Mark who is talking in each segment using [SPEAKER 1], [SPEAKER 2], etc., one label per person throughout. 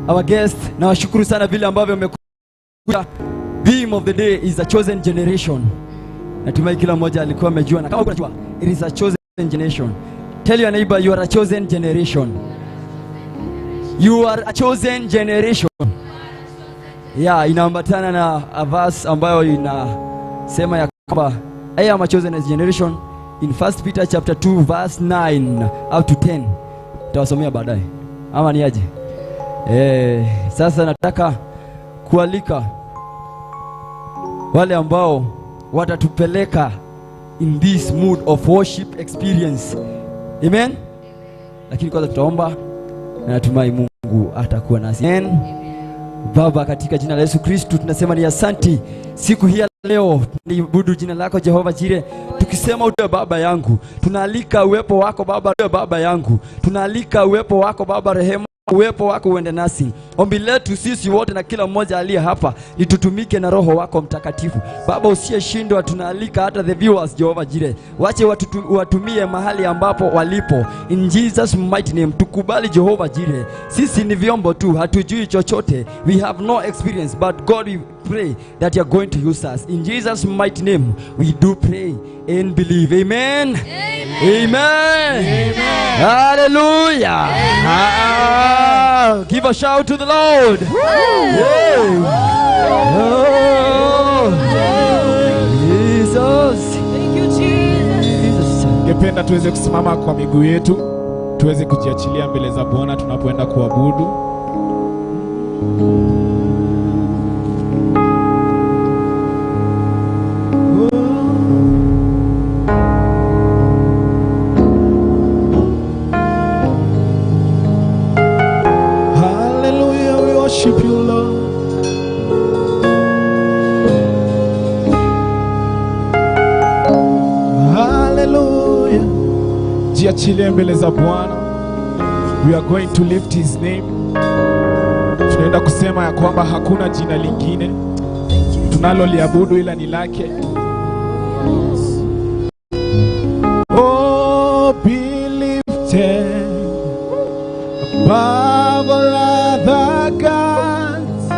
[SPEAKER 1] Our guest, nawashukuru sana vile ambavyo mmekuja. Theme of the day is a chosen generation. Natumai kila mmoja alikuwa amejua, na kama unajua, it is a chosen generation. Tell your neighbor, you are a chosen generation. You are a chosen generation. Yeah, inaambatana na a verse ambayo inasema ya kwamba I am a chosen generation in 1 Peter chapter 2 verse 9 up to 10. Tawasomea baadaye. Ama ni aje? Sasa nataka kualika wale ambao watatupeleka in this mood of worship experience. Amen. Lakini kwanza tutaomba na natumai Mungu atakuwa nasi. Amen. Baba, katika jina la Yesu Kristo tunasema ni asanti siku hii ya leo, tunaibudu jina lako Jehova Jire, tukisema uwe baba yangu, tunaalika uwepo wako Baba, baba yangu, tunaalika uwepo wako Baba rehema, uwepo wako uende nasi. Ombi letu sisi wote na kila mmoja aliye hapa ni tutumike na Roho wako Mtakatifu. Baba usiyeshindwa, tunaalika hata the viewers Jehova Jire, wache watumie mahali ambapo walipo. In Jesus mighty name, tukubali Jehova Jire, sisi ni vyombo tu, hatujui chochote, we have no experience, but God, we pray that you are going to use us. In Jesus mighty name we do pray and believe. Amen. Amen. Amen. Hallelujah. Ah, give a shout to the Lord. Yeah. Oh, Jesus.
[SPEAKER 2] Thank you, Jesus.
[SPEAKER 1] Jesus.
[SPEAKER 3] Ningependa tuweze kusimama kwa miguu yetu, tuweze kujiachilia mbele za Bwana tunapoenda kuabudu. Hallelujah, we worship you, Lord. Hallelujah. Jiachilie mbele za Bwana. We are going to lift his name. Tunaenda kusema ya kwamba hakuna jina lingine tunaloliabudu ila ni lake. Oh, be lifted above all other gods.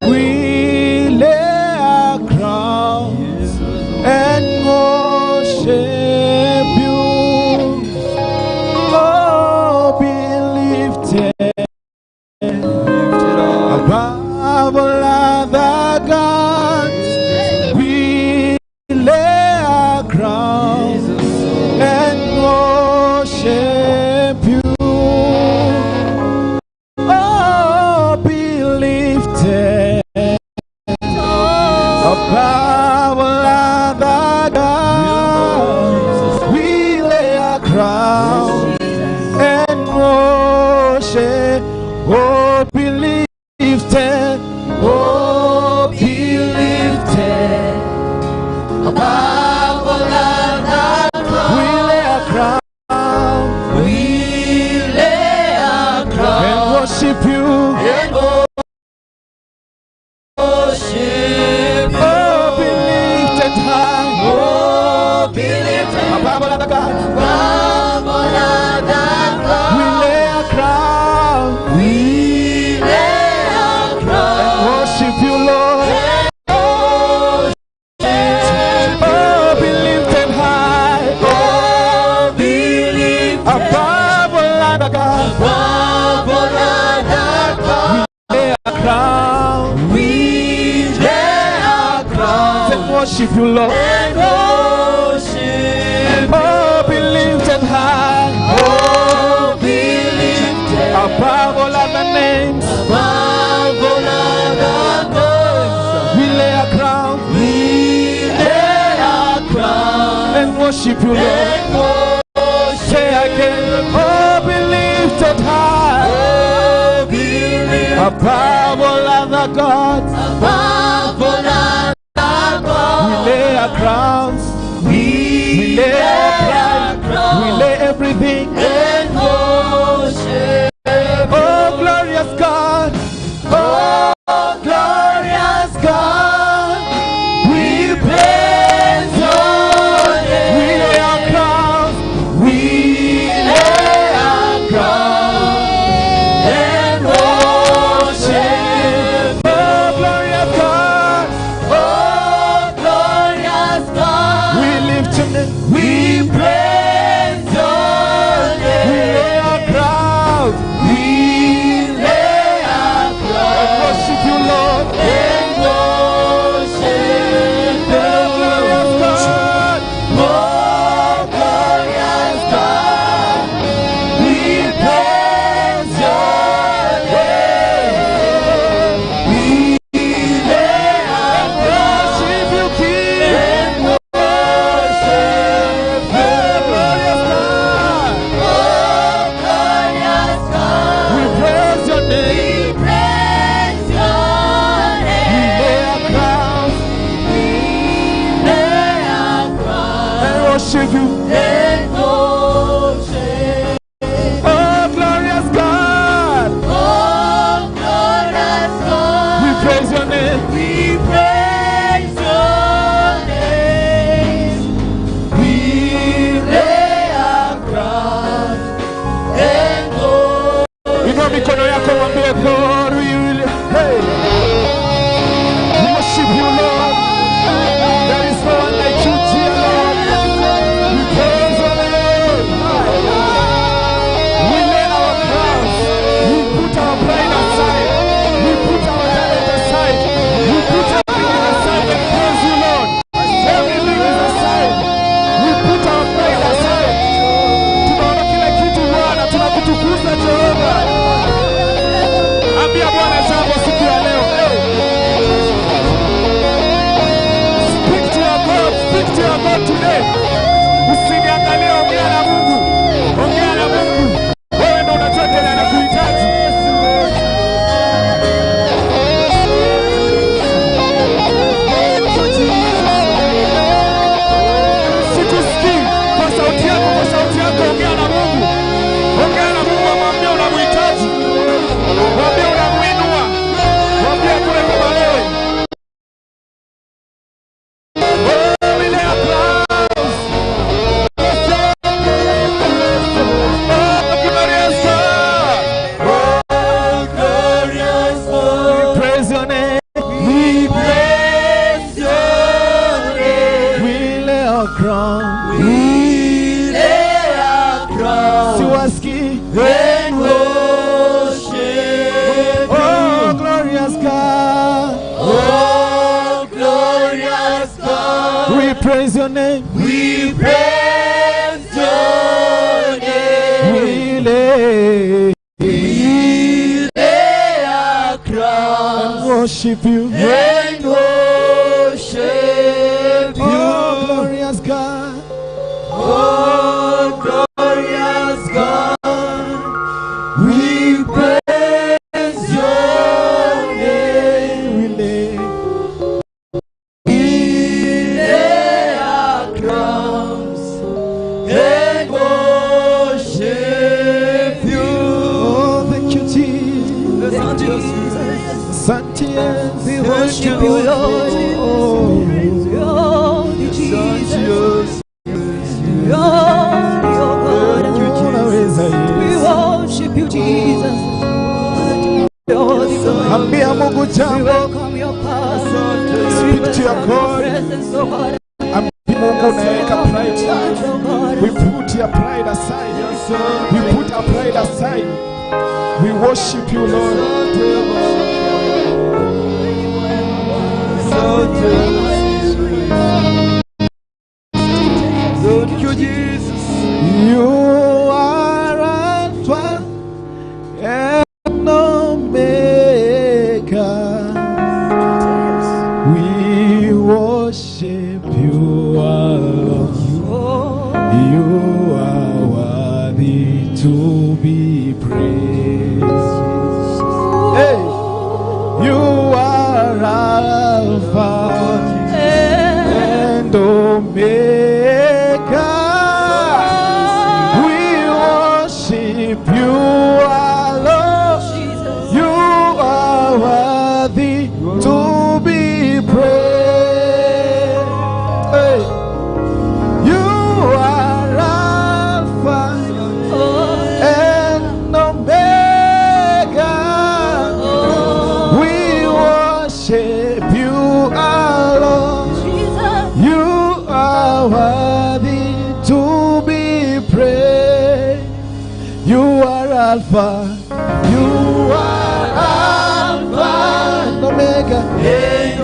[SPEAKER 3] We lay our crowns and worship you. Oh, be lifted above all other gods. We lay our crowns and worship you. Oh, be lifted above all other gods. We lay our crowns and worship. Oh, be lifted. Oh, be lifted above all other gods. We lay our crown.
[SPEAKER 1] We lay our crown
[SPEAKER 3] And worship you.
[SPEAKER 1] And worship.
[SPEAKER 3] Oh, be lifted high.
[SPEAKER 1] Oh, be lifted
[SPEAKER 3] above all other gods.
[SPEAKER 1] Above all other gods.
[SPEAKER 3] We lay our crown.
[SPEAKER 1] We lay our crown
[SPEAKER 3] And worship you, Lord.
[SPEAKER 1] And
[SPEAKER 3] Oh, be lifted high.
[SPEAKER 1] Oh, be lifted
[SPEAKER 3] above all other gods.
[SPEAKER 1] Above all other gods.
[SPEAKER 3] We lay our crown.
[SPEAKER 1] We lay our crown
[SPEAKER 3] And worship you, Lord.
[SPEAKER 1] And worship.
[SPEAKER 3] Oh, be lifted high.
[SPEAKER 1] Oh, be lifted
[SPEAKER 3] above all other names.
[SPEAKER 1] Above all other gods.
[SPEAKER 3] We lay our crown.
[SPEAKER 1] We lay our crown
[SPEAKER 3] And worship you, Lord.
[SPEAKER 1] And worship.
[SPEAKER 3] Say again. Oh, be lifted high.
[SPEAKER 1] Oh, be lifted
[SPEAKER 3] above all other gods.
[SPEAKER 1] Above all other gods.
[SPEAKER 3] We lay our crowns.
[SPEAKER 1] We
[SPEAKER 3] We lay our
[SPEAKER 1] our
[SPEAKER 3] pride.
[SPEAKER 1] crown
[SPEAKER 3] We lay everything.
[SPEAKER 1] And worship.
[SPEAKER 3] Oh, glorious God. Oh, glorious God. We praise your name. We lay our crowns. We lay our crowns and worship. worship you.
[SPEAKER 2] And worship.
[SPEAKER 3] Oh, glorious God.
[SPEAKER 2] Oh, glorious God.
[SPEAKER 3] We praise your name.
[SPEAKER 2] We praise your name. We lay our crowns and worship.
[SPEAKER 3] Inua mikono yako mwambie God, we will, hey. We worship you, Lord. There is no one like you, dear Lord. We praise your name. We lay our crowns. We put our pride aside. We put our talent aside. We put everything aside and praise you, Lord. Everything is aside. We put our pride aside. Tunaona kila kitu Bwana, tunakutukuza Jehova. Ambia Bwana jambo siku ya leo. Hey. Speak to your God, speak to your God today. Usiniangalie, ongea na Mungu. Ongea na Mungu. Wewe ndio unajua kenye anakuhitaji. Sikusikii. Kwa sauti yako ongea na Mungu. Ongea na Mungu, mwambie unamhitaji. Mwambie unamuinua. Mwambie hakuna kama wewe. Oh, we lay our crowns. Oh, glorious God.
[SPEAKER 2] Oh, glorious God.
[SPEAKER 3] We praise your name.
[SPEAKER 2] We praise your name.
[SPEAKER 3] We lay our crown.
[SPEAKER 2] We lay our crowns
[SPEAKER 3] Siwasikii.
[SPEAKER 2] and worship.
[SPEAKER 3] Oh, glorious God.
[SPEAKER 2] Oh, glorious God.
[SPEAKER 3] We praise your name.
[SPEAKER 2] We praise your name.
[SPEAKER 3] We lay
[SPEAKER 2] We lay our crowns
[SPEAKER 3] worship you.
[SPEAKER 2] and worship you.
[SPEAKER 3] Oh, glorious God.
[SPEAKER 2] Oh, glorious God, we praise your name.
[SPEAKER 3] We lay
[SPEAKER 2] We lay our crowns and worship you.
[SPEAKER 3] Oh, thank you, Jesus. Asante Yesu.
[SPEAKER 1] We worship you, Lord.
[SPEAKER 3] Oh.
[SPEAKER 1] Lord Jesus. Lord, your God.
[SPEAKER 3] Unaweza
[SPEAKER 1] We
[SPEAKER 3] Yesu.
[SPEAKER 1] worship you, Jesus. Lord,
[SPEAKER 3] Ambia Mungu
[SPEAKER 1] we
[SPEAKER 3] jambo.
[SPEAKER 1] welcome your power.
[SPEAKER 3] Speak to your
[SPEAKER 1] We welcome
[SPEAKER 3] God.
[SPEAKER 1] your presence, oh God.
[SPEAKER 3] Ambia Mungu unaweka pride.
[SPEAKER 1] Oh God.
[SPEAKER 3] We put your pride aside. We put our pride aside. We worship you, Lord.
[SPEAKER 2] Thank you, Jesus.
[SPEAKER 3] You are Alpha and Omega. We worship you alone.
[SPEAKER 1] Oh,
[SPEAKER 3] You are worthy to be praised. Hey, you are Alpha and Omega. We worship you alone.
[SPEAKER 1] Jesus.
[SPEAKER 3] You are worthy to be praised. Hey. You are Alpha
[SPEAKER 1] Oh,
[SPEAKER 3] and Omega.
[SPEAKER 1] oh,
[SPEAKER 3] We worship you alone.
[SPEAKER 1] Jesus.
[SPEAKER 3] You are worthy to be praised. You are Alpha. You are Alpha and Omega.
[SPEAKER 2] And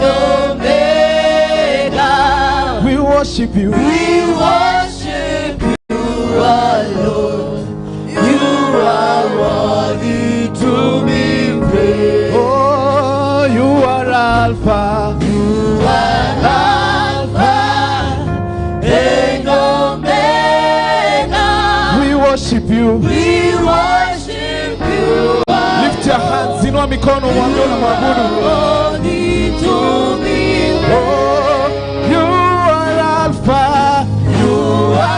[SPEAKER 2] Omega.
[SPEAKER 3] We worship you.
[SPEAKER 2] We worship you alone. You are worthy to be praised.
[SPEAKER 3] Oh, you are Alpha.
[SPEAKER 2] You are Alpha and Omega.
[SPEAKER 3] We worship you.
[SPEAKER 2] We worship you
[SPEAKER 3] Lift your hands, inua mikono mwambie unamwabudu.
[SPEAKER 2] Worthy to be
[SPEAKER 3] Oh, you are Alpha.
[SPEAKER 2] You are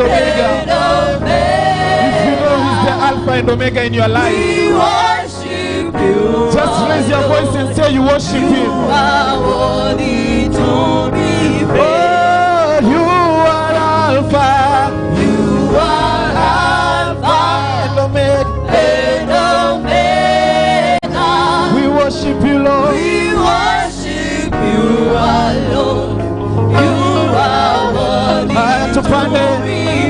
[SPEAKER 3] and Omega. If you know He's the Alpha and Omega in your life,
[SPEAKER 2] We worship you.
[SPEAKER 3] just raise your voice and say you worship
[SPEAKER 2] You
[SPEAKER 3] Him.
[SPEAKER 2] are worthy to be praised.
[SPEAKER 3] Oh, you are Alpha
[SPEAKER 2] You are Alpha
[SPEAKER 3] and Omega.
[SPEAKER 2] and Omega.
[SPEAKER 3] We worship you, Lord.
[SPEAKER 2] We worship you alone. You are worthy
[SPEAKER 3] Haya,
[SPEAKER 2] to
[SPEAKER 3] tupande.
[SPEAKER 2] be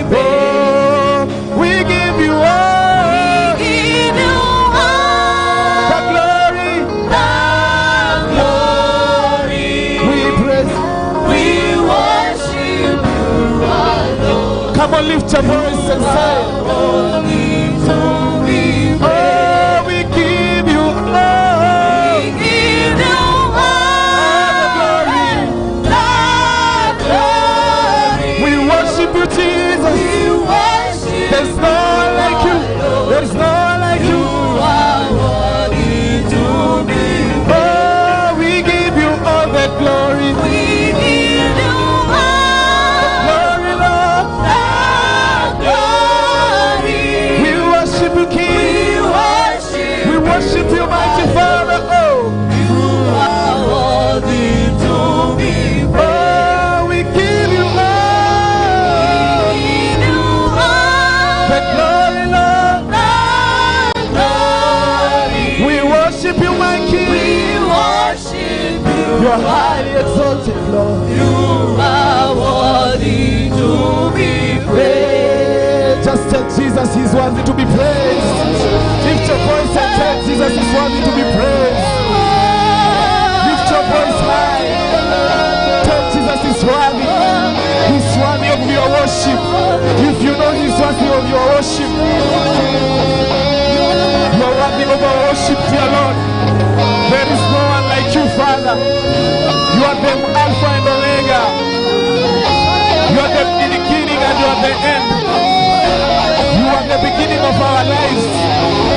[SPEAKER 2] praised.
[SPEAKER 3] Oh, we give you all
[SPEAKER 2] We give you all
[SPEAKER 3] the glory.
[SPEAKER 2] the glory.
[SPEAKER 3] We praise.
[SPEAKER 2] We worship you alone.
[SPEAKER 3] Come on, lift your voice and say,
[SPEAKER 2] Worthy to be praised.
[SPEAKER 3] Oh, we give you all
[SPEAKER 2] We give you all
[SPEAKER 3] the glory.
[SPEAKER 2] the glory.
[SPEAKER 3] We worship you, Jesus.
[SPEAKER 2] We worship
[SPEAKER 3] There's no one like you. There's no one like you.
[SPEAKER 2] You are worthy to be praised.
[SPEAKER 3] Oh, we give you all the glory.
[SPEAKER 2] We give you all
[SPEAKER 3] Glory, Lord.
[SPEAKER 2] the glory.
[SPEAKER 3] We worship you, King.
[SPEAKER 2] We worship
[SPEAKER 3] We worship you, mighty Father. Oh,
[SPEAKER 2] you are worthy to be praised.
[SPEAKER 3] oh, we give you all
[SPEAKER 2] We give you all
[SPEAKER 3] the glory, Lord.
[SPEAKER 2] the glory.
[SPEAKER 3] We worship you, my
[SPEAKER 2] We
[SPEAKER 3] King.
[SPEAKER 2] worship you.
[SPEAKER 3] You are highly exalted, Lord.
[SPEAKER 2] You are worthy to be praised.
[SPEAKER 3] Just tell Jesus he's worthy to be praised. Lift your voice and tell Jesus he's worthy to be praised. Lift your voice high. Tell Jesus he's worthy. He's worthy of your worship. If you know he's worthy of your worship, you are worthy of our worship, dear Lord. There is no one like you, Father. You are the Alpha and Omega. You are the beginning and you are the end. You are the beginning of our lives.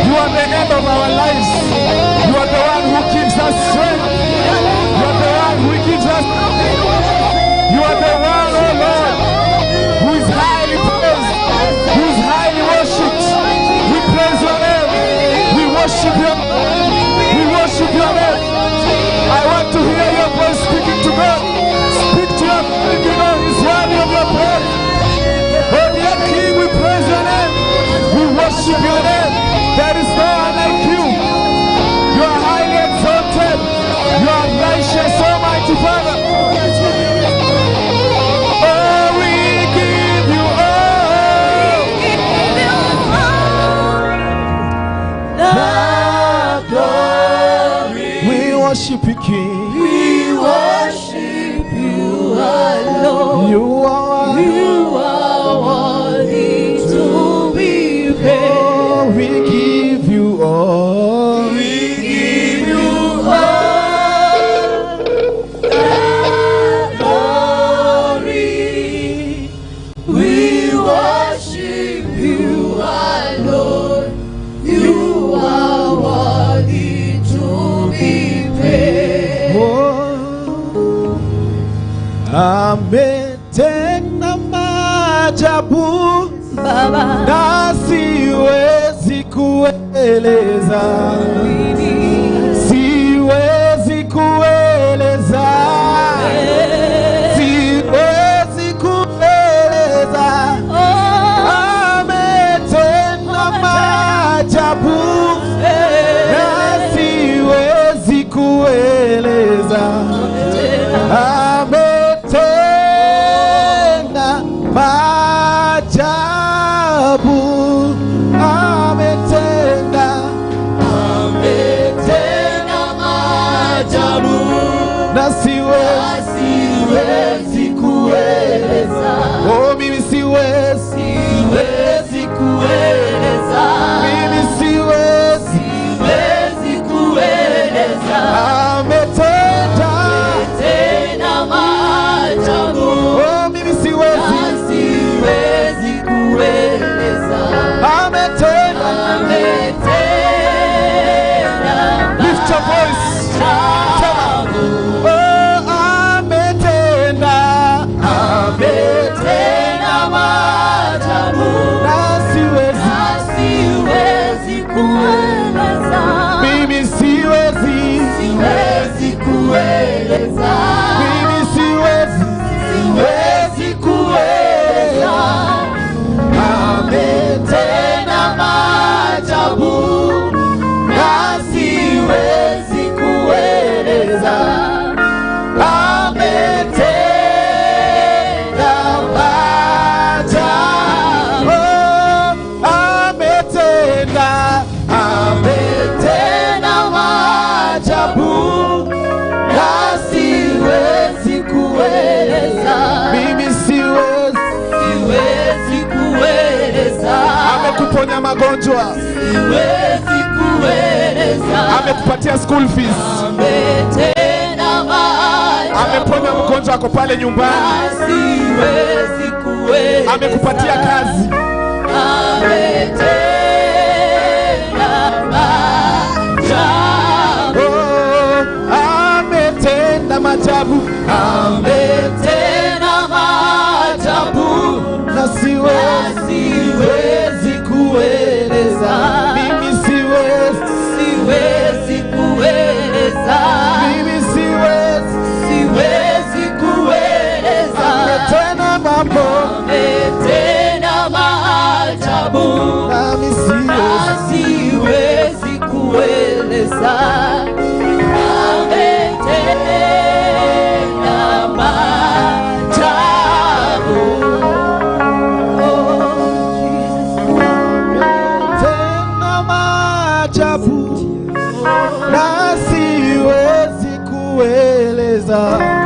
[SPEAKER 3] You are the end of our lives. You are the one who gives us strength. You are the one who gives us. You are the one, oh Lord, who is highly praised, who is highly worshipped. We praise your name. We worship your We worship your name. I want to hear your voice speaking to God. Speak to your King, you know he's worthy of your praise. Oh dear King, we praise your name. We worship your name. There is no one like you. You are highly exalted. You are righteous, Almighty Father. Oh, we give you all
[SPEAKER 2] The glory.
[SPEAKER 3] We worship you, King.
[SPEAKER 2] We worship you alone.
[SPEAKER 3] You are.
[SPEAKER 2] You are worthy to be praised.
[SPEAKER 3] Oh, we give you all.
[SPEAKER 2] We give you all the glory. We worship you alone. You are worthy to be praised.
[SPEAKER 3] Oh, ametenda maajabu
[SPEAKER 2] Baba,
[SPEAKER 3] na siwezi kueleza, siwezi kueleza, siwezi kueleza. Ametenda maajabu na siwezi kueleza. Ametenda maajabu, ametenda Ameponya magonjwa.
[SPEAKER 2] Siwezi kueleza.
[SPEAKER 3] Amekupatia school fees.
[SPEAKER 2] Ametenda maajabu.
[SPEAKER 3] Ameponya mgonjwa ako pale nyumbani.
[SPEAKER 2] Siwezi kueleza.
[SPEAKER 3] Amekupatia kazi.
[SPEAKER 2] Ametenda maajabu.
[SPEAKER 3] Oh, ametenda maajabu.
[SPEAKER 2] Ametenda maajabu.
[SPEAKER 3] Na siwezi,
[SPEAKER 2] Siwezi kueleza.
[SPEAKER 3] mimi siwezi,
[SPEAKER 2] Siwezi kueleza.
[SPEAKER 3] mimi siwezi.
[SPEAKER 2] Siwezi kueleza.
[SPEAKER 3] Ametenda mambo
[SPEAKER 2] Ametenda maajabu.
[SPEAKER 3] nami siwezi.
[SPEAKER 2] Siwezi kueleza. Ametenda maajabu. Oh, Jesus.
[SPEAKER 3] Tena maajabu na siwezi kueleza,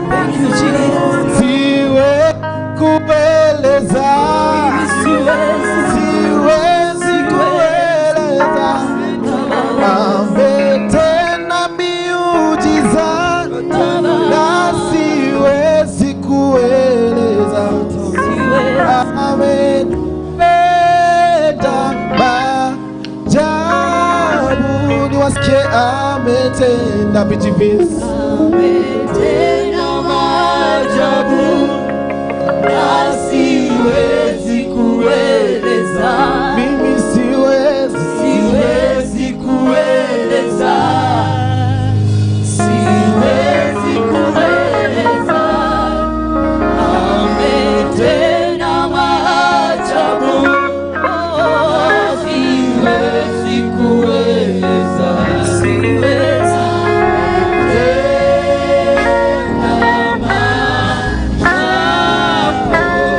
[SPEAKER 2] Thank you, Jesus.
[SPEAKER 3] siwezi kueleza,
[SPEAKER 2] Siwezi.
[SPEAKER 3] siwezi kueleza. Ametenda miujiza na siwezi kueleza. Ametenda maajabu, niwasikie ametenda BGVs.
[SPEAKER 2] Ametenda maajabu na siwezi kueleza.
[SPEAKER 3] Mimi siwezi,
[SPEAKER 2] Siwezi kueleza. Siwezi kueleza. Ametenda maajabu. Oh, siwezi kueleza. Siwezi. Tena maajabu.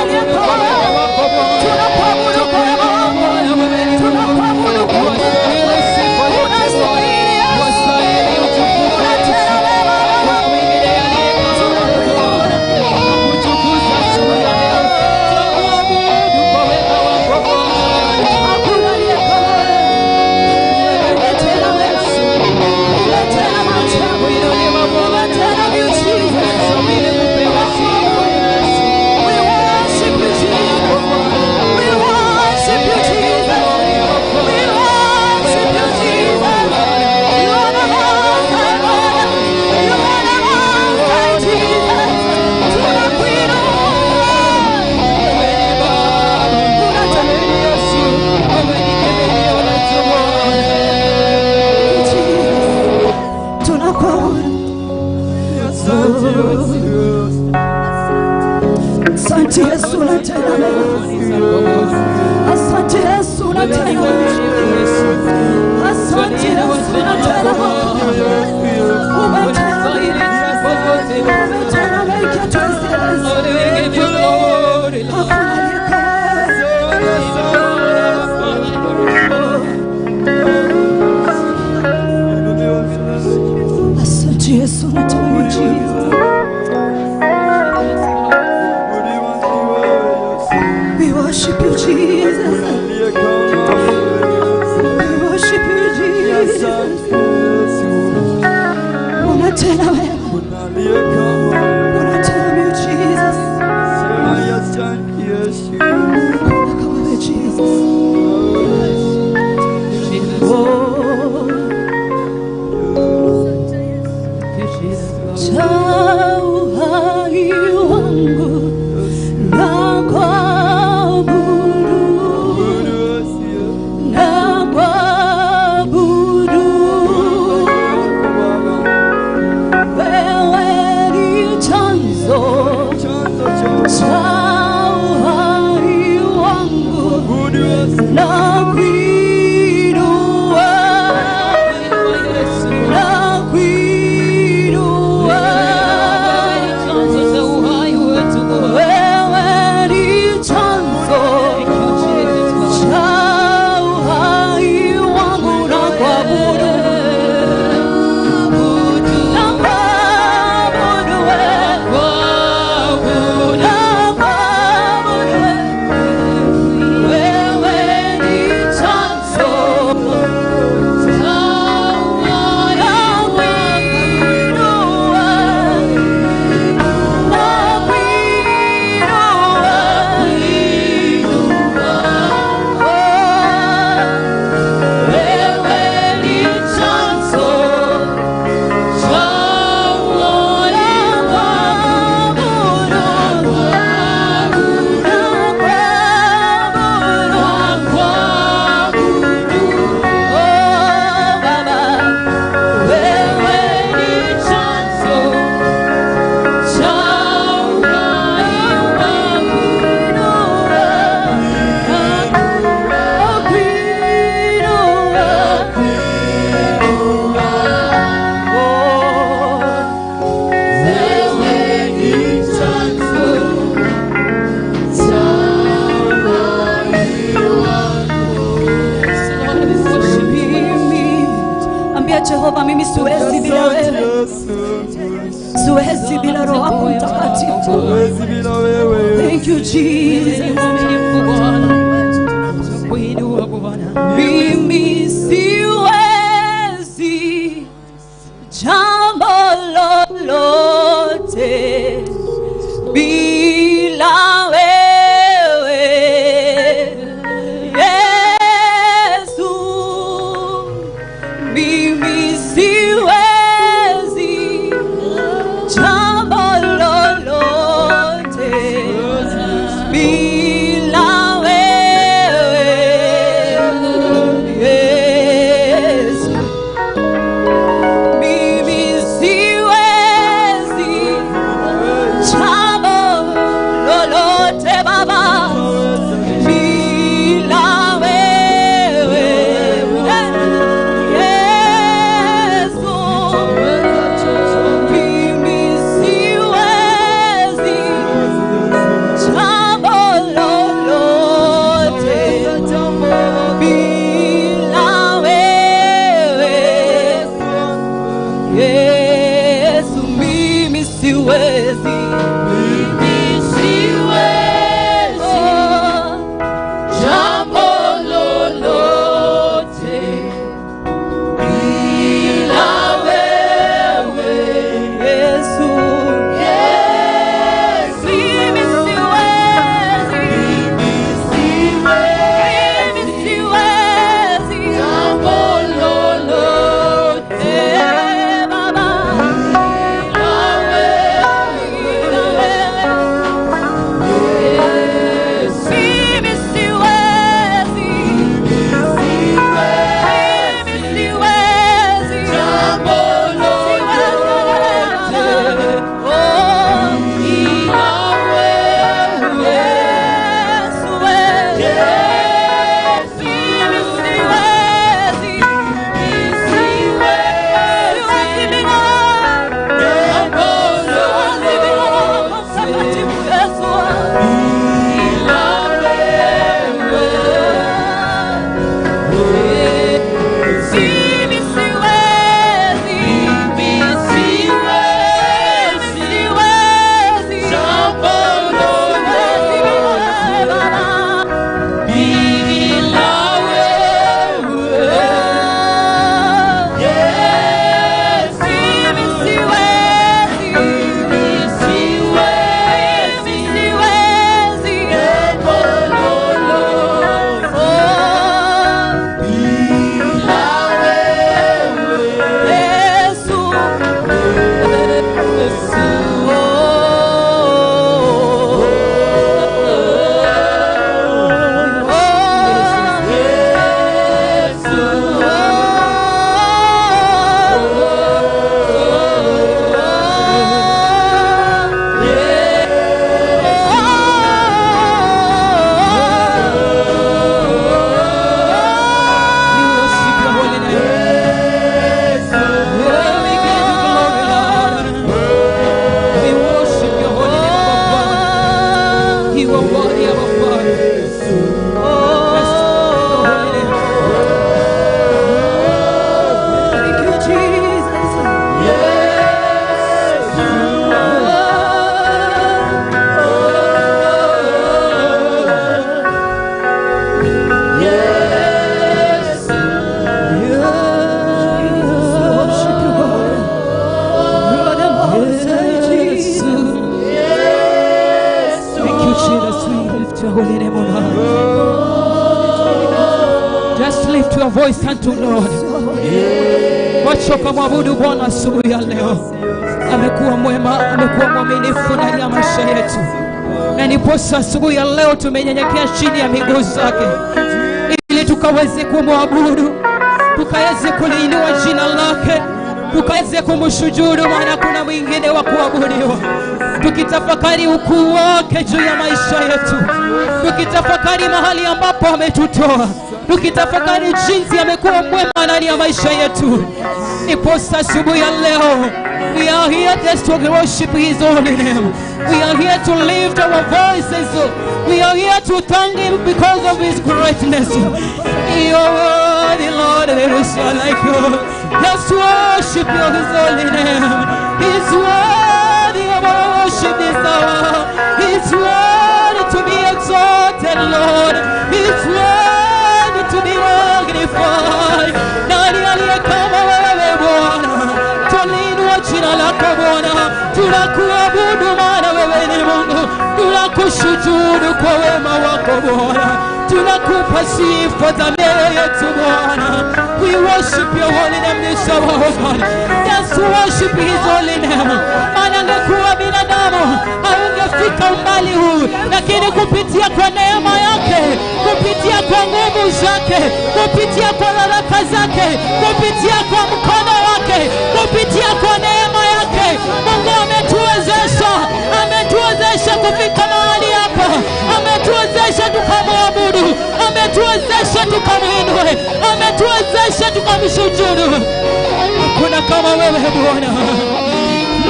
[SPEAKER 2] aliye kama wewe. Tunakuabudu kwa wema wako. Tunakuabudu kwa wema wako. Unastahili Yesu. Unatenda mema Baba. Hakuna aliye kama wewe. Umetenda mema. Umetenda maajabu. Umetenda miujiza. We worship you, Jesus. We worship you, Jesus. We worship you, Jesus. You are the Most High God. You are the Most High Jesus. Tunakuinua. Tunakuabudu. Asante Yesu, unatenda mema. Asante Yesu, unatenda mema. Asante Yesu, unatenda mema. Umetenda mema. Umetenda mengi hatuwezi. Hakuna aliye kama wewe. Asante Yesu, unatenda miujiza. We worship you, Jesus. We worship you, Jesus. Unatenda mema. Unatenda miujiza. Hakuna kama wewe, Jesus. Oh. Cha uhai wangu nakuabudu, nakuabudu. Wewe ni chanzo cha uhai wangu, nakuinua, nakuinua. Wewe ni chanzo cha uhai wangu, nakuabudu, nakuabudu wewe, nakuabudu wewe. Wewe ni chanzo cha uhai, nakuinua, Mimi, ambia Jehova, mimi siwezi bila wewe, siwezi bila Roho wako Mtakatifu. Thank you Jesus. Mimi siwezi jambo lolote bila wewe Yesu. Mimi siwezi jambo lolote bila wewe Yesu. our Father. Bless the holy name.
[SPEAKER 4] Thank you, Jesus. Jesus, we worship you, God. You are the Most High, Jesus.
[SPEAKER 2] Thank you, Jesus. We lift your holy name on high. Just lift your voice unto Lord. Wacha ukamwabudu Bwana asubuhi ya leo. Amekuwa mwema, amekuwa mwaminifu ndani ya maisha yetu, na ndiposa asubuhi ya leo tumenyenyekea chini ya miguu zake ili tukaweze kumwabudu, tukaweze kuliinua jina lake, tukaweze kumshujudu, maana kuna mwingine wa kuabudiwa. Tukitafakari ukuu wake juu ya maisha yetu, tukitafakari mahali ambapo ametutoa, tukitafakari jinsi amekuwa mwema ndani ya maisha yetu, ndiposa asubuhi ya leo we are here just to worship His holy name. We are here to lift our voices. We are here to thank Him because of His greatness. You are worthy, Lord. There is none like you. Just worship Your His holy name. He's worthy of our worship this hour. He's worthy to be exalted, Lord. He's worthy to be magnified. Nani aliye kama wewe Bwana? Tuliinua jina lako Bwana, tunakuabudu maana wewe ni Mungu, tunakushujudu kwa wema wako Bwana, tunakupa sifa za mioyo yetu Bwana. We worship your holy name this hour, oh God. Just worship his holy name. Maana angekuwa binadamu haungefika umbali huu, lakini kupitia kwa neema yake, kupitia kwa nguvu zake, kupitia kwa baraka zake, kupitia kwa mkono wake, kupitia kwa neema yake, Mungu ametuwezesha, ametuwezesha kufika mahali hapa, ametuwezesha tukamwabudu, ametuwezesha tukamwinue, ametuwezesha tukamshujudu. Hakuna kama wewe Bwana.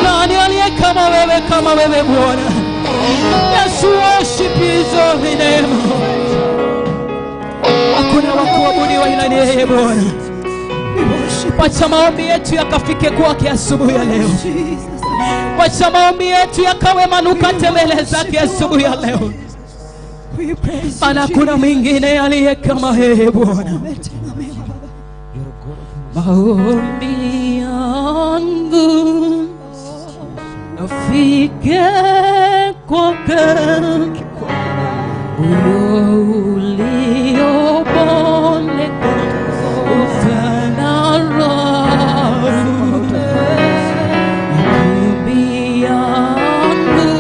[SPEAKER 2] Nani aliye kama wewe, kama wewe Bwana? Yes, worship his holy name. Hakuna wa kuabudiwa ila ni yeye Bwana. Wacha maombi yetu yakafike kwake asubuhi ya leo.
[SPEAKER 4] Jesus.
[SPEAKER 2] Wacha maombi yetu yakawe manukato mbele zake asubuhi ya leo.
[SPEAKER 4] We praise you,
[SPEAKER 2] Maana hakuna mwingine aliye kama yeye Bwana.
[SPEAKER 4] Umetenda mema Baba.
[SPEAKER 2] Maombi yangu afike kwake, moyo uliobondeka utadharau. Maombi yangu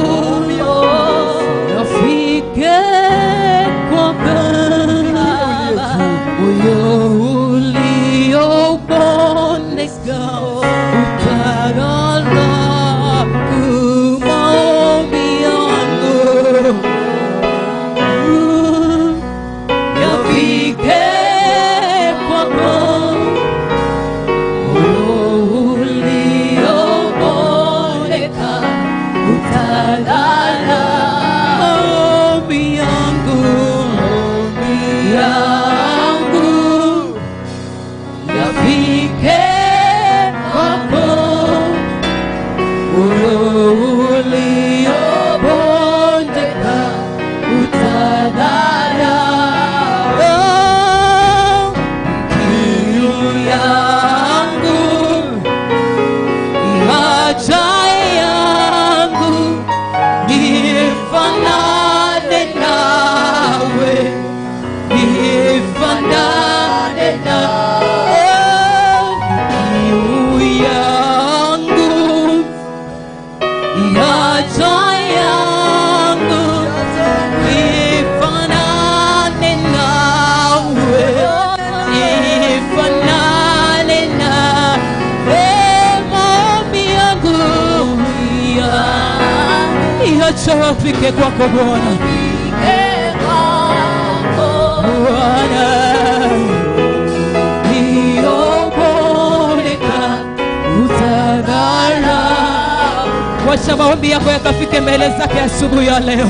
[SPEAKER 2] afike kwake, moyo uliobondeka utadharau. Maombi yangu yafike kwako, moyo uliobondeka utadharau. Maombi yangu, maombi yangu yafike kwako, moyo uliobondeka utadharau. Kiu yangu, haja yangu nifanane nawe, nifanane nawe. Kiu yangu, haja yangu nifanane nawe, nifanane nawe. Maombi yangu iache wafike kwako Bwana, Bwana iliyoboreka utadharau. Wacha maombi yako yakafike mbele zake asubuhi ya leo.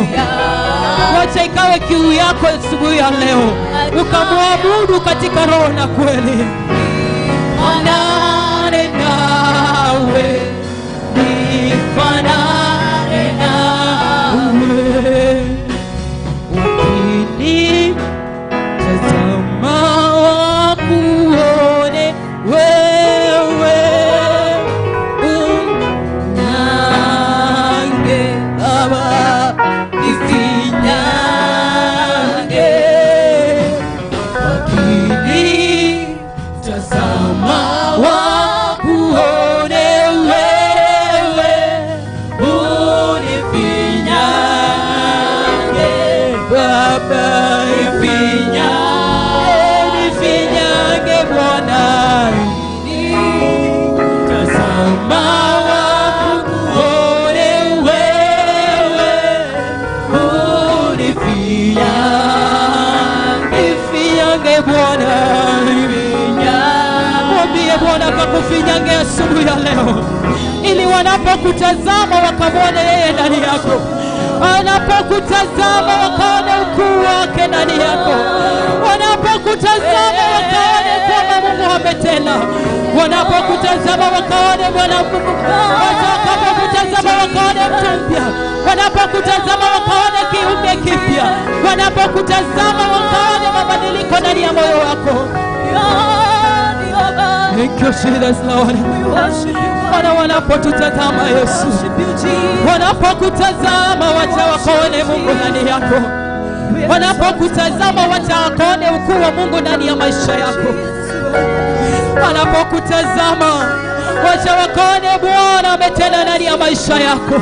[SPEAKER 4] Wacha ikawe kiu yako asubuhi ya leo, ukamwabudu katika roho na kweli. Fanane nawe, nifanane nawe, ukinitazama wakuone wewe, unyange Baba, nifinyange, wakinitazama wakuone wewe, unifinyange Baba, nifinyange Bwana, tazama wakuone wewe, unifinyange Bwana, mwambie Bwana kakufinyange asubuhi ya leo, ili wanapokutazama wakamwone yeye ndani yako, wanapokutazama wakaone ukuu wake ndani yako, wanapokutazama wakaone kwamba Mungu ametenda, wanapokutazama wakaone Bwana Mungu, watakapokutazama wakaone mtu mpya, wanapokutazama wakaone kiumbe kipya, wanapokutazama wakaone mabadiliko ndani ya moyo wako. Thank you, Jesus, Lord. Bwana, wanapotutazama Yesu, wanapokutazama wacha wakaone Mungu ndani yako, wanapokutazama wacha wakaone ukuu wa Mungu ndani ya maisha yako, wanapokutazama wacha wakaone Bwana ametenda ndani ya maisha yako,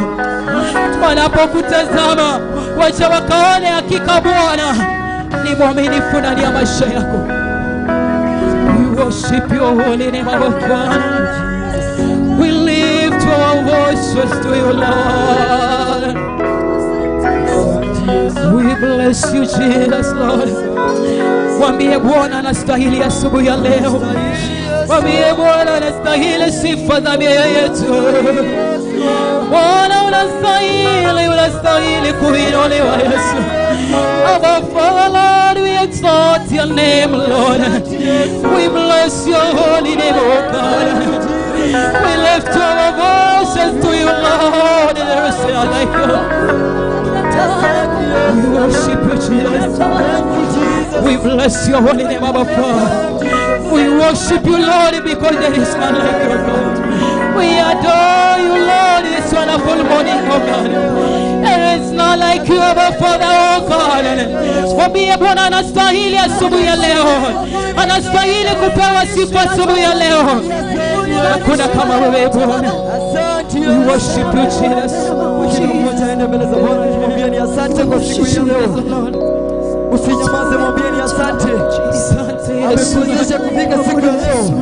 [SPEAKER 4] wanapokutazama wacha wakaone hakika Bwana ni mwaminifu ndani ya maisha yako. We worship your holy name, our God. We lift our voices to you, Lord. We bless you, Jesus, Lord. Mwambie Bwana anastahili asubuhi ya leo. Mwambie Bwana anastahili sifa za mioyo yetu. Bwana unastahili, unastahili kuinuliwa Yesu. Our Father, Lord, we exalt your name, Lord. We bless your holy name, O God. We lift our voices to you, Lord. There is none like you. We worship you, Jesus. We bless your holy name, our Father. We worship you, Lord, because there is none like you, God. We adore you, Lord, this wonderful morning, oh God. There is none like you, our Father, oh God. Mwambie Bwana anastahili asubuhi ya leo, anastahili kupewa sifa asubuhi ya leo. Hakuna kama wewe Bwana. We worship you, Jesus.
[SPEAKER 1] Kila mmoja aende mbele za Bwana akimwambia ni asante kwa siku hii ya leo. Usinyamaze, mwambie ni asante.
[SPEAKER 4] Asante Yesu.
[SPEAKER 1] Amekuwezesha kufika siku ya leo.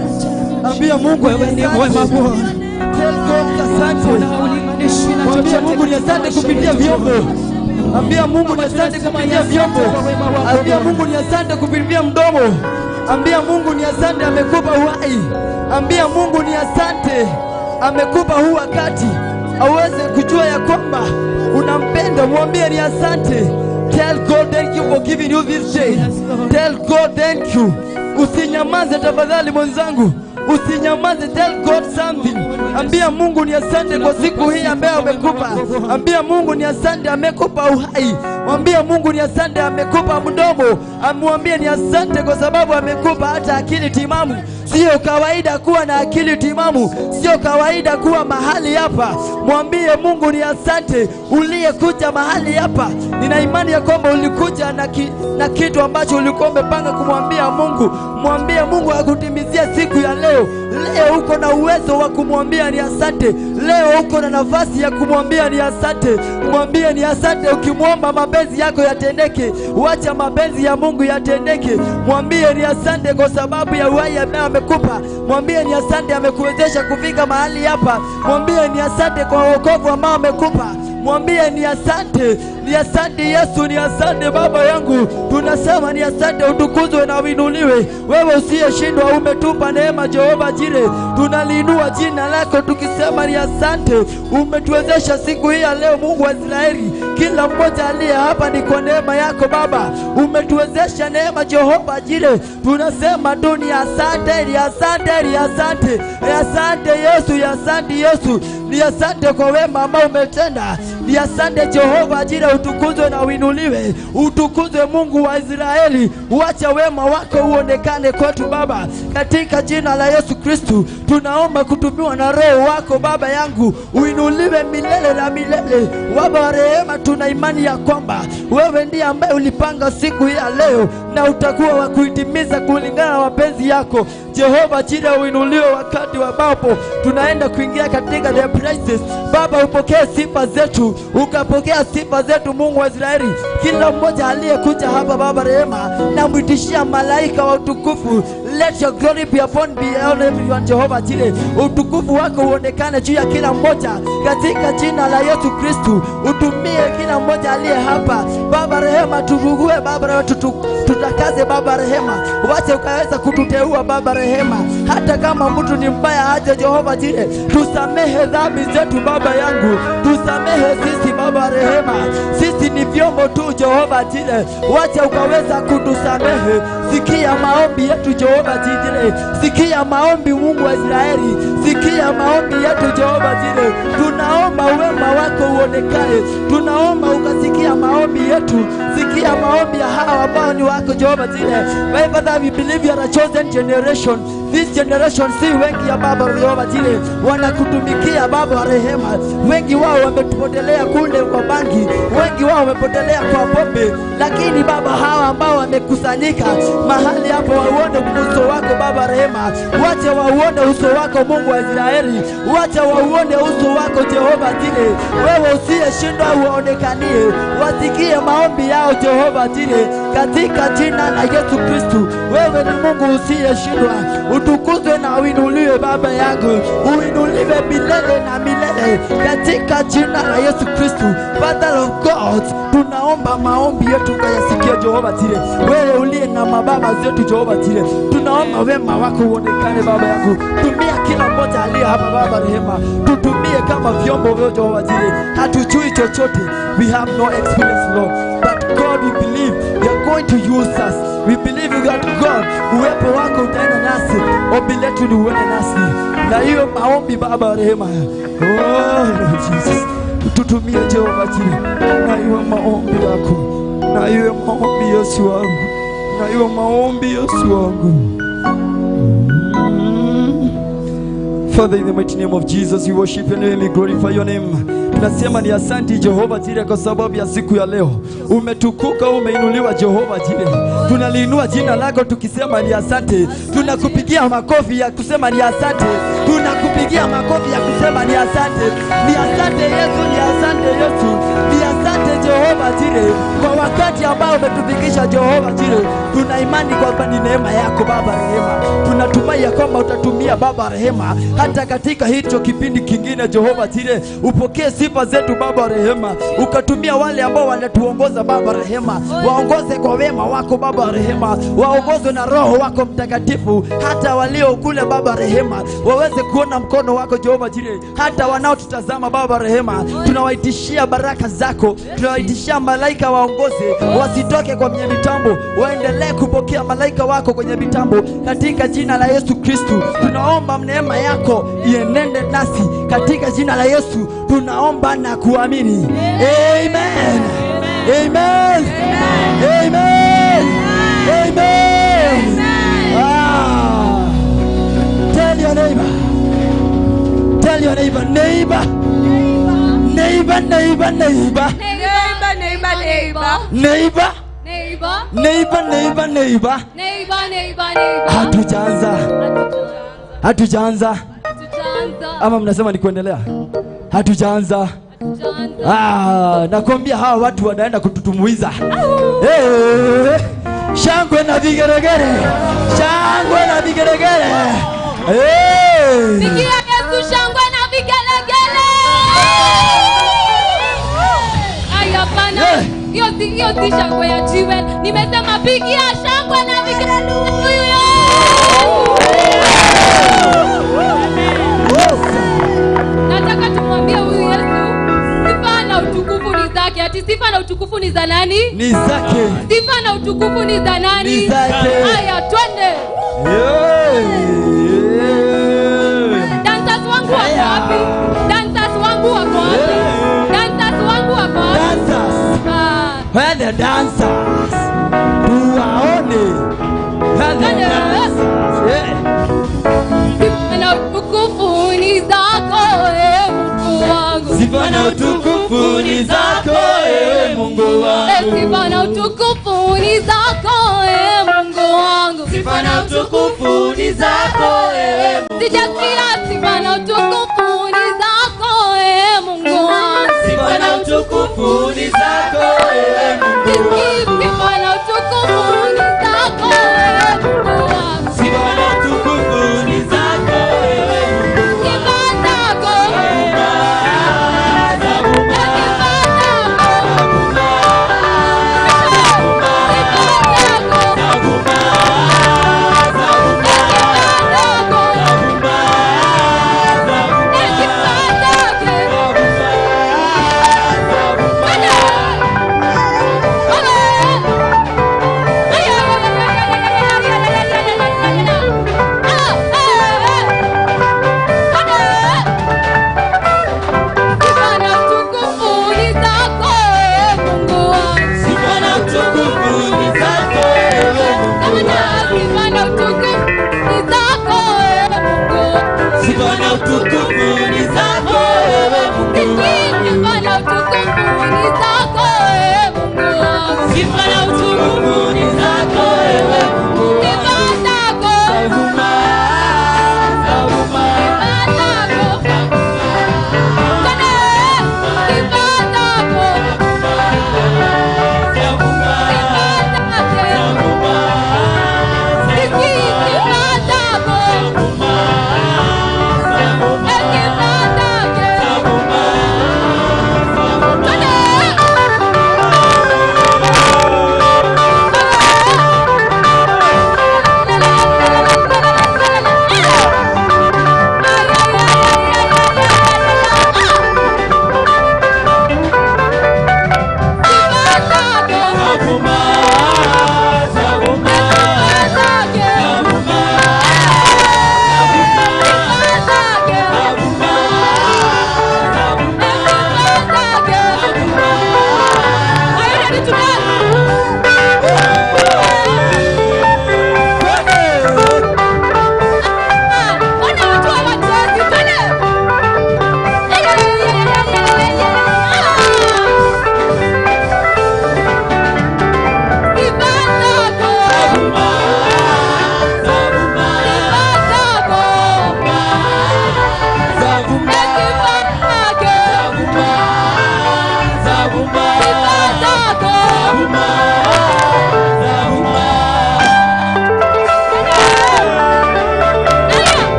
[SPEAKER 1] Ambia Mungu
[SPEAKER 4] Wewe ni mwema Bwana.
[SPEAKER 1] Tell God asante.
[SPEAKER 4] Ulinganishwi na
[SPEAKER 1] Mwambie
[SPEAKER 4] chochote
[SPEAKER 1] Mungu ni asante kupitia vyombo. Ambia Mungu ni asante kupitia vyombo. Ambia Mungu ni asante kupitia mdomo. Ambia Mungu ni asante amekupa uhai. Ambia Mungu ni asante amekupa huu wakati aweze kujua ya kwamba unampenda. Mwambie ni asante. Tell God thank you for giving you this day. Tell God thank you. Usinyamaze tafadhali mwenzangu, usinyamaze. Tell God something. Ambia Mungu ni asante kwa siku hii ambayo amekupa. Ambia Mungu ni asante amekupa uhai. Mwambie Mungu ni asante amekupa mdomo. Amwambie ni asante kwa sababu amekupa hata akili timamu. Sio kawaida kuwa na akili timamu, sio kawaida kuwa mahali hapa. Mwambie Mungu ni asante uliyekuja mahali hapa. Nina imani ya kwamba ulikuja na kitu ambacho ulikuwa umepanga kumwambia Mungu. Mwambie Mungu akutimizie siku ya leo. Leo uko na uwezo wa kumwambia ni asante. Leo uko na nafasi ya kumwambia ni asante. Mwambie ni asante ukimwomba mapenzi yako yatendeke. Wacha mapenzi ya Mungu yatendeke. Mwambie ni asante kwa sababu ya uhai ambaye amekupa. Mwambie ni asante amekuwezesha kufika mahali hapa. Mwambie ni asante kwa wokovu ambao amekupa. Mwambie ni asante, ni asante Yesu, ni asante Baba yangu. Tunasema ni asante, utukuzwe na uinuliwe. Wewe usiyeshindwa, umetupa neema Jehova Jire. Tunaliinua jina lako tukisema ni asante. Umetuwezesha siku hii ya leo, Mungu wa Israeli. Kila mmoja aliye hapa ni kwa neema yako Baba. Umetuwezesha neema Jehova Jire. Tunasema tu ni asante, ni asante, ni asante. Ni asante Yesu, ni asante Yesu. Ni asante kwa wema ambao umetenda. Ni asante Jehova Jire, utukuzwe na uinuliwe. Utukuzwe Mungu wa Israeli. Uache wema wako uonekane kwetu Baba. Katika jina la Yesu Kristu tunaomba kutumiwa na Roho wako Baba yangu. Uinuliwe milele na milele. Baba wa rehema, tuna imani ya kwamba wewe ndiye ambaye ulipanga siku hii ya leo na utakuwa wa kuitimiza kulingana na mapenzi yako. Jehova Jire, uinuliwe wakati ambapo tunaenda kuingia katika the praises. Baba, upokee sifa zetu, ukapokea sifa zetu Mungu wa Israeli. Kila mmoja aliyekuja hapa Baba rehema, namwitishia malaika wa utukufu. Let your glory be upon everyone Jehova Jire. Utukufu wako uonekane juu ya kila mmoja katika jina la Yesu Kristu. Utumie kila mmoja aliye hapa Baba rehema, turugue Baba rehema, tutakaze Baba rehema. Wache ukaweza kututeua Baba rehema. Hata kama mtu ni mbaya aje Jehova Jire, tusamehe dhambi zetu Baba yangu, tusamehe sisi Baba rehema. Sisi ni vyombo tu Jehova Jire, wache ukaweza kutusamehe. Sikia maombi yetu Jehova Jire, sikia maombi Mungu wa Israeli, sikia maombi yetu Jehova Jire. Tunaomba wema wako uonekane, tunaomba ukasikia maombi yetu, sikia maombi ya hawa ambao ni wako Jehova Jire. My Father, we believe you are a chosen generation. This generation si wengi ya Baba Jehova Jire wanakutumikia Baba wa rehema. Wengi wao wametupotelea kule kwa bangi, wengi wao wamepotelea kwa pombe, lakini Baba hawa ambao wamekusanyika mahali hapo wauone uso wako Baba rehema. Wache wauone uso wako Mungu wa Israeli, wache wauone uso wako Jehova Jire. Wewe usiyeshindwa uonekanie, wasikie maombi yao Jehova Jire, katika jina la Yesu Kristu. Wewe ni Mungu usiyeshindwa, utukuzwe na uinuliwe Baba yangu, uinuliwe milele na milele katika jina la Yesu Kristu. Father of God, tunaomba maombi yetu ukayasikia Jehova Jire. Wewe uliye na mababa zetu Jehova Jire, tunaomba wema wako uonekane Baba yangu. Tumia kila mmoja aliye hapa Baba rehema, tutumie kama vyombo vya Jehova Jire. Hatujui chochote, we have no experience Lord, but God, we believe you are going to use us. We believe that God, uwepo wako utaenda nasi, ombi letu ni uende nasi na hiyo maombi Baba rehema. Oh Lord Jesus, tutumie Jehova Jire na hiyo maombi yako, na hiyo maombi Yesu wangu, na hiyo maombi Yesu wangu. Father, in the mighty name of Jesus, we worship your name, we glorify your name. Tunasema ni asante Jehova Jire kwa sababu ya siku ya leo. Umetukuka, umeinuliwa Jehova Jire. Tunaliinua jina lako tukisema ni asante. Tunakupigia makofi ya kusema ni asante. Tunakupigia makofi ya kusema ni asante. Ni asante Yesu, ni asante Yesu. Ni asante Jehova Jire kwa wakati ambao umetufikisha Jehova Jire. Tuna imani kwamba ni neema yako Baba rehema. Tunatumai ya kwamba utatumia Baba rehema hata katika hicho kipindi kingine Jehova Jire. Upokee sifa zetu Baba rehema, ukatumia wale ambao wanatuongoza Baba rehema, waongoze kwa wema wako Baba rehema, waongozwe na Roho wako Mtakatifu, hata walio kule Baba rehema waweze kuona mkono wako Jehova Jire. Hata wanaotutazama Baba rehema, tunawaitishia baraka zako, tunawaitishia malaika waongoze, wasitoke kwa mitambo, waendelee kupokea malaika wako kwenye mitambo katika jina la Yesu Kristu. Tunaomba neema yako ienende nasi katika jina la Yesu. Tunaomba na kuamini. Amen. Amen. Amen. Amen. Ah. Tell your neighbor. Tell your neighbor, neighbor. Neighbor, neighbor, neighbor.
[SPEAKER 2] Neighbor, neighbor, neighbor.
[SPEAKER 1] Neighbor.
[SPEAKER 2] Neighbor.
[SPEAKER 1] Neighbor, neighbor, neighbor.
[SPEAKER 2] Neighbor, neighbor, neighbor.
[SPEAKER 1] Hatujaanza. Hatujaanza.
[SPEAKER 2] Hatujaanza.
[SPEAKER 1] Ama mnasema ni kuendelea? Hatujaanza. Ah, nakwambia hawa watu wanaenda kututumuiza. Hey, shangwe na vigeregere. Shangwe na vigeregere. Hey.
[SPEAKER 2] Sikia Yesu, shangwe na vigelegele. Hapana, hiyo si shangwe ya jiwe. Nimesema pigia shangwe na vigelegele. Nataka tumwambie huyu Yesu sifa na utukufu ni zake. Ati sifa na utukufu ni za nani?
[SPEAKER 1] Ni zake.
[SPEAKER 2] Sifa na utukufu ni za nani?
[SPEAKER 1] Ni zake.
[SPEAKER 2] Haya, twende. Dancers wangu wako wapi? Dancers wangu wako wapi? Dancers wangu wako wapi?
[SPEAKER 1] Dancers.
[SPEAKER 2] Ah,
[SPEAKER 1] Where the dancers? Tuwaone. Where the
[SPEAKER 2] Twende.
[SPEAKER 1] dancers? Yeah.
[SPEAKER 2] Sifa na utukufu ni zako, e Mungu wangu.
[SPEAKER 1] Sifa na utukufu ni zako, ewe Mungu
[SPEAKER 2] Eh,
[SPEAKER 1] wangu.
[SPEAKER 2] sifa na utukufu ni zako, e Mungu wangu.
[SPEAKER 1] Sifa na utukufu ni zako, ewe Mungu.
[SPEAKER 2] Sijasikia. Sifa na utukufu ni zako, e Mungu wangu.
[SPEAKER 1] Sifa na utukufu ni zako, ewe Mungu.
[SPEAKER 2] Sisikii. Sifa na utukufu ni zako, e Mungu wangu.
[SPEAKER 1] Sifa na utukufu ni zako, ewe Mungu.
[SPEAKER 2] Sifa zako. Sifa zako. Sifa zako. Sifa zako.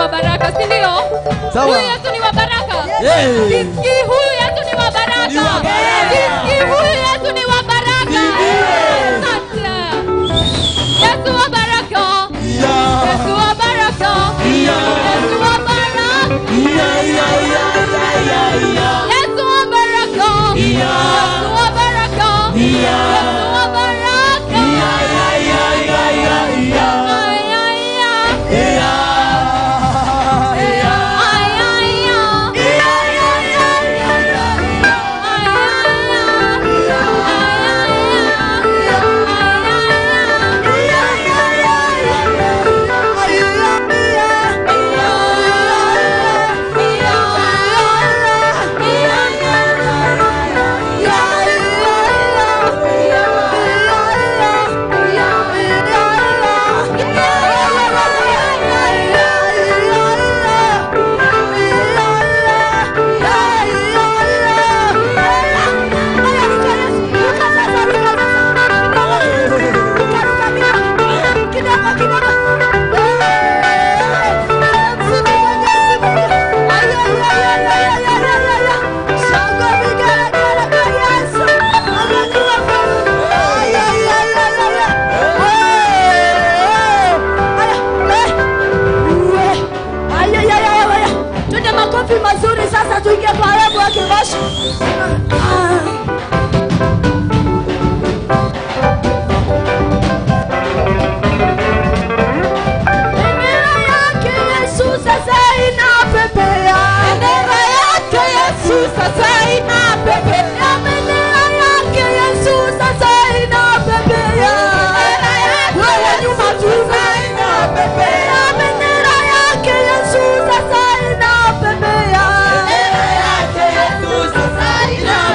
[SPEAKER 2] wa baraka, si ndio? Huyu Yesu ni wa baraka. Sisikii huyu Yesu ni wa baraka. Sisikii huyu Yesu ni wa baraka. Asante. Yesu wa baraka. Yesu wa baraka. Yesu wa baraka. Yesu wa baraka. Yesu wa baraka. Yesu wa baraka.
[SPEAKER 4] Bendera yake Yesu sasa inapepea.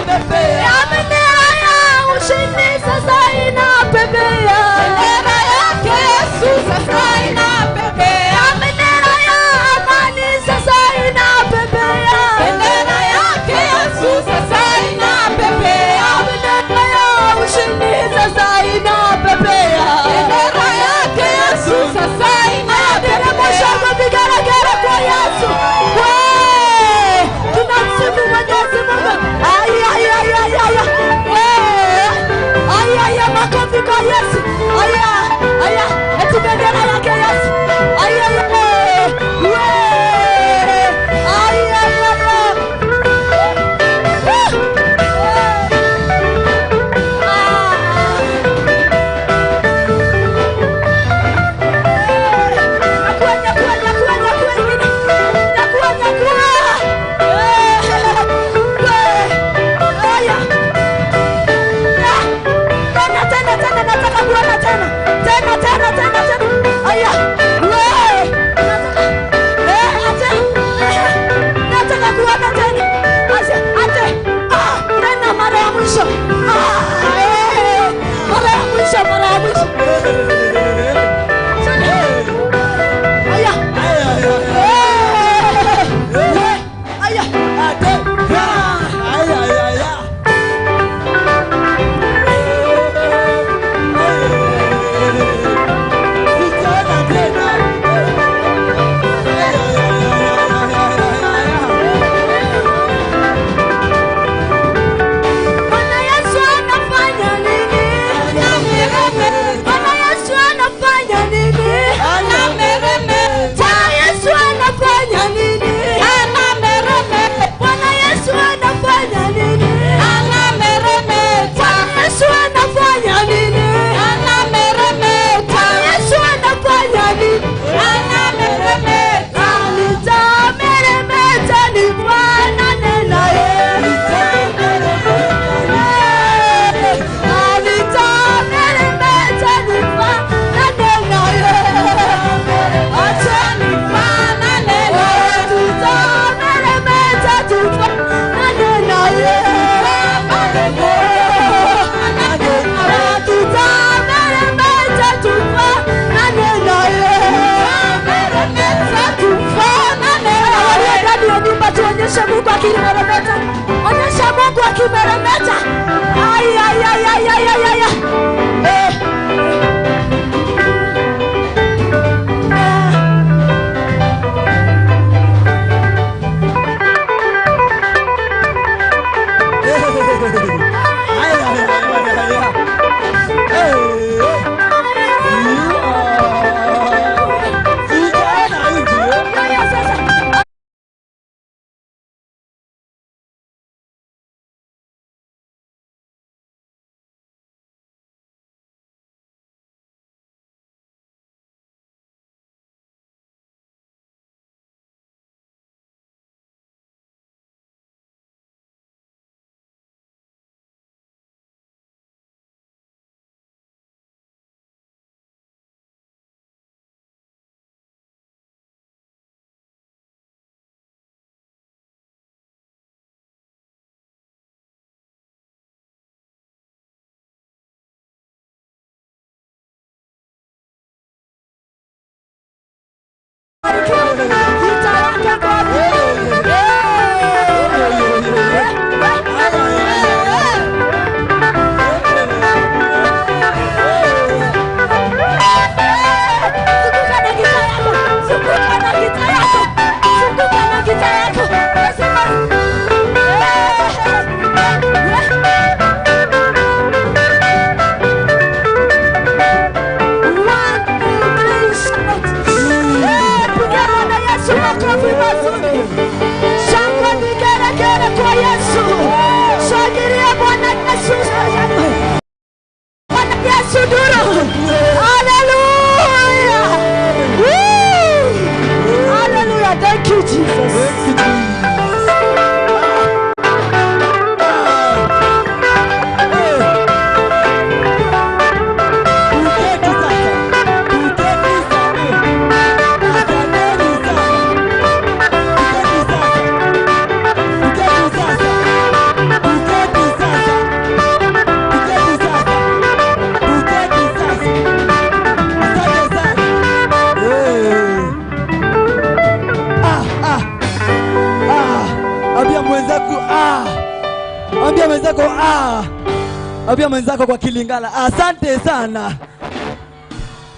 [SPEAKER 1] Ambia mwenzako kwa Kilingala, asante sana,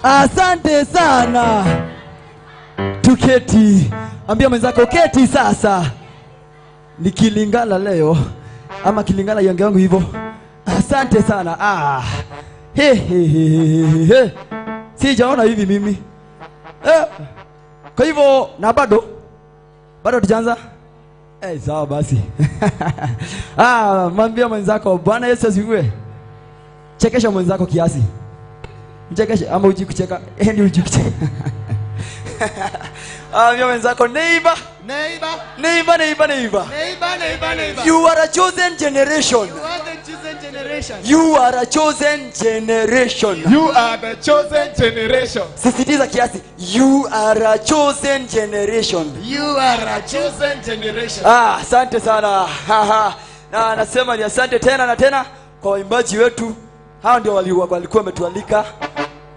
[SPEAKER 1] asante sana. Tuketi. Ambia mwenzako keti sasa. Ni Kilingala leo ama Kilingala yange yangu hivyo. Asante sana. Ah. He he he he. Sijaona hivi mimi. Kwa hivyo na bado tujaanza? Sawa basi. Ah, mwambie mwenzako Bwana Yesu asifiwe. Chekesha mwenzako kiasi. Mchekeshe ama uji kucheka. Ndio uji kucheka. Ambia mwenzako neighbor.
[SPEAKER 5] Neighbor.
[SPEAKER 1] Neighbor, neighbor, neighbor.
[SPEAKER 5] Neighbor, neighbor, neighbor.
[SPEAKER 1] You are a chosen generation.
[SPEAKER 5] You are the chosen generation.
[SPEAKER 1] You are a chosen generation.
[SPEAKER 3] You are the chosen generation.
[SPEAKER 1] Sisitiza kiasi. You are a chosen generation.
[SPEAKER 5] You are a chosen generation.
[SPEAKER 1] Ah, asante sana. Na nasema ni asante tena na tena kwa waimbaji wetu. Hao ndio walikuwa wametualika.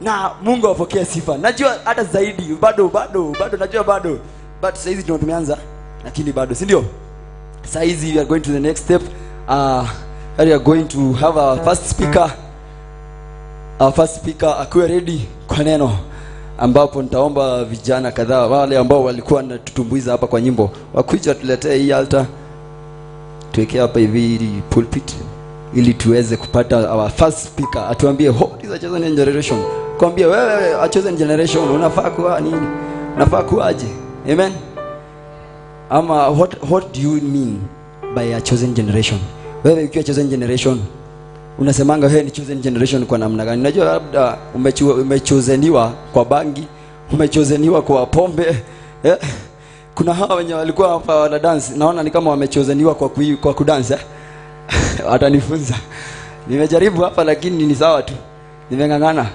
[SPEAKER 1] Na Mungu apokee sifa. Najua hata zaidi bado najua bado. But sasa hizi ndio tumeanza, lakini bado, si ndio? Sasa hizi we are going to the next step. We are going to have our first speaker. Our first speaker akuwe ready kwa neno, ambapo nitaomba vijana kadhaa wale ambao walikuwa wanatutumbuiza hapa kwa nyimbo wakuja tuletee hii altar, tuweke hapa hivi ili pulpit, ili tuweze kupata our first speaker atuambie what is a chosen generation. Kwambie wewe a chosen generation unafaa kuwa nini? Unafaa kuaje? Amen. Ama what do you mean by a chosen generation? Wewe ukiwa chosen generation unasemanga wewe ni chosen generation kwa namna gani? Unajua labda umechozeniwa kwa bangi, umechozeniwa kwa pombe. Kuna hawa wenye walikuwa hapa wana dance, naona ni kama wamechozeniwa kwa kudance. Watanifunza. Nimejaribu hapa lakini ni sawa tu. Nimeng'ang'ana.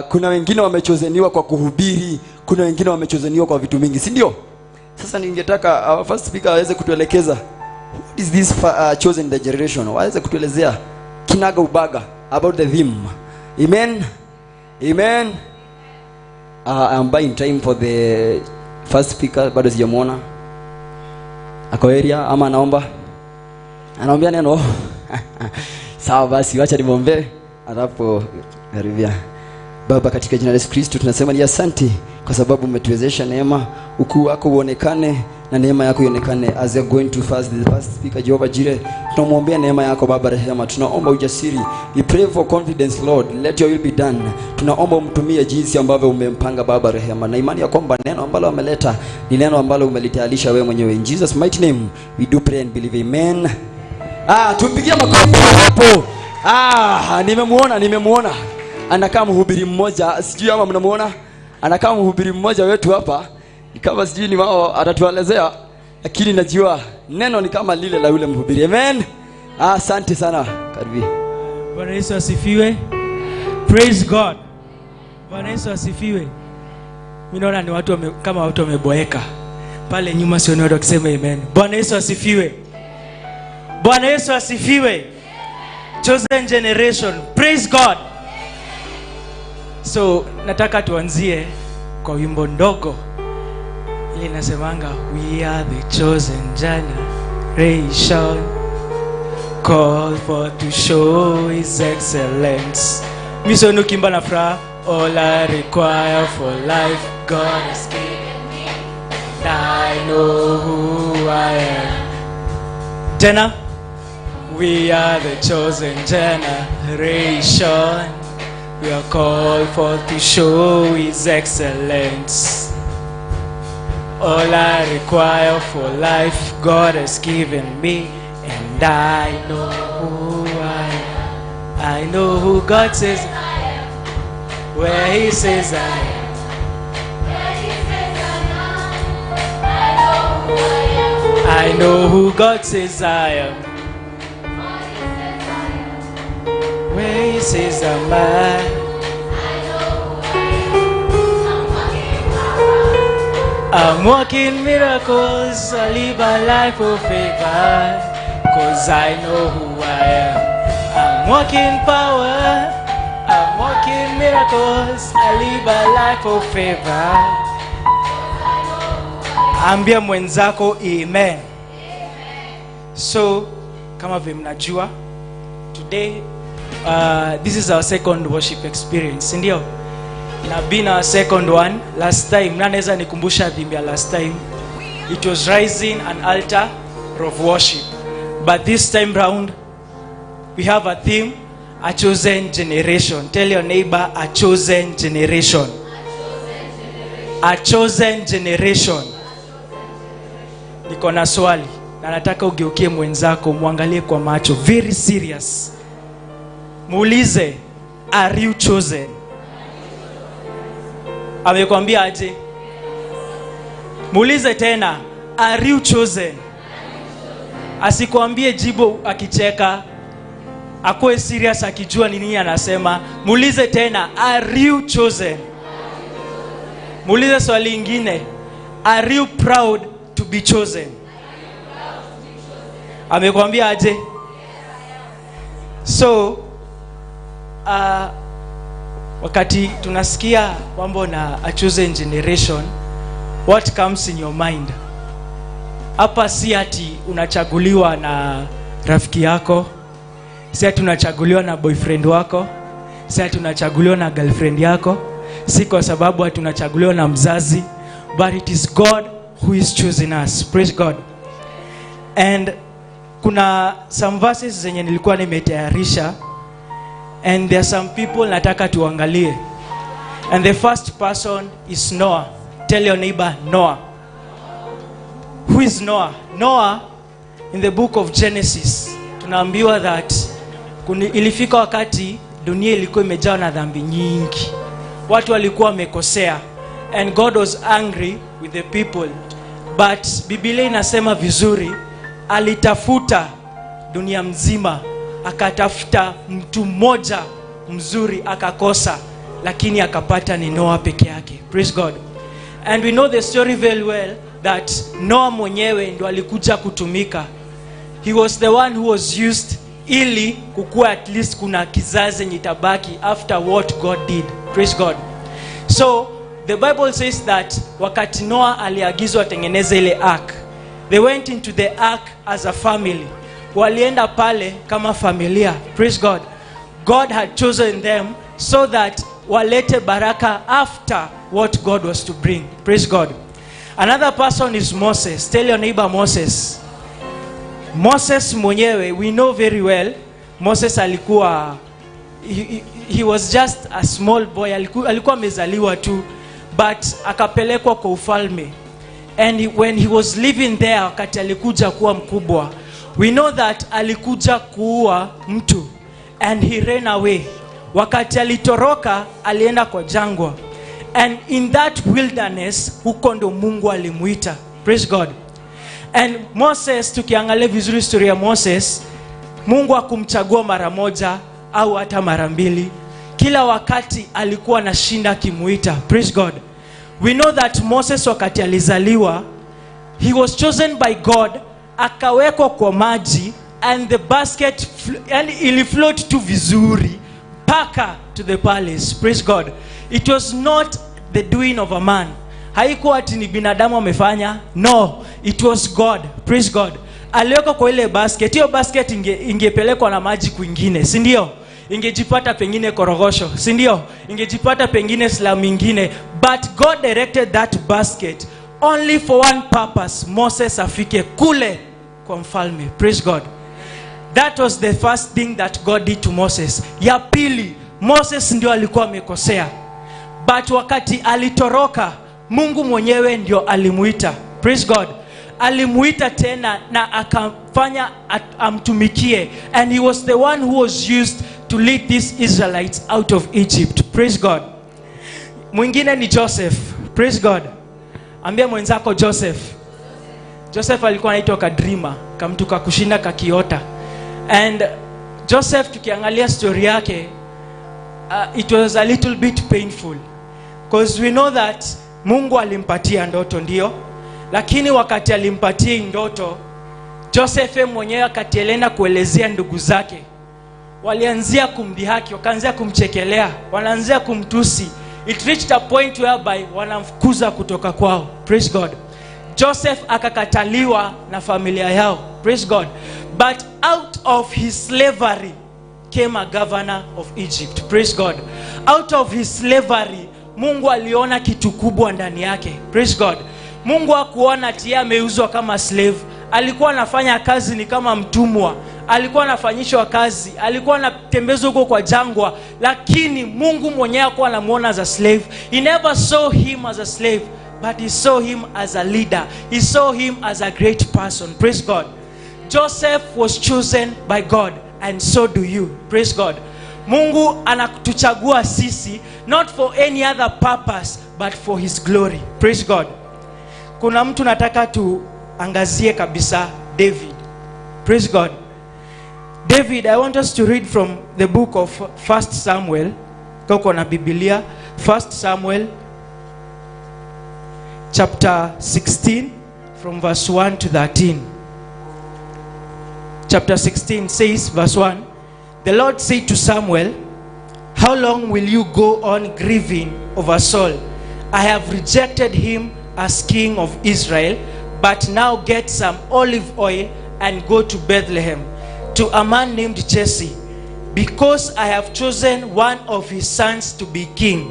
[SPEAKER 1] Kuna wengine wamechozeniwa kwa kuhubiri, kuna wengine wamechozeniwa kwa vitu mingi, si ndio? Sasa ningetaka our first speaker aweze kutuelekeza what is this chosen the generation, waweze kutuelezea kinaga ubaga about the theme. Amen. Amen. I'm buying time for the first speaker, bado sijamuona. Ako area ama anaomba? Anaombea neno. Sawa basi, wacha nimwombee alapo karibia. Baba, katika jina la Yesu Kristo tunasema ni asante kwa sababu umetuwezesha neema, ukuu wako uonekane na neema yako ionekane. As we are going to fast the first speaker Jehovah Jireh, tunamwombea neema yako Baba rehema, tunaomba ujasiri. We pray for confidence Lord, let your will be done. Tunaomba umtumie jinsi ambavyo umempanga Baba rehema, na imani ya kwamba neno ambalo ameleta ni neno ambalo umelitayarisha wewe mwenyewe. In Jesus mighty name we do pray and believe, amen. Ah, tumpigie makofi hapo. Ah, nimemuona. Anakaa mhubiri mmoja, sijui ama mnamuona? Anakaa mhubiri mmoja wetu hapa. Kama sijui ni wao atatuelezea, lakini najua neno ni kama lile la yule mhubiri. Amen. Asante sana. Karibu.
[SPEAKER 4] Bwana Yesu asifiwe. Praise God. Bwana Yesu asifiwe. Mimi naona ni watu kama watu wameboeka. Pale nyuma sioni watu wakisema amen. Bwana Yesu asifiwe. Bwana Yesu asifiwe. Chosen generation. Praise God. So nataka tuanzie kwa wimbo ndogo ile inasemanga we are the chosen generation, called for to show his excellence. Misono kimba na fra, all I require for life God has given me, and I know who I am. Tena, we are the chosen generation, we are called for to show his excellence. All I require for life God has given me, and I know who I am. I know who God says I am, where he says I am.
[SPEAKER 2] Where he says I am, I know who I am.
[SPEAKER 4] I know who God says I am,
[SPEAKER 2] What he says I am.
[SPEAKER 4] where he says I'm at.
[SPEAKER 2] I know who I am. I'm walking power.
[SPEAKER 4] I'm walking miracles, I live a life of favor, 'cause I know who I am. I'm walking power, I'm walking miracles, I live a life of favor. Ambia mwenzako amen. So, kama vile mnajua, today
[SPEAKER 6] This is our second worship experience, ndio? Ina been our second one. Last time, nani anaweza nikumbusha theme ya last time? It was rising an altar of worship. But this time round, we have a theme, a chosen generation. Tell your neighbor, a chosen generation. A chosen generation. Niko na swali na nataka ugeukie mwenzako, muangalie kwa macho, very serious. Muulize, "Are you chosen?" Amekwambia aje? Muulize tena, "Are you chosen?" Asikwambie jibu akicheka, akuwe serious akijua ni nini anasema. Muulize tena, "Are you chosen?" Muulize swali ingine, "Are you proud to be chosen?" Amekwambia aje? So wakati tunasikia mambo na a chosen generation, what comes in your mind? Hapa si ati unachaguliwa na rafiki yako, si ati unachaguliwa na boyfriend wako, si ati unachaguliwa na girlfriend yako, si kwa sababu ati unachaguliwa na mzazi, but it is God who is choosing us. Praise God. And kuna some verses zenye nilikuwa nimetayarisha, and there are some people nataka tuangalie. And the first person is Noah. Tell your neighbor, Noah. Who is Noah? Noah, in the book of Genesis, tunaambiwa that ilifika wakati dunia ilikuwa imejaa na dhambi nyingi, watu walikuwa wamekosea, and God was angry with the people. But Biblia inasema vizuri, alitafuta dunia mzima, akatafuta mtu mmoja mzuri, akakosa, lakini akapata ni Noah peke yake. Praise God. And we know the story very well, that Noah mwenyewe ndo alikuja kutumika. He was the one who was used ili kukuwa at least kuna kizazi yenye itabaki after what God did. Praise God. So the Bible says that wakati Noah aliagizwa atengeneze ile ark, they went into the ark as a family. Walienda pale kama familia. Praise God. God had chosen them so that walete baraka after what God was to bring. Praise God. Another person is Moses. Tell your neighbor, Moses. Moses mwenyewe, we know very well, Moses alikuwa he was just a small boy, alikuwa amezaliwa tu, but akapelekwa kwa ufalme. And when he was living there, wakati alikuja kuwa mkubwa, we know that alikuja kuua mtu and he ran away. Wakati alitoroka, alienda kwa jangwa. And in that wilderness, huko ndo Mungu alimuita. Praise God. And Moses, tukiangalia vizuri story ya Moses, Mungu hakumchagua mara moja au hata mara mbili. Kila wakati alikuwa anashinda akimuita. Praise God. We know that Moses, wakati alizaliwa, he was chosen by God, akawekwa kwa maji, and the basket yani ilifloat tu vizuri mpaka to the palace. Praise God. It was not the doing of a man. Haikuwa ati ni binadamu amefanya. No, it was God. Praise God. Aliwekwa kwa ile basket. Hiyo basket ingepelekwa na maji kwingine, si ndio? Ingejipata pengine Korogocho, si ndio? Ingejipata pengine slum ingine. But God directed that basket only for one purpose: Moses afike kule kwa mfalme. Praise God. That was the first thing that God did to Moses. Ya pili, Moses ndio alikuwa amekosea, but wakati alitoroka, Mungu mwenyewe ndio alimuita. Praise God. Alimuita tena na akamfanya amtumikie, and he was the one who was used to lead these Israelites out of Egypt. Praise God. Mwingine ni Joseph. Praise God. Ambia mwenzako, Joseph. Joseph alikuwa anaitwa kadreamer, kamtu kakushinda kakiota. And Joseph, tukiangalia story yake, it was a little bit painful, because we know that Mungu alimpatia ndoto, ndio, lakini wakati alimpatia hii ndoto, Joseph yeye mwenyewe, wakati alienda kuelezea ndugu zake, walianzia kumdhihaki, wakaanzia kumchekelea, wanaanzia kumtusi. It reached a point whereby wanamfukuza kutoka kwao. Praise God. Joseph akakataliwa na familia yao. Praise God. But out of his slavery came became a governor of Egypt. Praise God. Out of his slavery, Mungu aliona kitu kubwa ndani yake. Praise God. Mungu hakuona ati yeye ameuzwa kama slave. Alikuwa anafanya kazi ni kama mtumwa. Alikuwa anafanyishwa kazi, alikuwa anatembezwa huko kwa jangwa, lakini Mungu mwenyewe hakuwa anamuona as a slave. He never saw him as a slave, but he saw him as a leader. He saw him as a great person. Praise God. Joseph was chosen by God, and so do you. Praise God. Mungu anatuchagua sisi not for any other purpose but for his glory. Praise God. Kuna mtu nataka tuangazie kabisa, David. Praise God. David, I want us to read from the book of 1 Samuel. Kama na Biblia, 1 Samuel chapter 16 from verse 1 to 13. Chapter 16 says, verse 1, "The Lord said to Samuel, 'How long will you go on grieving over Saul? I have rejected him as king of Israel, but now get some olive oil and go to Bethlehem to a man named Jesse, because I have chosen one of his sons to be king.'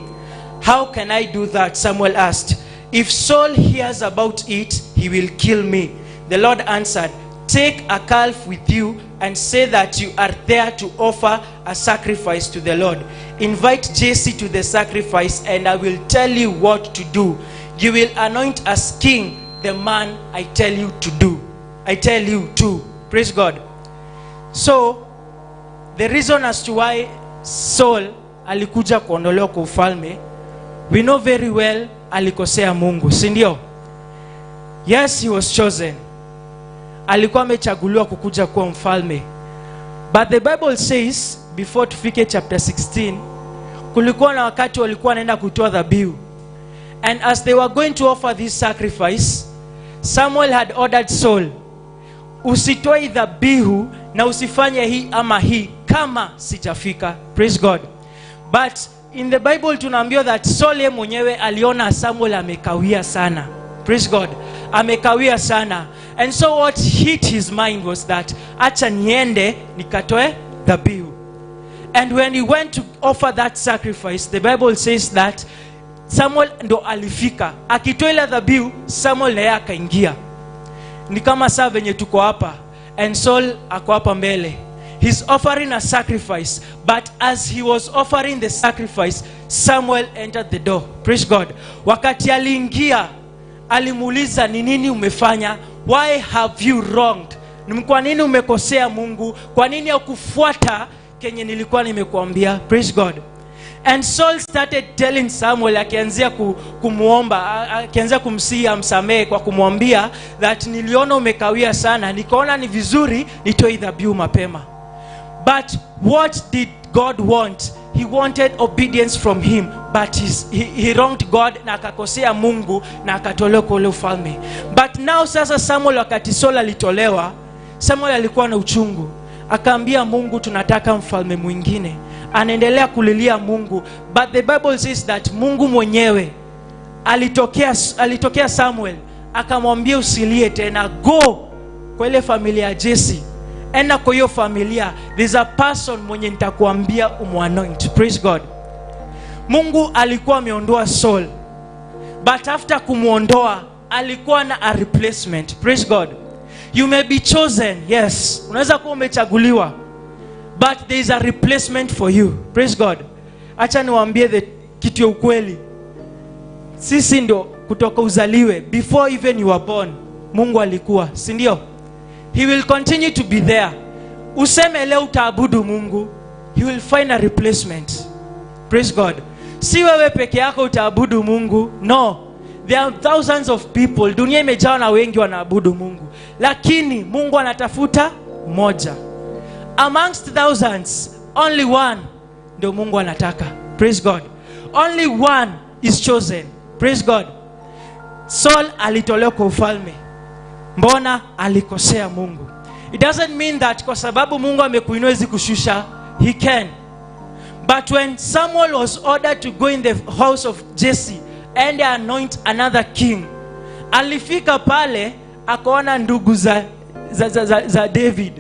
[SPEAKER 6] 'How can I do that?' Samuel asked. 'If Saul hears about it, he will kill me.' The Lord answered, 'Take a calf with you and say that you are there to offer a sacrifice to the Lord. Invite Jesse to the sacrifice, and I will tell you what to do. You will anoint as king the man I tell you to do. I tell you to.'" Praise God. So, the reason as to why Saul alikuja kuondolewa kwa ufalme, we know very well alikosea Mungu, si ndio? Yes, he was chosen. Alikuwa amechaguliwa kukuja kuwa mfalme. But the Bible says, before tufike chapter 16, kulikuwa na wakati walikuwa wanaenda kutoa dhabihu. And as they were going to offer this sacrifice, Samuel had ordered Saul, "Usitoe dhabihu na usifanye hii ama hii kama sijafika." Praise God. But in the Bible tunaambiwa that Saul yeye mwenyewe aliona Samuel amekawia sana. Praise God. Amekawia sana. And so what hit his mind was that, "Acha niende nikatoe dhabihu." And when he went to offer that sacrifice, the Bible says that Samuel ndo alifika. Akitoa ile dhabihu, Samuel naye akaingia. Ni kama saa venye tuko hapa and Saul ako hapa mbele. He's offering a sacrifice, but as he was offering the sacrifice, Samuel entered the door. Praise God. Wakati aliingia, alimuuliza, "Ni nini umefanya? Why have you wronged? Ni kwa nini umekosea Mungu? Kwa nini hukufuata kenye nilikuwa nimekuambia?" Praise God. And Saul started telling Samuel, akianzia kumuomba, akianzia kumsihi amsamehe kwa kumwambia that niliona umekawia sana, nikaona ni vizuri nitoe dhabihu mapema. But what did God want? He wanted obedience from him, but he wronged God na akakosea Mungu na akatolewa kwa ule ufalme. But now sasa Samuel, wakati Saul alitolewa, Samuel alikuwa na uchungu. Akaambia Mungu, "Tunataka mfalme mwingine." Anaendelea kulilia Mungu. But the Bible says that Mungu mwenyewe alitokea Samuel akamwambia, "Usilie tena, go kwa ile familia ya Jesse. Enda kwa hiyo familia, there's a person mwenye nitakuambia umuanoint." Praise God. Mungu alikuwa ameondoa Saul. But after kumuondoa, alikuwa na a replacement. Praise God. You may be chosen, yes. Unaweza kuwa umechaguliwa. But there is a replacement for you. Praise God. Acha niwaambie the kitu ya ukweli. Sisi ndo kutoka uzaliwe, before even you were born, Mungu alikuwa, si ndio? He will continue to be there. Useme leo utaabudu Mungu, he will find a replacement. Praise God. Si wewe peke yako utaabudu Mungu. No. There are thousands of people. Dunia imejaa na wengi wanaabudu Mungu. Lakini Mungu anatafuta mmoja. Amongst thousands, only one ndio Mungu anataka. Praise God. Only one is chosen. Praise God. Saul alitolewa kwa ufalme. Mbona? Alikosea Mungu. It doesn't mean that kwa sababu Mungu amekuinua hawezi kushusha. He can. But when Samuel was ordered to go in the house of Jesse and anoint another king, alifika pale akaona ndugu za David.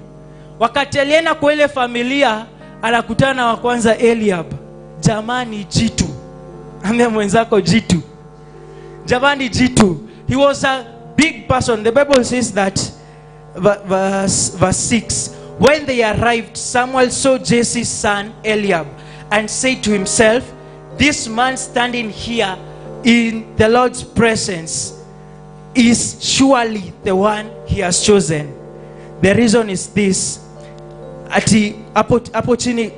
[SPEAKER 6] Wakati alienda kwa ile familia, Anakutana wa kwanza Eliab. Jamani jitu. Ambia mwenzako jitu. Jamani jitu. He was a big person. The Bible says that verse 6. When they arrived, Samuel saw Jesse's son Eliab and said to himself, "This man standing here in the Lord's presence is surely the one he has chosen." The reason is this. Ati hapo chini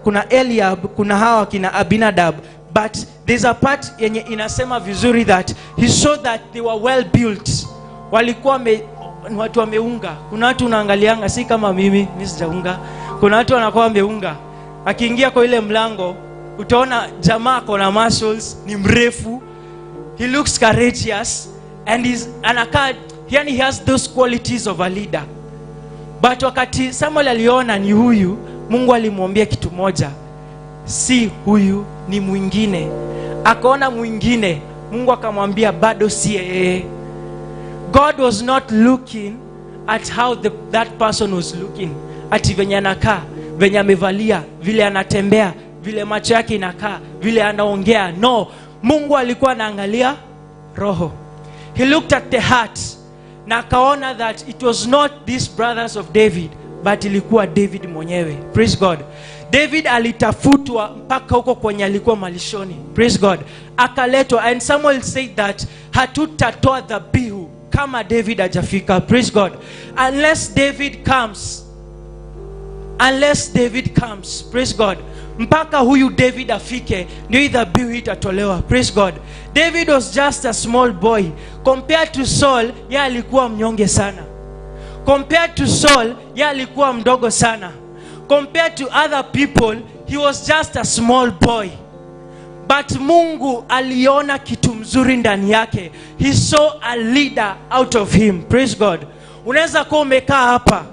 [SPEAKER 6] kuna Eliab, kuna hawa kina Abinadab, but there's a part yenye inasema vizuri that he saw that they were well built. Walikuwa watu wameunga. Kuna watu unaangalianga, si kama mimi sijaunga. Kuna watu wanakuwa wameunga. Akiingia kwa ile mlango, utaona jamaa ako na muscles, ni mrefu. He looks courageous and he's anakaa, yani he has those qualities of a leader. But wakati Samuel aliona ni huyu, Mungu alimwambia kitu moja: si huyu, ni mwingine. Akaona mwingine, Mungu akamwambia bado si yeye. God was not looking at how that person was looking. Ati venye anakaa, venye amevalia, vile anatembea, vile macho yake inakaa, vile anaongea. No, Mungu alikuwa anaangalia roho. He looked at the heart na akaona that it was not these brothers of David, but ilikuwa David mwenyewe. Praise God. David alitafutwa mpaka huko kwenye alikuwa malishoni. Praise God. Akaletwa, and Samuel said that hatutatoa dhabihu kama David hajafika. Praise God. Unless David comes. Unless David comes. Praise God. Mpaka huyu David afike ndio hii dhabihu itatolewa. Praise God. David was just a small boy compared to Saul. Yeye alikuwa mnyonge sana. Compared to Saul, yeye alikuwa mdogo sana. Compared to other people, he was just a small boy. But Mungu aliona kitu mzuri ndani yake. He saw a leader out of him. Praise God. Unaweza kuwa umekaa hapa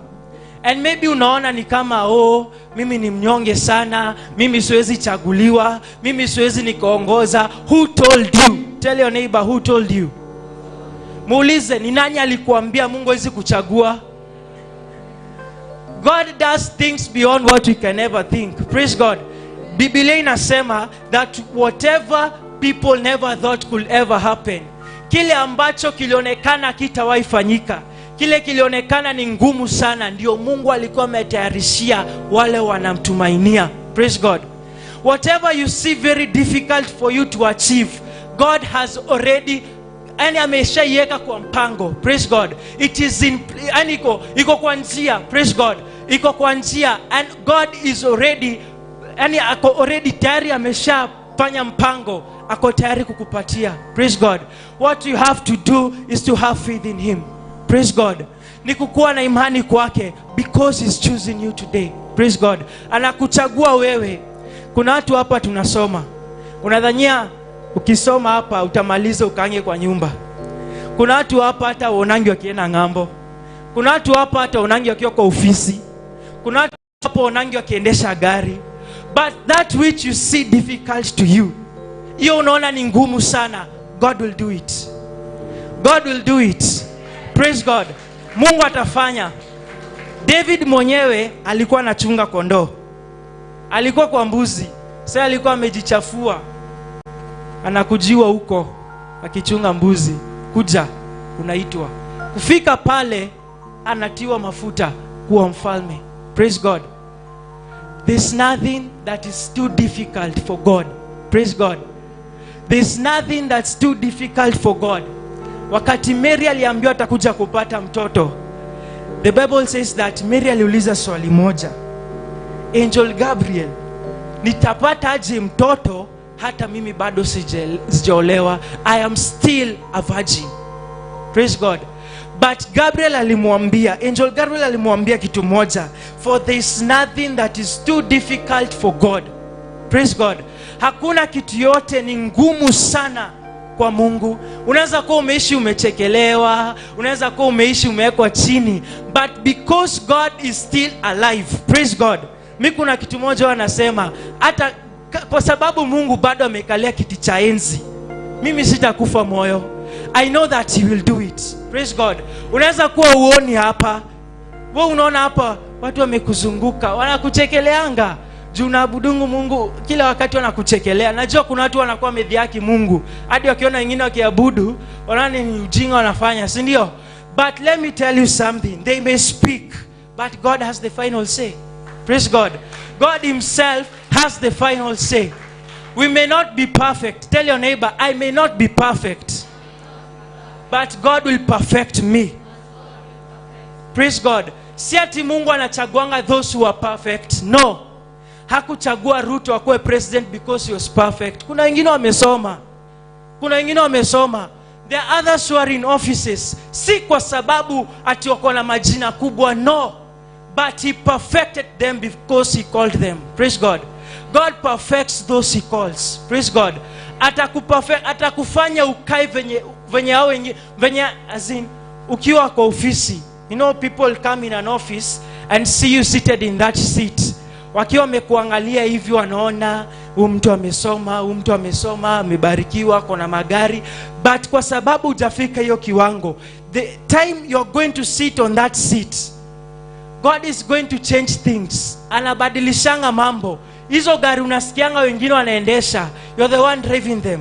[SPEAKER 6] and maybe unaona ni kama, oh, mimi ni mnyonge sana, mimi siwezi chaguliwa, mimi siwezi nikaongoza. Who told you? Tell your neighbor, who told you? Muulize, ni nani alikuambia Mungu hawezi kuchagua? God does things beyond what we can ever think. Praise God. Biblia inasema that whatever people never thought could ever happen, kile ambacho kilionekana kitawahi fanyika, kile kilionekana ni ngumu sana, ndio Mungu alikuwa ametayarishia wale wanamtumainia. Praise God. Whatever you see very difficult for you to achieve, God has already, yani ameshaiweka kwa mpango. Praise God. It is in, yani iko kwa njia. Praise God. Iko kwa njia, and God is already, yani ako already tayari ameshafanya mpango, ako tayari kukupatia. Praise God. What you have to do is to have faith in him. Praise God. Ni kukuwa na imani kwake, because he's choosing you today. Praise God. Anakuchagua wewe. Kuna watu hapa tunasoma, unadhania ukisoma hapa utamaliza ukaange kwa nyumba. Kuna watu hapa hata uonangi wakienda ng'ambo. Kuna watu hapa hata uonangi wakiwa kwa ofisi. Kuna watu hapa uonangi wakiendesha gari. But that which you see difficult to you, hiyo unaona ni ngumu sana, God will do it. God will do it. Praise God. Mungu atafanya. David mwenyewe alikuwa anachunga kondoo, alikuwa kwa mbuzi. Sasa alikuwa amejichafua, anakujiwa huko akichunga mbuzi. Kuja unaitwa. Kufika pale anatiwa mafuta kuwa mfalme. Praise God. There's nothing that is too difficult for God. Praise God. There's nothing that's too difficult for God. Wakati Mary aliambiwa atakuja kupata mtoto, the Bible says that Mary aliuliza swali moja: Angel Gabriel, nitapata aje mtoto hata mimi bado sijaolewa? I am still a virgin. Praise God. But Gabriel alimwambia, Angel Gabriel alimwambia kitu moja: for there is nothing that is too difficult for God. Praise God. Hakuna kitu yote ni ngumu sana kwa Mungu. Unaweza kuwa umeishi umechekelewa, unaweza kuwa umeishi umewekwa chini, but because God is still alive. Praise God. Mi kuna kitu moja wanasema, hata kwa sababu Mungu bado amekalia kiti cha enzi, mimi sitakufa moyo. I know that he will do it. Praise God. Unaweza kuwa uoni hapa, wewe unaona hapa watu wamekuzunguka, wanakuchekeleanga. Juu unaabudungu Mungu kila wakati wanakuchekelea. Najua kuna watu wanakuwa wamedhihaki Mungu hadi wakiona wengine wakiabudu wanaona ni ujinga wanafanya, si ndio? But let me tell you something, they may speak, but God has the final say. Praise God. God himself has the final say. We may not be perfect. Tell your neighbor, I may not be perfect, but God will perfect me. Praise God. Si ati Mungu anachaguanga those who are perfect. No. Hakuchagua Ruto akuwe president because he was perfect. Kuna wengine wamesoma. Kuna wengine wamesoma. There are others who are in offices. Si kwa sababu ati wako na majina kubwa, no. But he perfected them because he called them. Praise God. God perfects those he calls. Praise God. Atakuperfect, atakufanya ukae venye hao wengine, venye, as in, ukiwa kwa ofisi. You know, people come in an office and see you seated in that seat. Wakiwa wamekuangalia hivi wanaona huyu mtu amesoma, huyu mtu amesoma, amebarikiwa, kuna magari. But kwa sababu hujafika hiyo kiwango, the time you're going to sit on that seat, God is going to change things. Anabadilishanga mambo. Hizo gari unasikianga wengine wanaendesha, you're the one driving them.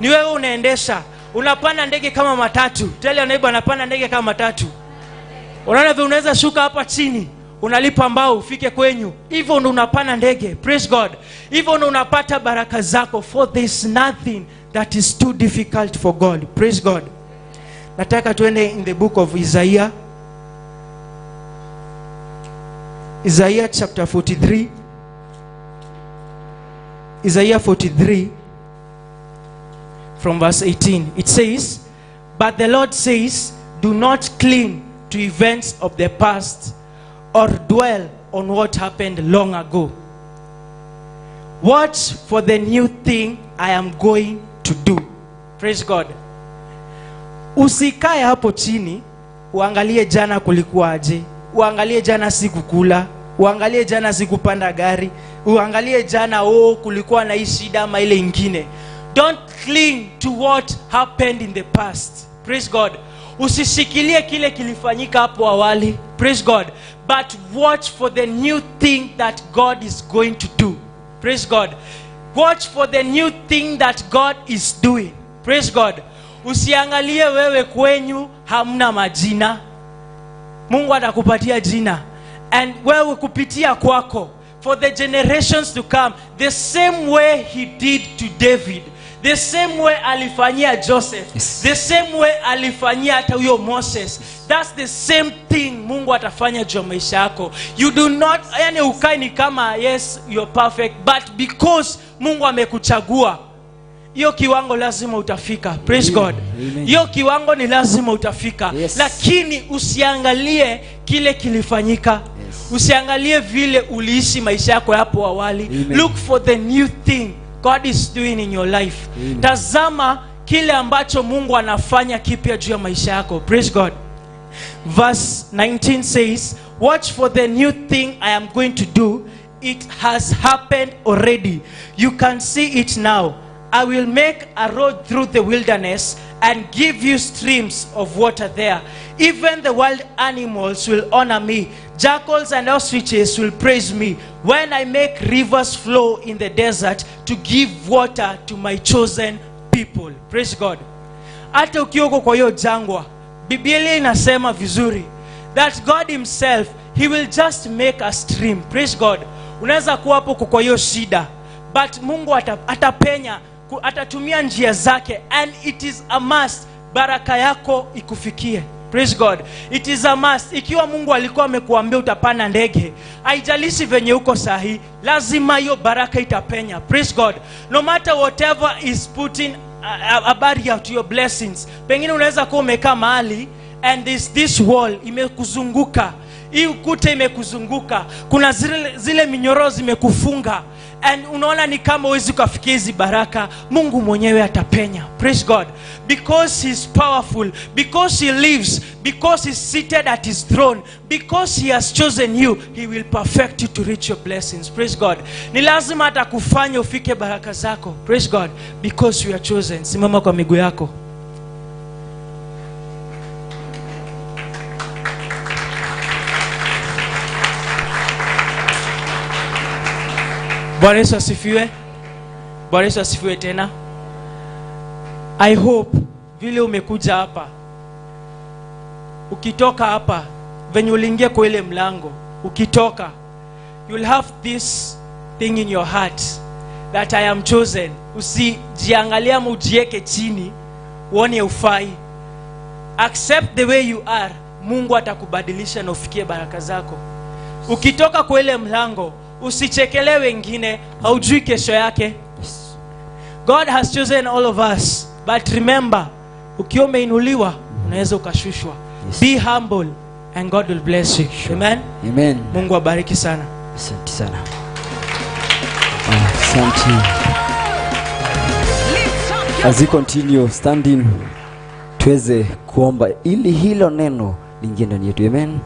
[SPEAKER 6] Ni wewe unaendesha. Unapanda ndege kama matatu. Tell your neighbor, anapanda ndege kama matatu. Unaona vile unaweza shuka hapa chini, unalipa mbao ufike kwenyu. Hivyo ndo unapanda ndege. Praise God. Hivyo ndo unapata baraka zako. For there is nothing that is too difficult for God. Praise God. Nataka tuende in the book of Isaiah. Isaiah chapter 43. Isaiah 43 from verse 18. It says, but the Lord says, do not cling to events of the past or dwell on what happened long ago. Watch for the new thing I am going to do. Praise God. Usikae hapo chini, uangalie jana kulikuwa aje, uangalie jana sikukula, uangalie jana sikupanda gari, uangalie jana kulikuwa na hii shida ama ile ingine. Don't cling to what happened in the past. Praise God. Usishikilie kile kilifanyika hapo awali. Praise God. But watch for the new thing that God is going to do. Praise God. Watch for the new thing that God is doing. Praise God. Usiangalie wewe kwenyu hamna majina. Mungu atakupatia jina. And wewe kupitia kwako, for the generations to come, the same way he did to David, the same way alifanyia Joseph,
[SPEAKER 1] Yes.
[SPEAKER 6] the same way alifanyia hata huyo Moses. That's the same thing Mungu atafanya juu ya maisha yako. You do not, yani ukae ni kama yes you're perfect, but because Mungu amekuchagua, hiyo kiwango lazima utafika. Praise God. Hiyo kiwango ni lazima utafika.
[SPEAKER 1] Yes.
[SPEAKER 6] Lakini usiangalie kile kilifanyika.
[SPEAKER 1] Yes.
[SPEAKER 6] Usiangalie vile uliishi maisha yako hapo awali.
[SPEAKER 1] Amen.
[SPEAKER 6] Look for the new thing God is doing in your life.
[SPEAKER 1] Amen.
[SPEAKER 6] Tazama kile ambacho Mungu anafanya kipya juu ya maisha yako. Praise God. Verse 19 says, watch for the new thing I am going to do. It has happened already. You can see it now. I will make a road through the wilderness and give you streams of water there. Even the wild animals will honor me. Jackals and ostriches will praise me when I make rivers flow in the desert to give water to my chosen people. Praise God. Hata ukiwa uko kwa hiyo jangwa, Biblia inasema vizuri that God himself, he will just make a stream. Praise God. Unaweza kuwa hapo uko kwa hiyo shida, but Mungu atapenya, atatumia njia zake, and it is a must baraka yako ikufikie. Praise God. It is a must. Ikiwa Mungu alikuwa amekuambia utapanda ndege, haijalishi venye uko sahi, lazima hiyo baraka itapenya. Praise God. No matter whatever is putting a barrier to your blessings. Pengine unaweza kuwa umekaa mahali and this wall imekuzunguka. Hii ukuta imekuzunguka. Kuna zile minyororo zimekufunga. And unaona ni kama huwezi kufikia hizi baraka. Mungu mwenyewe atapenya. Praise God. Because he's powerful, because he lives, because he's seated at his throne, because he has chosen you, he will perfect you to reach your blessings. Praise God. Ni lazima atakufanya ufike baraka zako. Praise God. Because you are chosen. Simama kwa miguu yako. Bwana Yesu asifiwe. Bwana Yesu asifiwe tena. I hope vile umekuja hapa, ukitoka hapa, venye uliingia kwa ile mlango, ukitoka, you'll have this thing in your heart that I am chosen. Usijiangalia ama ujieke chini uone ufai. Accept the way you are. Mungu atakubadilisha na ufikie baraka zako. Ukitoka kwa ile mlango, usichekelee wengine, haujui kesho yake. God has chosen all of us, but remember, ukiwa umeinuliwa unaweza ukashushwa. Be humble and God will bless you. Amen.
[SPEAKER 1] Amen.
[SPEAKER 6] Mungu abariki sana.
[SPEAKER 1] Asante sana. Asante. As we continue standing, tuweze kuomba ili hilo neno liingie ndani yetu. Amen.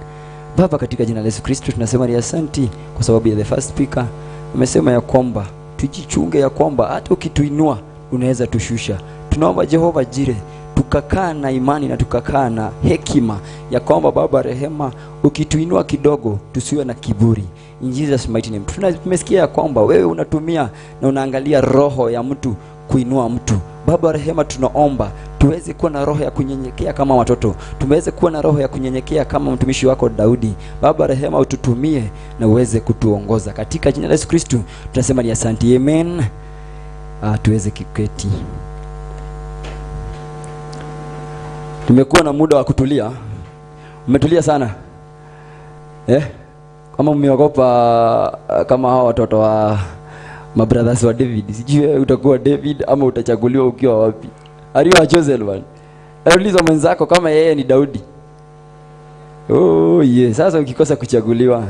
[SPEAKER 1] Baba, katika jina la Yesu Kristo tunasema ni asanti kwa sababu ya the first speaker amesema ya kwamba tujichunge, ya kwamba hata ukituinua unaweza tushusha. Tunaomba Jehova Jire tukakaa na imani na tukakaa na hekima ya kwamba Baba rehema, ukituinua kidogo tusiwe na kiburi. In Jesus mighty name. Tumesikia ya kwamba wewe unatumia na unaangalia roho ya mtu kuinua mtu. Baba rehema, tunaomba tuweze kuwa na roho ya kunyenyekea kama watoto, tuweze kuwa na roho ya kunyenyekea kama mtumishi wako Daudi. Baba rehema, ututumie na uweze kutuongoza katika jina la Yesu Kristo tunasema ni asante, amen. Tuweze kiketi. Tumekuwa na muda wa kutulia. Mmetulia sana eh? Kama mmeogopa kama hao watoto wa mabrothers wa David, sijui wewe utakuwa David ama utachaguliwa ukiwa wapi. Are you a chosen one? Uliza mwenzako kama yeye ni Daudi. Oh yeah. Sasa ukikosa kuchaguliwa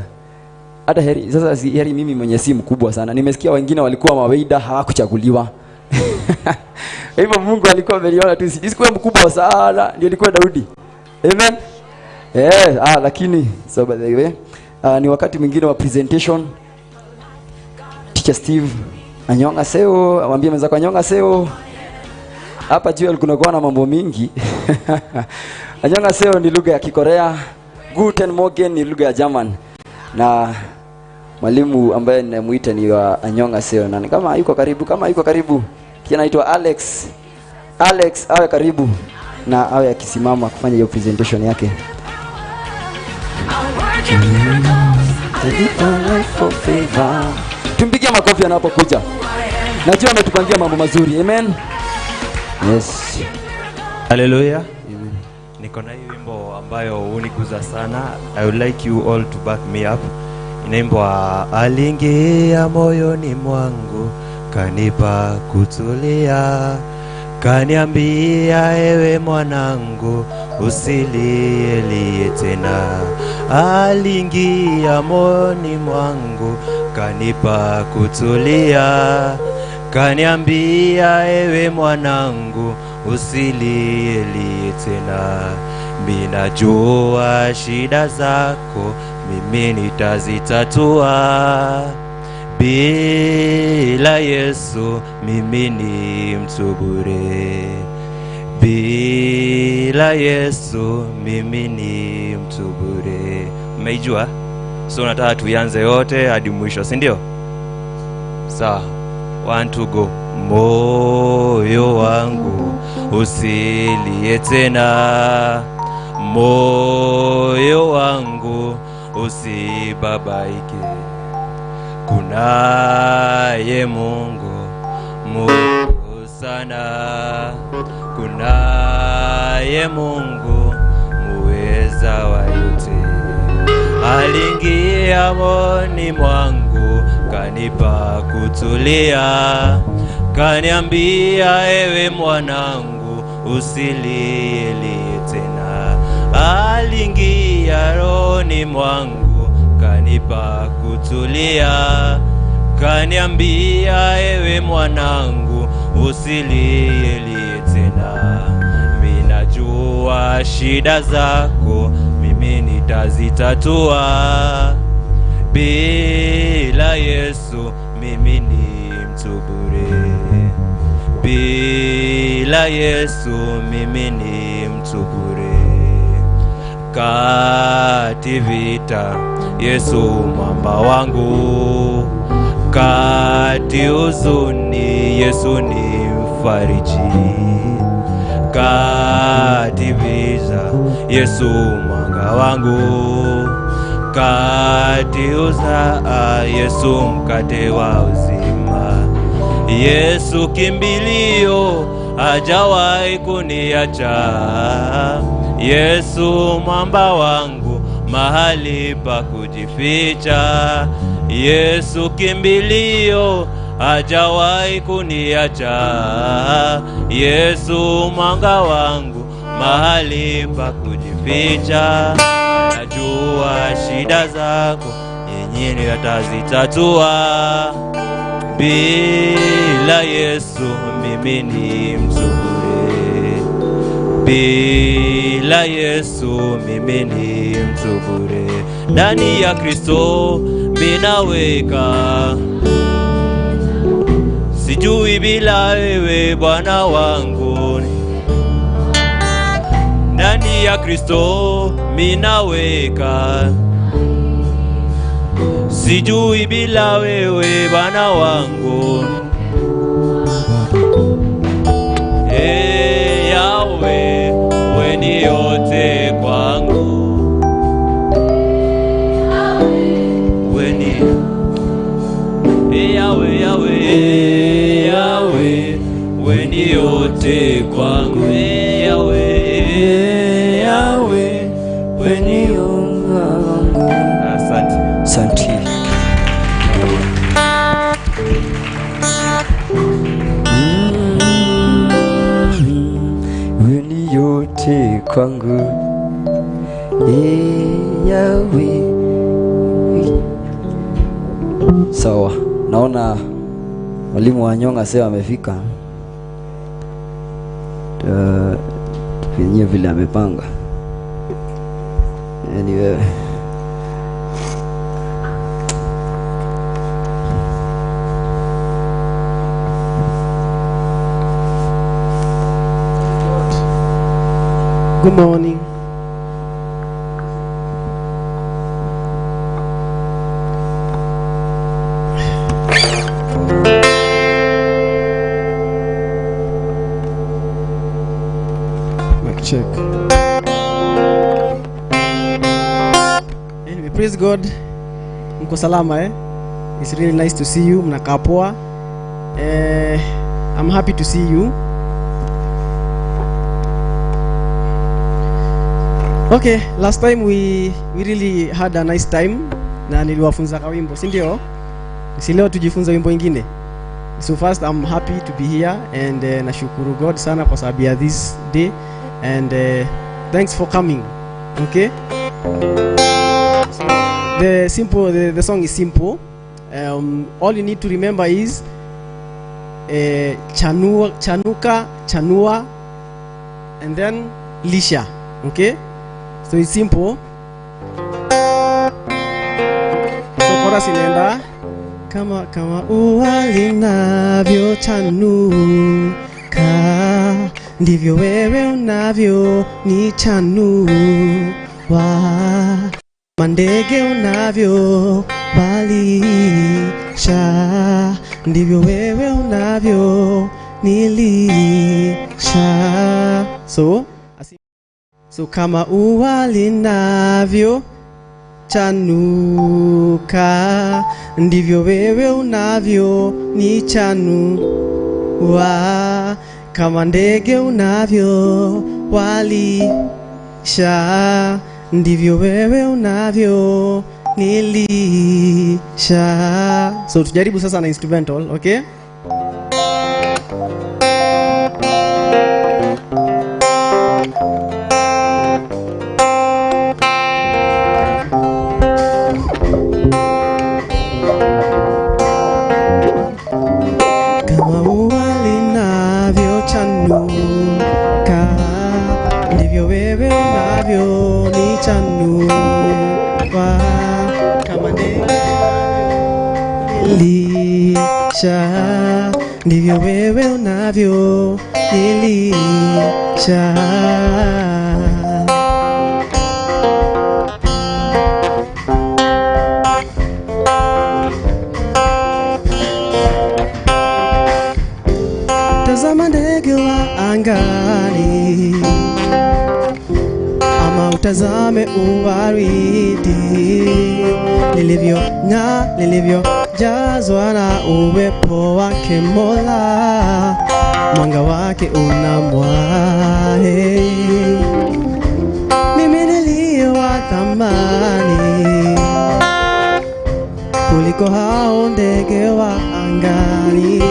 [SPEAKER 1] hata heri, sasa si heri mimi mwenye si mkubwa sana. Nimesikia wengine walikuwa mawaida hawakuchaguliwa. Hivyo Mungu alikuwa ameliona tu sikuwa mkubwa sana ndio ilikuwa Daudi. Amen. Lakini so by the way, ni wakati mwingine wa presentation. Teacher Steve anyonga seo, amwambie mwenzako anyonga seo. Hapa juu kuna kuwa na mambo mingi. Anyonga seo ni lugha ya Kikorea, Guten Morgen ni lugha ya German. Na mwalimu ambaye ninamuita ni wa anyonga seo, na kama yuko karibu, kama yuko karibu, kijana anaitwa Alex. Alex awe karibu na awe akisimama kufanya hiyo presentation yake. Tumpigie makofi anapokuja. Najua ametupangia mambo mazuri. Amen. Yes.
[SPEAKER 7] Hallelujah. Amen. Niko na hii wimbo ambayo huniguza sana. I would like you all to back me up. Inaimbwa, aliingia moyoni mwangu, kanipa kutulia, kaniambia ewe mwanangu, usilielie tena. Aliingia moyoni mwangu, kanipa kutulia, kaniambia ewe mwanangu, usilielie tena. Minajua shida zako, mimi nitazitatua. Bila Yesu mimi ni mtu bure. Bila Yesu mimi ni mtu bure. Umeijua? So nataka tuianze yote hadi mwisho, si ndio? Sawa. 1 2 go. Moyo wangu usilie tena, moyo wangu usibabaike, kunaye Mungu Mungu sana, kunaye Mungu muweza wa yote. Aliingia moyoni mwangu, kanipa kutulia, kaniambia ewe mwanangu, usilielie tena. Aliingia rohoni mwangu, kanipa kutulia, kaniambia ewe mwanangu, usilielie tena. Minajua shida zako, mimi nitazitatua. Bila Yesu mimi ni mtu bure. Bila Yesu mimi ni mtu bure. Kati vita Yesu mwamba wangu, Kati huzuni Yesu ni mfariji, kati vita Yesu mwanga wangu, kati uzaa Yesu mkate wa uzima. Yesu kimbilio hajawahi kuniacha, Yesu mwamba wangu mahali pa kujificha. Yesu kimbilio hajawahi kuniacha, Yesu mwanga wangu mahali pa kujificha. Najua shida zako yenyini atazitatua, bila Yesu mimi ni mtu bure, bila Yesu mimi ni mtu bure. Ndani ya Kristo minaweka, sijui bila wewe Bwana wangu. Ndani ya Kristo minaweka, sijui bila wewe Bwana wangu. Hey, Yahweh, wewe ni yote kwangu. Wewe ni Hey, Yahweh, Yahweh, Yahweh, wewe ni yote kwangu. Hey, Yahweh, Yahweh, wewe ni yote kwangu. Asante.
[SPEAKER 1] Asante. Wewe ni yote kwangu. Yahweh. Sawa, naona mwalimu wa Nyonga sasa amefika. Tufanyie vile amepanga. Anyway.
[SPEAKER 8] Good morning. Mic check. Anyway, praise God. Mko salama, eh? It's really nice to see you. Mnakaa poa. I'm happy to see you. Okay, last time we really had a nice time na niliwafunza kawimbo, si ndio? Si leo tujifunze wimbo ingine? So first I'm happy to be here and nashukuru God sana kwa sababu ya this day and thanks for coming. Okay? So the song is simple. All you need to remember is chanua, chanuka, chanua and then lisha. Okay? So it's simple. So chorus inaenda kama ua linavyochanuka ndivyo wewe unavyonichanua, mandege unavyo walisha ndivyo wewe unavyo nilisha. So kama ua linavyo chanuka ndivyo wewe unavyo nichanua, kama ndege unavyo walisha ndivyo wewe unavyo nilisha. So tujaribu sasa na instrumental, okay? Kama ua linavyochanuka ndivyo wewe unavyonichanua, kama ndege lisha ndivyo wewe unavyo nilisha. angani, ama utazame uwaridi nilivyong'aa, nilivyojazwa na uwepo wake Mola, mwanga wake unamwaa. Mimi niliye wa thamani kuliko hao ndege wa angani,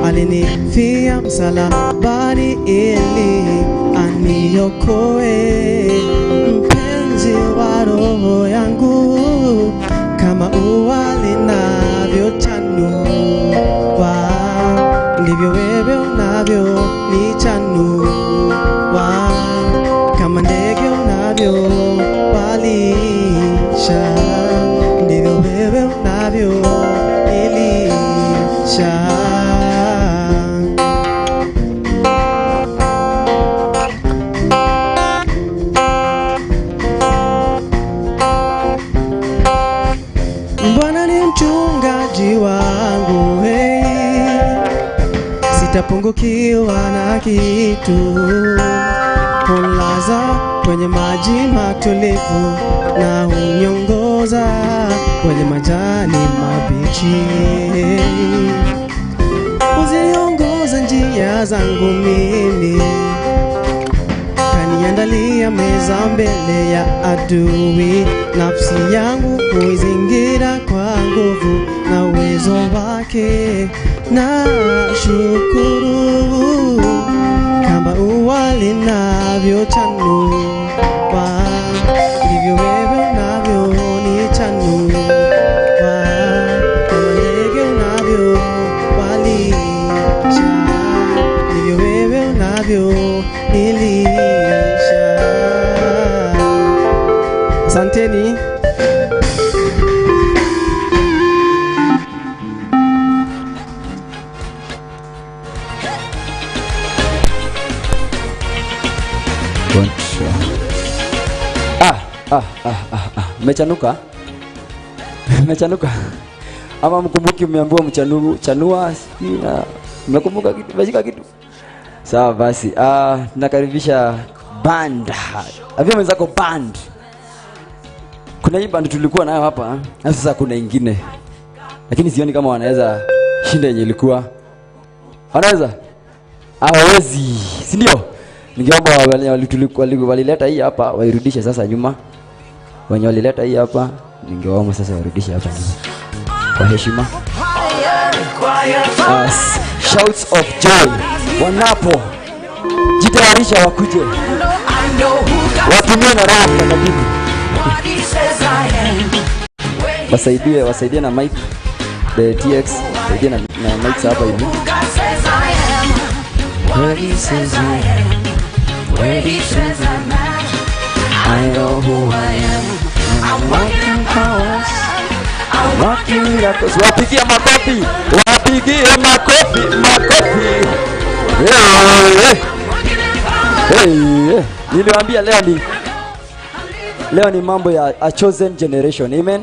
[SPEAKER 8] alinifia msalabani ili aniokoe. Mpenzi wa roho yangu, kama ua linavyochanua, ndivyo wewe unavyonichanua, kama ndege unavyowalisha, ndivyo wewe unavyonilisha. Bwana ni mchungaji wangu, hey, sitapungukiwa na kitu. Hunilaza kwenye maji matulivu na huniongoza kwenye majani mabichi. Huziongoza njia zangu mimi, kaniandalia meza mbele ya adui. Nafsi yangu huizingira kwa nguvu na uwezo wake. Na shukuru kama ua linavyochanua, ndivyo wewe unavyonichanua, kama ndege unavyowalisha, ndivyo wewe unavyonilisha. Asanteni.
[SPEAKER 1] Mmechanuka? Mmechanuka? Ama mkumbuki mmeambiwa mchanu chanua, mmekumbuka kitu, mmeshika kitu? Sawa basi. Tunakaribisha band. Ambia mwenzako band. Kuna hii band tulikuwa nayo hapa, na sasa kuna ingine. Lakini sioni kama wanaweza shinda yenye ilikuwa. Wanaweza? Hawawezi, si ndio? Ningeomba wale walileta hii hapa wairudishe sasa nyuma. Wenye walileta hii hapa ningewaomba sasa warudishe hapa nyuma. Kwa heshima. Shouts of joy wanapo jitayarisha wakuje. Watumie na Roho Mtakatifu. Wasaidie na mic, the TX, wasaidie na mics hapa hivi. Where he says I'm at, I know who I am. I'm walking powers, I'm walking miracles. Wapigie makofi, wapigie makofi, makofi. Hey, hey. Niliwaambia leo ni mambo ya a chosen generation. Amen.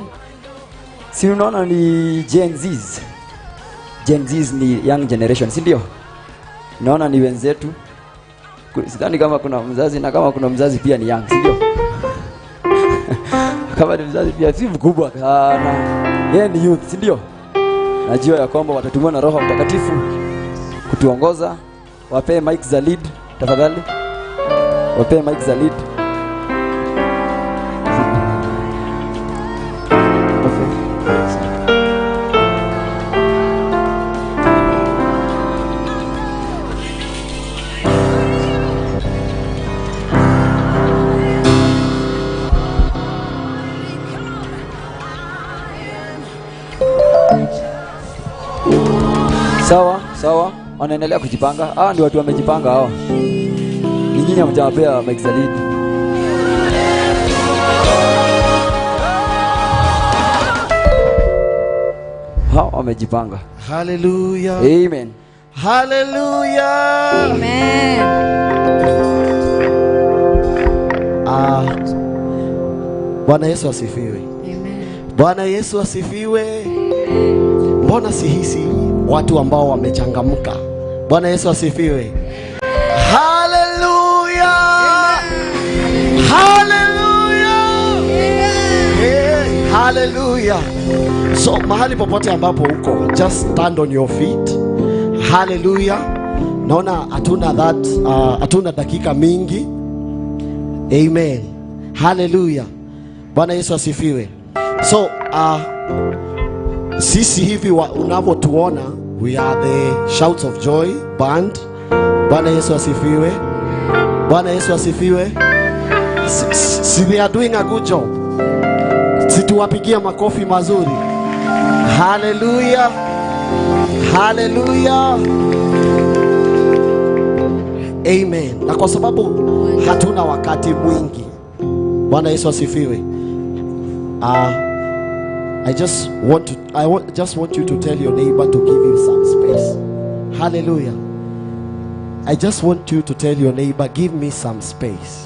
[SPEAKER 1] Si unaona ni Gen Zs. Gen Zs ni young generation, si ndio? Naona ni wenzetu. Sidhani kama kuna mzazi, na kama kuna mzazi pia ni young, si ndio? Kama ni mzazi pia si mkubwa sana. Yeye ni youth, si ndio? Najua ya kwamba watatumiwa na Roho Mtakatifu kutuongoza. Wapee mic za lead tafadhali. Wapee mic za lead. Sawa, sawa. Wanaendelea kujipanga. Hawa ndio watu wamejipanga hawa. Ni nyinyi hamjawapea mic za lead. Hawa wamejipanga.
[SPEAKER 5] Hallelujah.
[SPEAKER 1] Amen.
[SPEAKER 5] Hallelujah.
[SPEAKER 2] Amen.
[SPEAKER 5] Bwana Yesu asifiwe.
[SPEAKER 2] Amen.
[SPEAKER 5] Bwana Yesu asifiwe. Mbona sihisi watu ambao wamechangamka? Bwana Yesu asifiwe. Hallelujah. So mahali popote ambapo uko, just stand on your feet. Hallelujah. Naona hatuna that hatuna dakika mingi. Amen. Hallelujah. Bwana Yesu asifiwe. So sisi hivi unavyotuona, we are the Shouts of Joy band. Bwana Yesu asifiwe. Bwana Yesu asifiwe. Si they are doing a good job. Situwapigia makofi mazuri. Hallelujah. Hallelujah. Amen. Na kwa sababu hatuna wakati mwingi, Bwana Yesu asifiwe. I just want to I want just want you to tell your neighbor to give you some space. Hallelujah. I just want you to tell your neighbor, give me some space.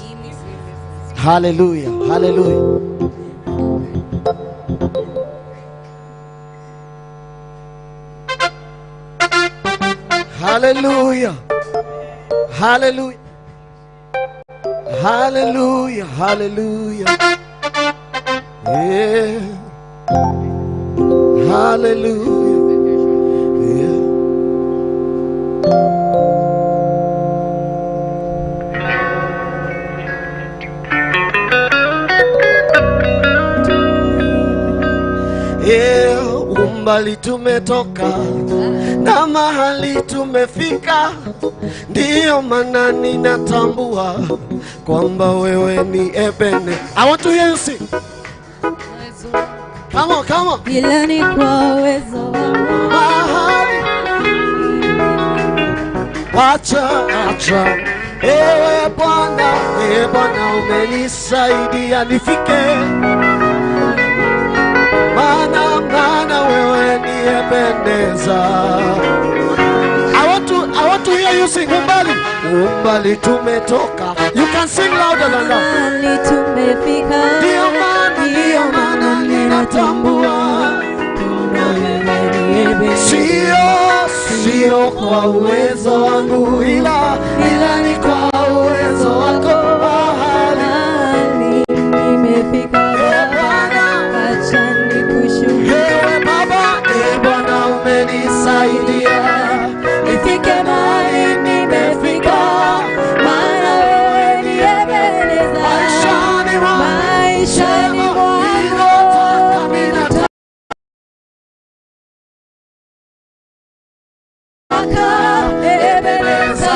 [SPEAKER 5] Hallelujah. Hallelujah. Hallelujah. Hallelujah. Hallelujah. Hallelujah. Yeah. Hallelujah. Yeah. Yeah, umbali tumetoka na mahali tumefika, ndiyo maana ninatambua kwamba wewe ni Ebene. I want to hear you sing. Come on, come on.
[SPEAKER 2] Ila ni kwa uwezo wa
[SPEAKER 5] Mahali wacha acha, ewe Bwana, ewe Bwana umenisaidia nifike, maana wewe ni Ebeneza. I want to hear you sing. Umbali, umbali tumetoka. You can sing louder than that.
[SPEAKER 2] Mahali tumefika,
[SPEAKER 5] Ndiyo maana ninatambua
[SPEAKER 2] kwamba wewe ni Ebeneza.
[SPEAKER 5] Sio kwa uwezo wangu, ila ni kwa uwezo wako. Mahali
[SPEAKER 2] Mahali nimefika,
[SPEAKER 5] Eh, Bwana.
[SPEAKER 2] acha nikushukuru.
[SPEAKER 5] Ewe Baba, e Bwana umenisaidia
[SPEAKER 2] Nifike mahali nimefika, maana wewe ni Ebeneza.
[SPEAKER 5] Maishani mwangu,
[SPEAKER 2] Maishani mwangu,
[SPEAKER 5] ninataka, ninataka
[SPEAKER 2] Ebeneza.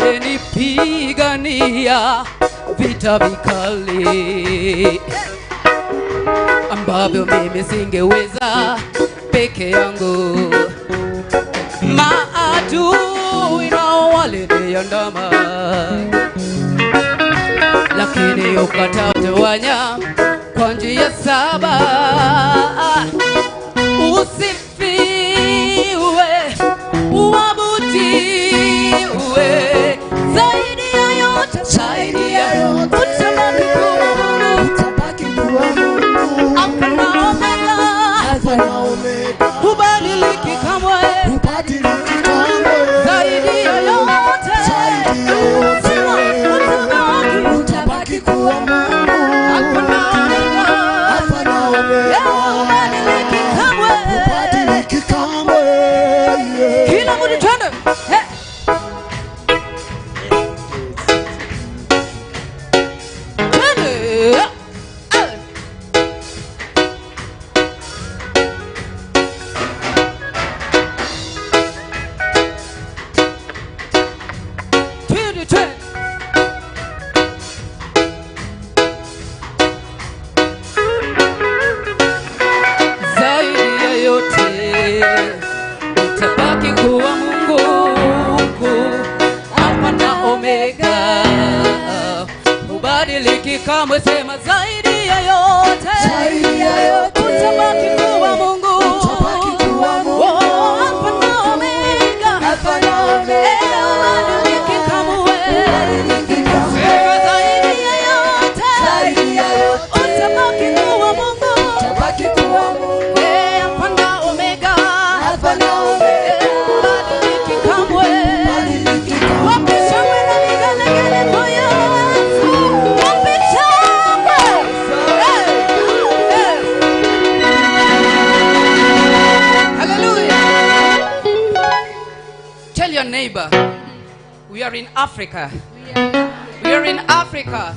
[SPEAKER 4] Umenipigania vita vikali ambavyo mimi singeweza peke yangu. Maadui nao waliniandama, lakini ukatawanya kwa njia saba. Usifiwe, uabudiwe, zaidi ya yote, zaidi ya yote, utabaki kuwa Mungu,
[SPEAKER 5] utabaki kuwa Mungu.
[SPEAKER 4] Alfa na Omega,
[SPEAKER 5] Alfa na Omega,
[SPEAKER 4] hubadiliki kamwe,
[SPEAKER 5] hubadiliki kamwe.
[SPEAKER 4] Zaidi ya yote,
[SPEAKER 5] zaidi ya yote, utabaki kuwa Mungu.
[SPEAKER 4] Alfa na Omega,
[SPEAKER 5] Alfa na Omega,
[SPEAKER 4] hubadiliki kamwe,
[SPEAKER 5] hubadiliki kamwe.
[SPEAKER 4] Kila mtu twende. Twende. Twende, twende. Zaidi ya yote utabaki kuwa Mungu, Alfa na Omega, hubadiliki kamwe. Sema zaidi ya yote,
[SPEAKER 5] zaidi ya yote,
[SPEAKER 4] utabaki kuwa Mungu,
[SPEAKER 5] utabaki kuwa Mungu.
[SPEAKER 4] Oh, Alfa na Omega,
[SPEAKER 5] Alfa na Omega,
[SPEAKER 4] hubadiliki kamwe,
[SPEAKER 5] hubadiliki kamwe.
[SPEAKER 4] Sema zaidi ya yote,
[SPEAKER 5] zaidi ya yote,
[SPEAKER 4] utabaki kuwa Mungu,
[SPEAKER 5] utabaki kuwa Mungu.
[SPEAKER 4] Alfa na Omega,
[SPEAKER 5] Alfa na Omega,
[SPEAKER 4] hubadiliki kamwe.
[SPEAKER 5] hubadiliki kamwe.
[SPEAKER 4] Wapi shangwe na vigelegele kwa Yesu? Wapi shangwe? Hey, hey. Hallelujah. Tell your neighbor, we are in Africa. We are in Africa.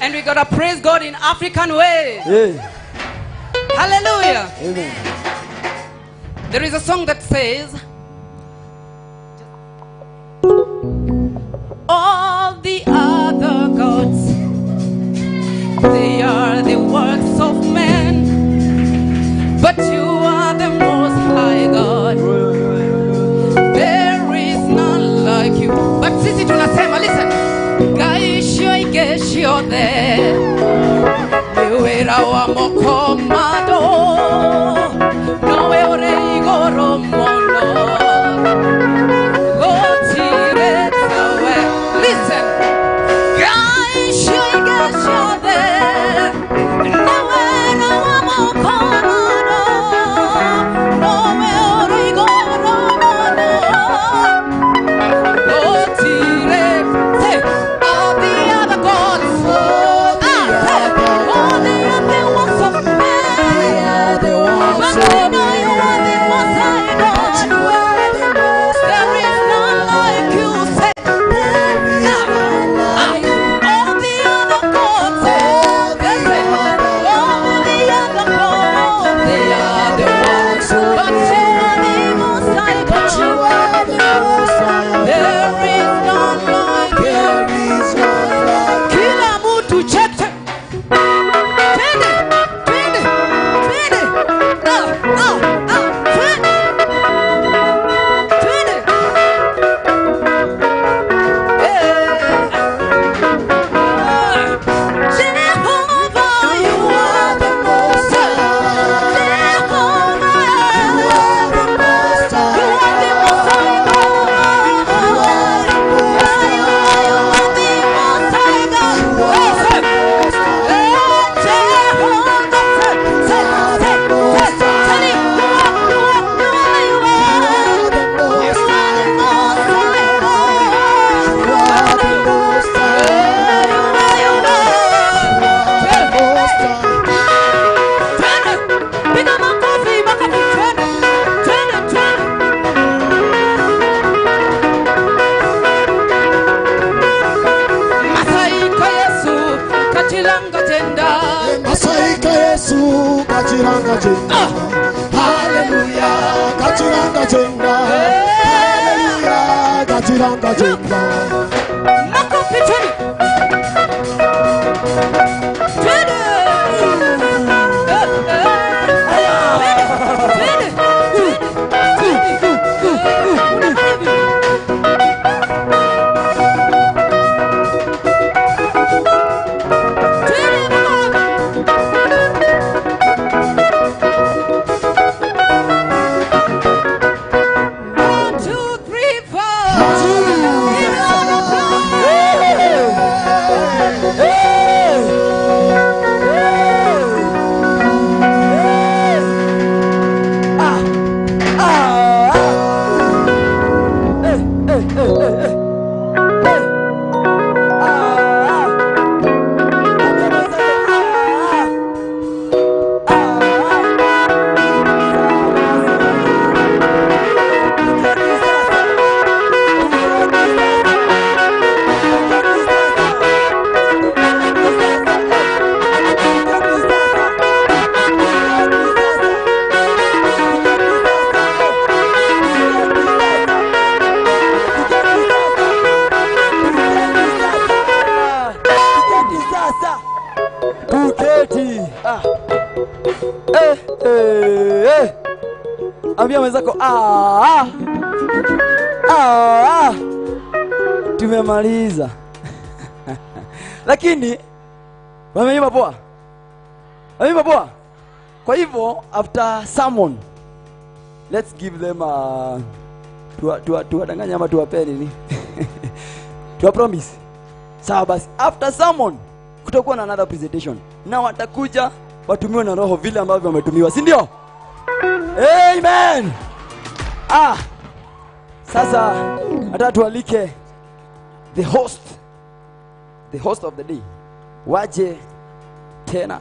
[SPEAKER 4] And we gotta praise God in African way.
[SPEAKER 1] Hey.
[SPEAKER 4] Hallelujah.
[SPEAKER 1] Amen.
[SPEAKER 4] There is a song that says, all the other gods, they are the works of men, but you are the most high God. There is none like you. But sisi tunasema, listen, gaisho igesho the niwera wa mokomado nowe ore igoro mono gotiretsawe. Listen, gaisho igesho the niwera wa mokomado nowe ore igoro mono. Say, all the other gods, all the other works of men, but we know you are the Most High God. There is none like you. Say, all the other gods, say, all the other gods, they are the works, but you are the Most High God. There is none like you. Kila mtu check check. Twende, twende, twende. Ah, ah, ah, twende. Twende. Eh. Jehovah, you are the Most High. Jehovah, you are the Most High. You are the Most High God. You are the Most High God. Masaika Yesu kachilanga tenda.
[SPEAKER 5] Masaika Yesu kachiranga chenda. Hallelujah, kachiranga chenda. Hallelujah, Tiranga jekla.
[SPEAKER 2] Makofi twende. Twende. Twende. Twende.
[SPEAKER 1] Ambia mwenzako tumemaliza. Lakini wameimba poa. Wameimba poa. Kwa hivyo after sermon let's give them a tuwadanganye ama tuwape nini? Tuwa promise. Sawa basi, after sermon kutakuwa na another presentation. Na watakuja watumiwe na roho vile ambavyo wametumiwa, si ndio? Amen. Sasa nataka tualike the host of the day waje tena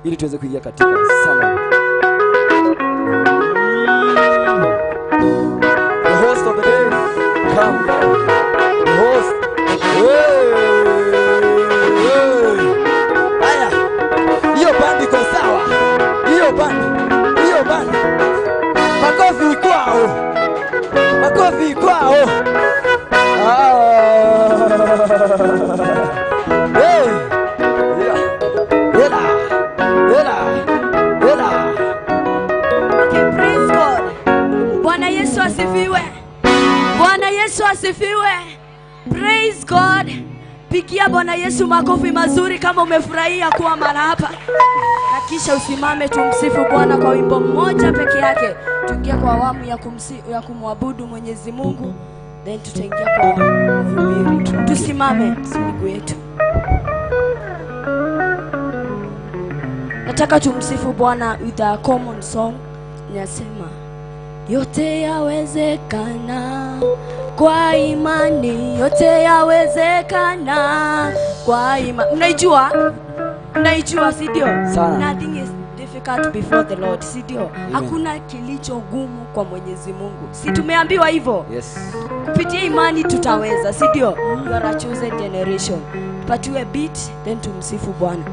[SPEAKER 1] ili tuweze kuingia katika sermon. The host of the day, come. The host. Hey, hey. Haya. Hiyo bandi iko sawa. Hiyo bandi. Hiyo bandi. Makofi kwao. Makofi kwao. Hey. Ela. Ela. Ela.
[SPEAKER 2] Okay, praise God. Bwana Yesu asifiwe. Bwana Yesu asifiwe. Praise God. Pigia Bwana Yesu makofi mazuri kama umefurahia kuwa mahali hapa. Na kisha usimame tumsifu Bwana kwa wimbo mmoja peke yake. Tuingie kwa awamu ya kumwabudu Mwenyezi Mungu, then tutaingia kwa mhubiri. Tusimame miguu yetu. Nataka tumsifu Bwana with a common song. Inasema yote yawezekana kwa imani, yote yawezekana kwa imani. Mnaijua? Mnaijua, si ndio? Nothing is difficult before the Lord, si ndio? Hakuna kilicho gumu kwa Mwenyezi Mungu. Si tumeambiwa hivyo?
[SPEAKER 1] Yes.
[SPEAKER 2] Kupitia imani tutaweza, si ndio? You are a chosen generation. Tupatiwe beat then tumsifu Bwana.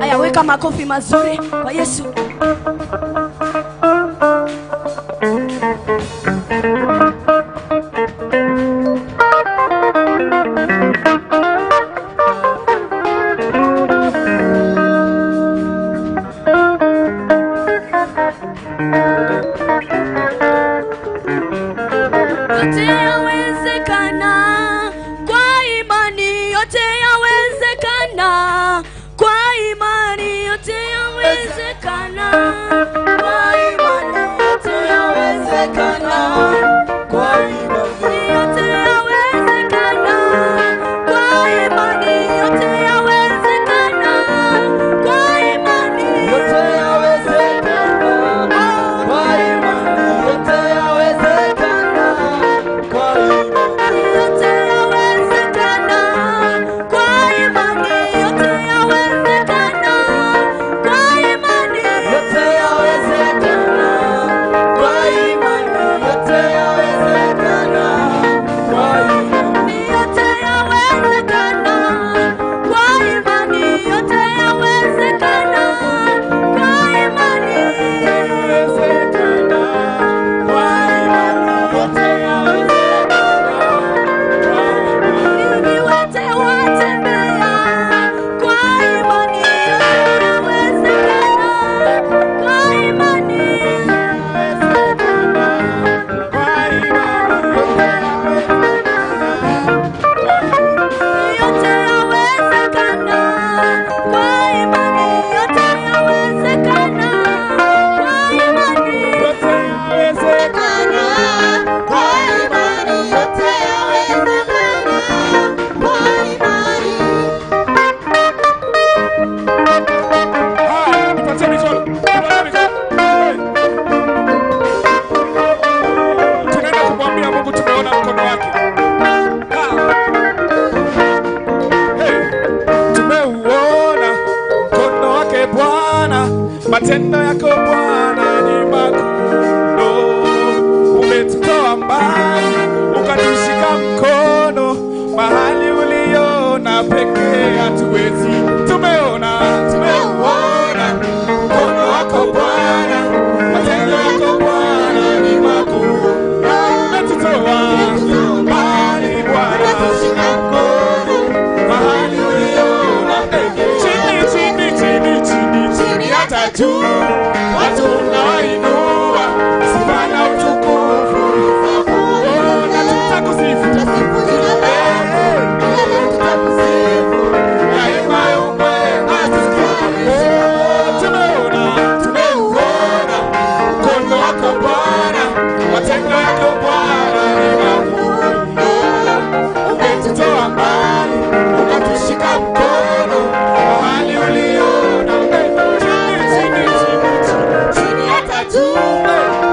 [SPEAKER 2] Aya, weka makofi mazuri kwa Yesu. Yote yawezekana kwa imani, yote yawezekana kwa imani, yote yawezekana kwa imani, yote yawezekana kwa imani, yote
[SPEAKER 3] ukatushika mkono mahali uliona pekee hatuwezi. Tumeona, tumeuona mkono wako Bwana, matendo yako Bwana ni makuu. Umetutoa mbali Bwana, ukatushika mkono mahali uliona pekee. Chini, chini, chini, chini, chini hata juu, watu unawainua, sifa na utukufu. Na tutakusifu, tumeona, tumeuona mkono wako Bwana, matendo yako Bwana ni makuu. Umetutoa mbali, ukatushika mkono mahali uliona. Chini, chini, chini, chini, chini hata juu,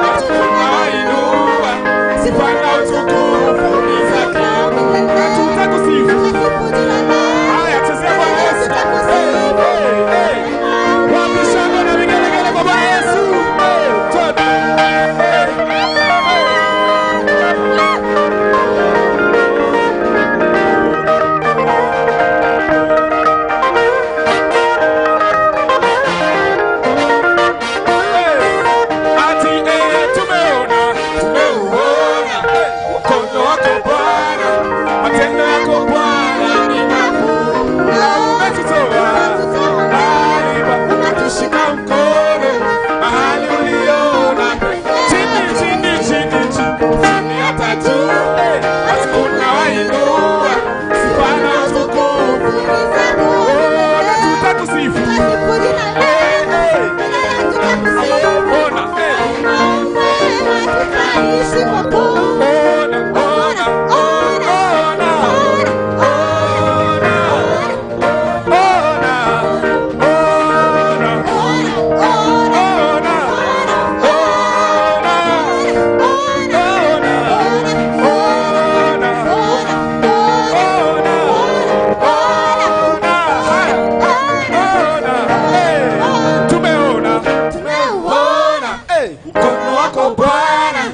[SPEAKER 3] watu tunawainua, sifa na utukufu ni zako. Na tutakusifu. Haya, chezea Bwana Yesu. Hey, hey, hey. Wapi shangwe na vigelegele kwa Bwana Yesu? Hey, twende. Hey, hey. Ati tumeona, tumeuona mkono wako Bwana, matendo yako Bwana ni makuu. Umetutoa mbali, ukatushika mkono mahali uliona. Chini, chini, chini, chini, chini hata juu, watu unawainua, sifa na utukufu. Oh, na tutakusifu. Eh, eh. Ona, eh. Ona, ona, ona, ona, ona, ona, Tumeona, tumeona mkono wako Bwana,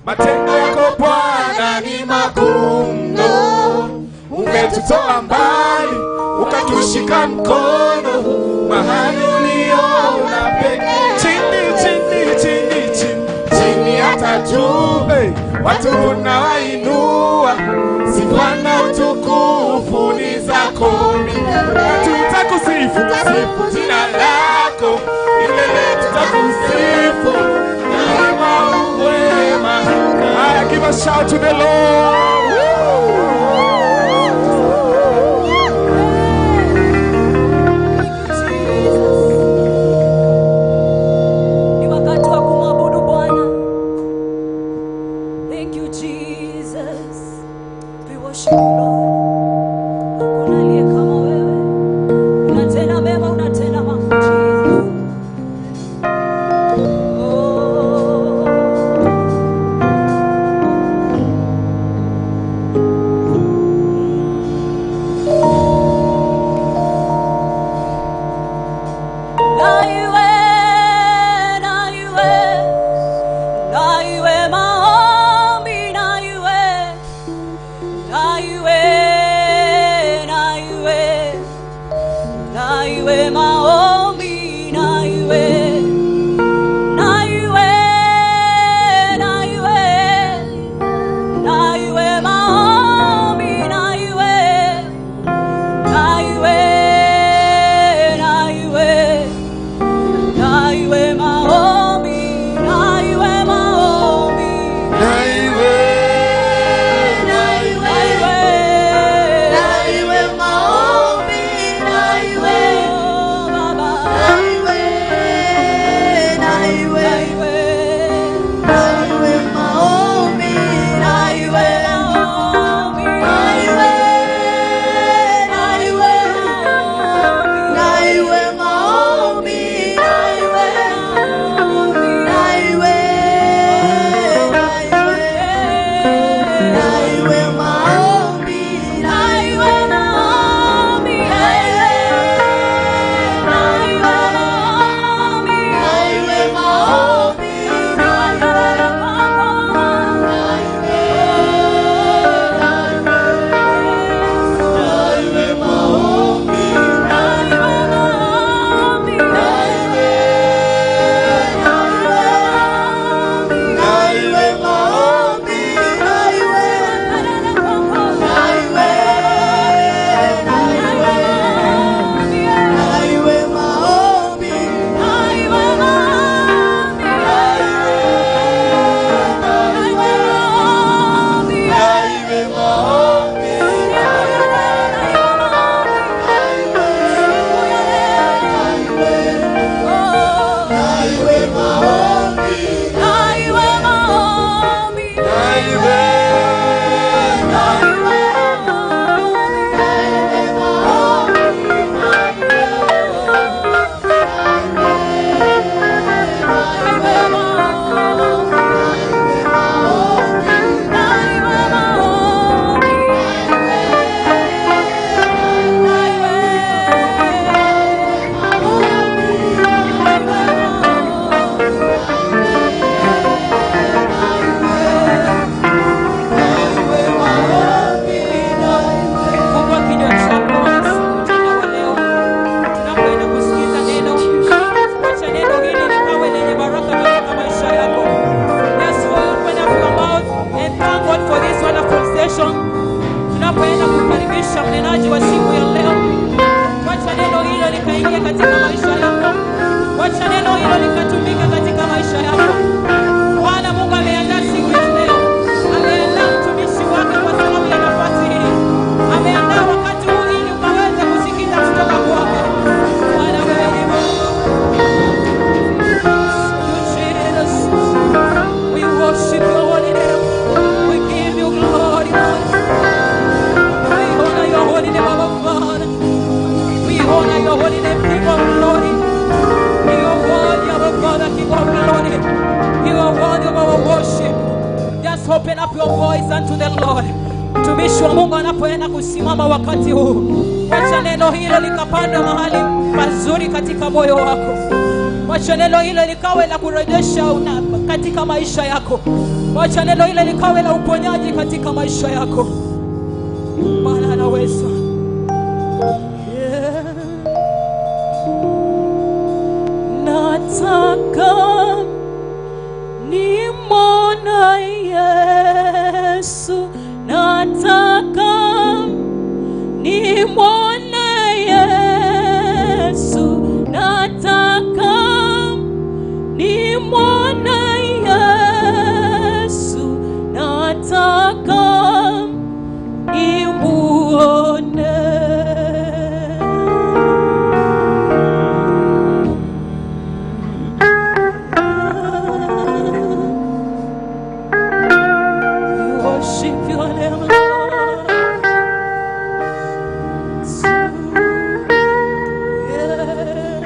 [SPEAKER 3] matendo yako Bwana ni makuu mno. Umetutoa mbali, ukatushika mkono mahali uliona pekee. Chini, chini, chini, chini, chini hata juu, hey, watu unawainua, sifa na utukufu ni zako. Na tutakusifu, sifu jina lako milele, tutakusifu daima wema. Haya, give a shout to the Lord.
[SPEAKER 2] Ni wakati wa kumwabudu Bwana. Thank you Jesus. We worship you Lord. Hakuna aliye kama wewe. Unatenda mema, unatenda makuu Jesus. Oh. Na iwe, na iwe, na iwe maombi, na iwe, na iwe, na iwe, na iwe maombi, na iwe, na iwe, na iwe, na iwe maombi, na iwe, na iwe, na iwe. Na iwe maombi, na iwe maombi,
[SPEAKER 3] Na iwe,
[SPEAKER 2] na iwe,
[SPEAKER 4] cha mnenaji wa siku ya leo. Wacha neno hilo likaingia katika maisha yako. Wacha neno hilo likatumika katika maisha yako. Bwana Mungu ameandaa siku ya leo. Ameandaa mtumishi wake kwa sababu ya nafasi hii. Ameandaa wakati huu ili ukaweze kusikiza kutoka kwake. Bwana wewe ni Mungu. You Jesus. We worship your holy name. We give you glory, Lord. We honor your holy name, our Father. We honor your holy name, King of glory. You are worthy, our Father, King of glory. You are worthy of our worship. Just open up your voice unto the Lord. Mtumishi wa Mungu anapoenda kusimama wakati huu, wacha neno hilo likapandwa mahali pazuri katika moyo wako. Wacha neno hilo likawe la kurejesha katika maisha yako. Wacha neno hilo likawe la uponyaji katika maisha yako. Bwana anaweza. Yeah. Nataka nimwone Yesu, nataka nimwone Yesu, nataka nimwone Yesu, nataka nimuone. We worship your name, Lord. Yeah.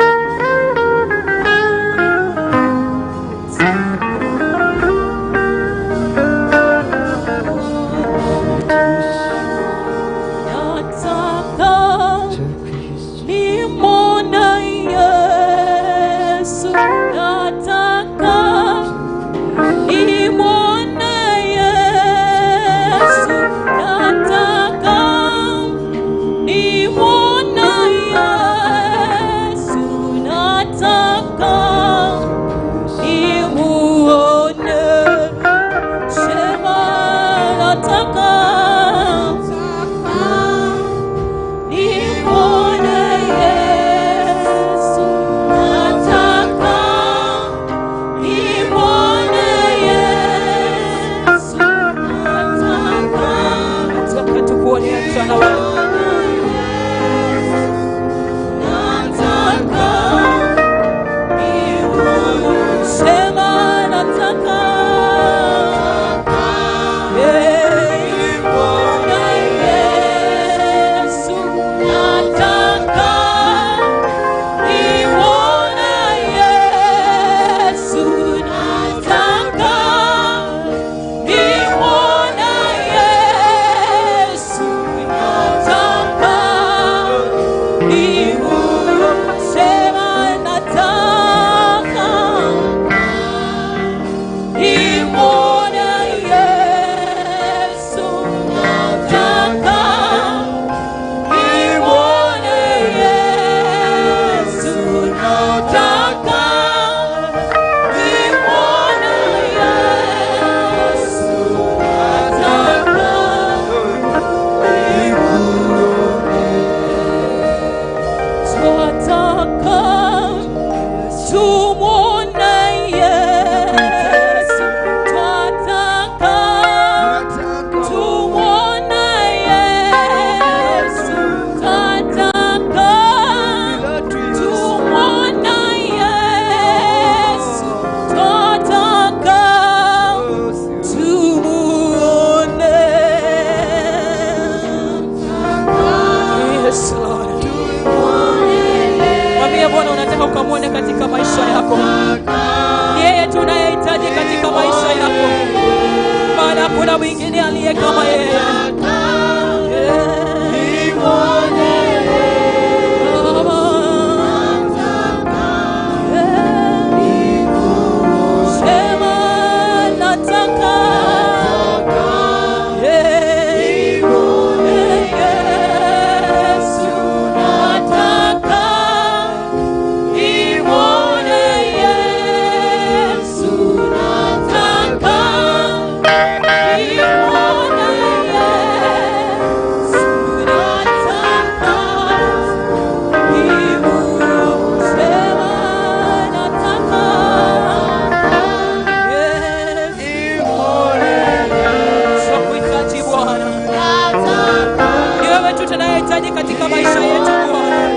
[SPEAKER 4] tu tunayehitaji katika maisha yetu Bwana.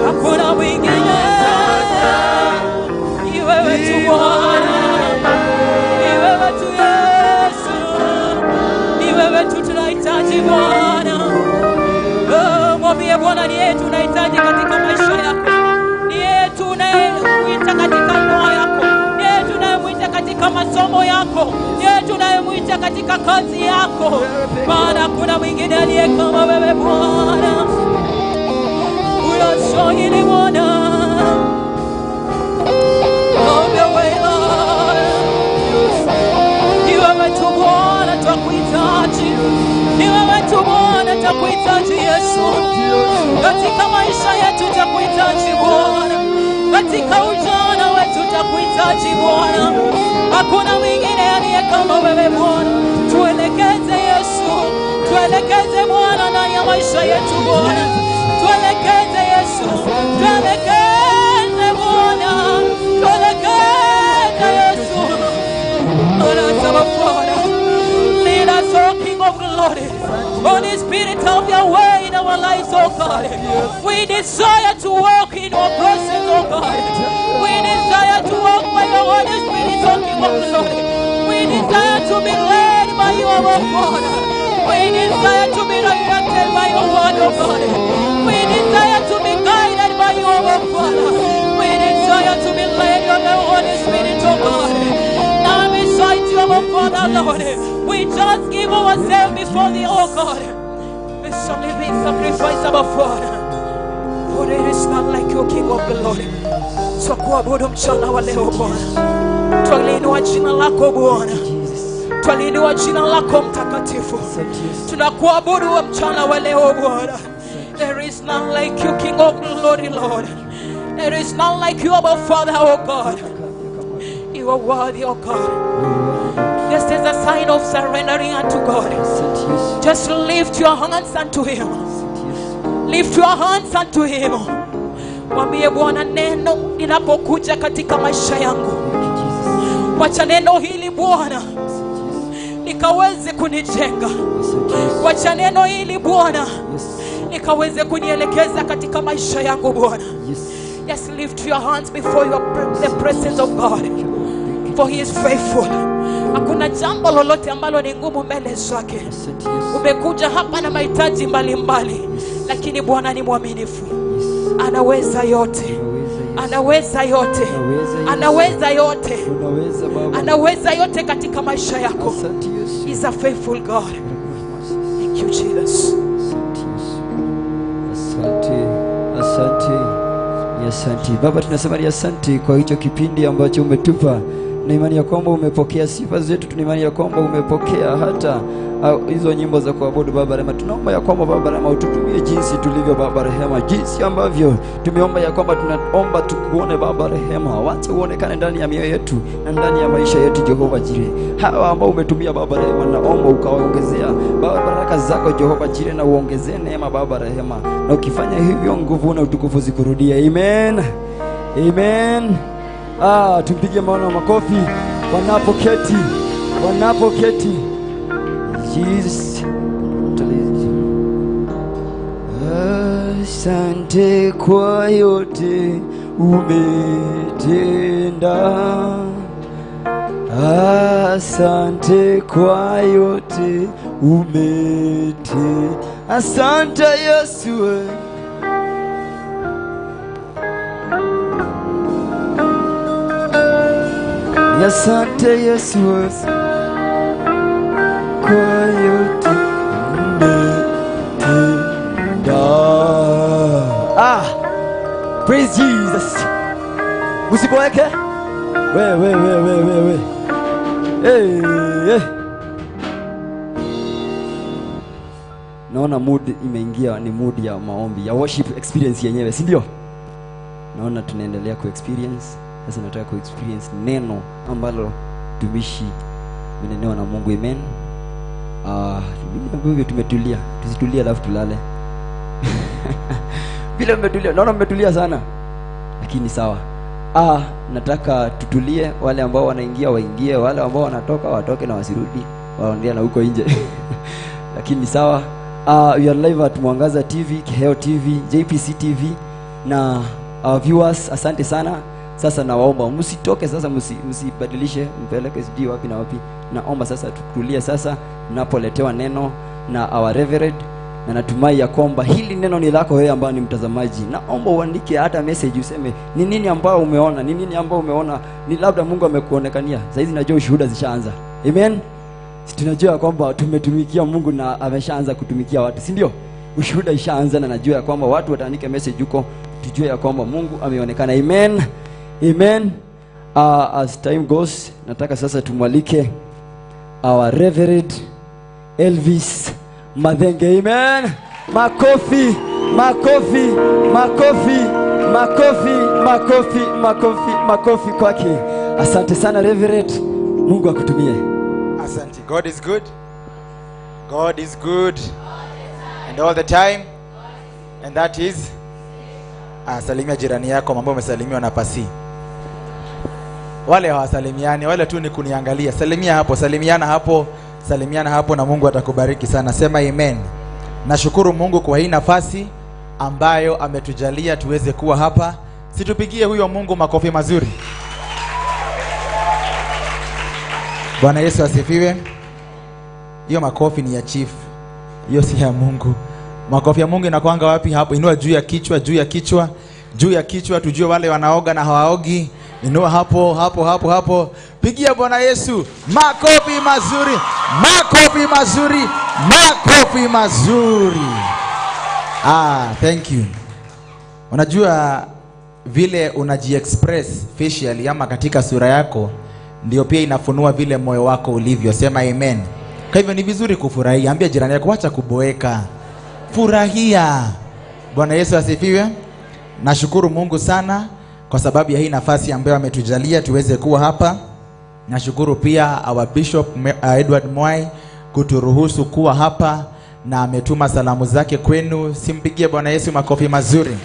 [SPEAKER 4] Hakuna mwingine, ni wewe tu Bwana, ni wewe tu Yesu, ni wewe tu tunahitaji Bwana. Oh, mwambie Bwana ni yeye tunahitaji katika maisha yako, ni yeye tunayemwita katika ndoa yako, ni yeye tunayemwita katika masomo yako, ni yeye tunayemwita katika kazi yako. Maana hakuna mwingine aliye kama wewe Bwana. Unastahili Bwana. Have your way, Lord. Ni wewe tu Bwana twakuhitaji, ni wewe tu Bwana twakuhitaji Yesu. Katika maisha yetu twakuhitaji Bwana, katika ujana wetu twakuhitaji Bwana. Hakuna mwingine aliye kama wewe Bwana. Tuelekeze Yesu, tuelekeze Bwana ndani ya maisha yetu Bwana. Tuelekeze Yesu, tuelekeze Bwana, tuelekeze Yesu. Lead us, O King of Glory. Holy Spirit, have your way in our lives, O God. We desire to walk in your presence, O God. We desire to walk by your Holy Spirit, O King of Glory. We desire to be led by you, our Father. We desire to be directed by your word, O God. We desire to be guided by you, our Father. We desire to be led by the Holy Spirit, O God. Now beside you, our Father, Lord, we just give ourselves before thee, O God. It's a living sacrifice, our Father. For there is none like you, King of Glory. Twakuabudu mchana wa leo Bwana. Twaliinua jina lako Bwana. Twaliinua jina lako mtakatifu. Tunakuabudu wa mchana wa leo Bwana. There is none like you, King of Glory, Lord. There is none like you, our Father, O God. You are worthy, O God. This is a sign of surrendering unto God. Just lift your hands unto Him. Lift your hands unto Him. Mwambie Bwana, neno linapokuja katika maisha yangu, wacha neno hili Bwana likaweze kunijenga. Wacha neno hili Bwana likaweze kunielekeza katika maisha yangu Bwana. Just lift your hands before the presence of God, for He is faithful. Hakuna jambo lolote ambalo ni ngumu mbele zake. Umekuja hapa na mahitaji mbalimbali, lakini Bwana ni mwaminifu. Anaweza yote, anaweza yote, anaweza yote, anaweza yote katika maisha yako. He's a faithful God. Thank you, Jesus.
[SPEAKER 1] Asante, asante, asante Baba, tunasema ni asante kwa hicho kipindi ambacho umetupa. Na imani ya kwamba umepokea sifa zetu, tuna imani ya kwamba umepokea hata hizo nyimbo za kuabudu Baba rehema. Tunaomba ya kwamba Baba rehema ututumie jinsi tulivyo Baba rehema, jinsi ambavyo tumeomba ya kwamba tunaomba tukuone Baba rehema, wacha uonekane ndani ya mioyo yetu na ndani ya maisha yetu Jehova Jire. Hawa ambao umetumia Baba rehema, naomba ukawaongezea Baba baraka zako Jehova Jire, na uongezee neema Baba rehema, na ukifanya hivyo nguvu na utukufu zikurudie. Amen, amen. Tumpigie maona makofi wanapoketi, wanapoketi. Jesus. Asante kwa yote umetenda, asante kwa yote umetenda, asante Yesu. Asante Yesu kwa yote umetenda. Praise Jesus. Usiboeke. We we we we we we. Hey, hey. Naona mood imeingia, ni mood ya maombi, ya worship experience yenyewe, si ndio? Naona tunaendelea ku experience. Sasa nataka ku experience neno ambalo tumishi mnenewa na Mungu. Amen. Vile tumetulia, tusitulie alafu tulale. Vile mmetulia, naona mmetulia sana. Lakini sawa. Nataka tutulie, wale ambao wanaingia waingie, wale ambao wanatoka watoke na wasirudi, waondia na huko nje. Lakini sawa. We are live at Mwangaza TV, Kiheo TV, JPC TV na our viewers, asante sana. Sasa nawaomba msitoke sasa, msibadilishe mpeleke sijui wapi na wapi. Naomba sasa tutulie sasa mnapoletewa neno na our reverend, na natumai ya kwamba hili neno ni lako wewe ambaye ni mtazamaji. Naomba uandike hata message useme ni nini ambao umeona, ni nini ambao umeona, ni labda Mungu amekuonekania. Sasa hizi najua ushuhuda zishaanza. Amen. Tunajua kwamba tumetumikia Mungu na ameshaanza kutumikia watu, si ndio? Ushuhuda ishaanza na najua ya kwamba watu wataandika message huko, tujue ya kwamba Mungu ameonekana. Amen. Amen. As time goes, nataka sasa tumwalike our Reverend Elvis Mathenge. Amen. Makofi, makofi, makofi, makofi, makofi, makofi, makofi kwake. Asante sana Reverend. Mungu akutumie.
[SPEAKER 9] Asante. God is good. God is good. And all the time. And that is. Salimia jirani yako, mambo umesalimiwa na pasi. Wale hawasalimiani, wale tu ni kuniangalia. Salimia hapo, salimiana hapo, salimiana hapo na Mungu atakubariki sana. Sema amen. Nashukuru Mungu kwa hii nafasi ambayo ametujalia tuweze kuwa hapa. Situpigie huyo Mungu makofi mazuri. Bwana Yesu asifiwe. Hiyo makofi ni ya chief. Hiyo si ya Mungu. Makofi ya Mungu inakuanga wapi? Hapo inua juu ya kichwa, juu ya kichwa, juu ya kichwa, tujue wale wanaoga na hawaogi. Inua hapo, hapo, hapo, hapo. Pigia Bwana Yesu makofi mazuri, makofi mazuri, makofi mazuri. Thank you. Unajua vile unajiexpress facially ama katika sura yako ndio pia inafunua vile moyo wako ulivyo. Sema amen. Kwa hivyo ni vizuri kufurahia. Ambia jirani yako acha kuboeka. Furahia. Bwana Yesu asifiwe. Nashukuru Mungu sana kwa sababu ya hii nafasi ambayo ametujalia tuweze kuwa hapa. Nashukuru pia our Bishop Edward Mwai kuturuhusu kuwa hapa na ametuma salamu zake kwenu. Simpigie Bwana Yesu makofi mazuri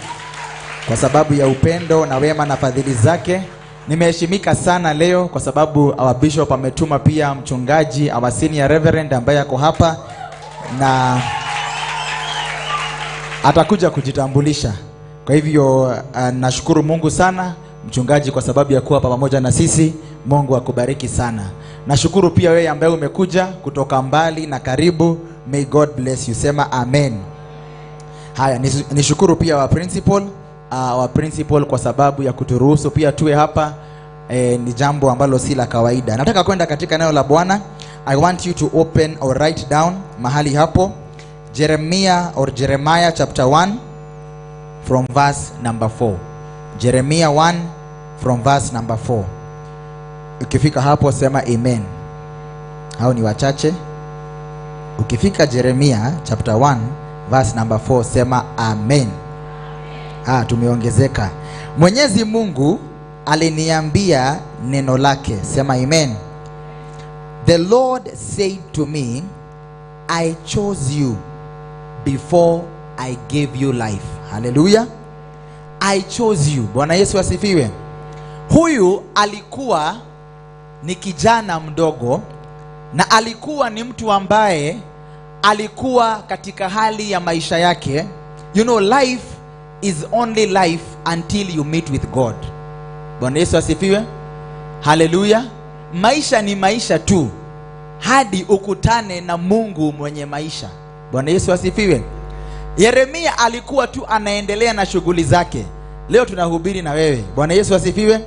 [SPEAKER 9] kwa sababu ya upendo na wema na fadhili zake. Nimeheshimika sana leo kwa sababu our Bishop ametuma pia mchungaji, our senior reverend ambaye ako hapa na atakuja kujitambulisha. Kwa hivyo nashukuru Mungu sana mchungaji kwa sababu ya kuwa pamoja na sisi. Mungu akubariki sana. Nashukuru pia wewe ambaye umekuja kutoka mbali na karibu. May God bless you. Sema amen. Haya, nishukuru pia our principal kwa sababu ya kuturuhusu pia tuwe hapa. Ni jambo ambalo si la kawaida. Nataka kwenda katika neno la Bwana. I want you to open or write down mahali hapo Jeremiah or Jeremiah chapter 1 from verse number 4. Jeremiah 1 from verse number 4. Ukifika hapo sema amen. Hao ni wachache. Ukifika Jeremiah chapter 1 verse number 4 sema amen. Tumeongezeka. Mwenyezi Mungu aliniambia neno lake. Sema amen. The Lord said to me, I chose you before I gave you life. Hallelujah. I chose you. Bwana Yesu asifiwe. Huyu alikuwa ni kijana mdogo na alikuwa ni mtu ambaye alikuwa katika hali ya maisha yake. You know, life is only life until you meet with God. Bwana Yesu asifiwe. Hallelujah. Maisha ni maisha tu hadi ukutane na Mungu mwenye maisha. Bwana Yesu asifiwe. Yeremia alikuwa tu anaendelea na shughuli zake. Leo tunahubiri na wewe. Bwana Yesu asifiwe.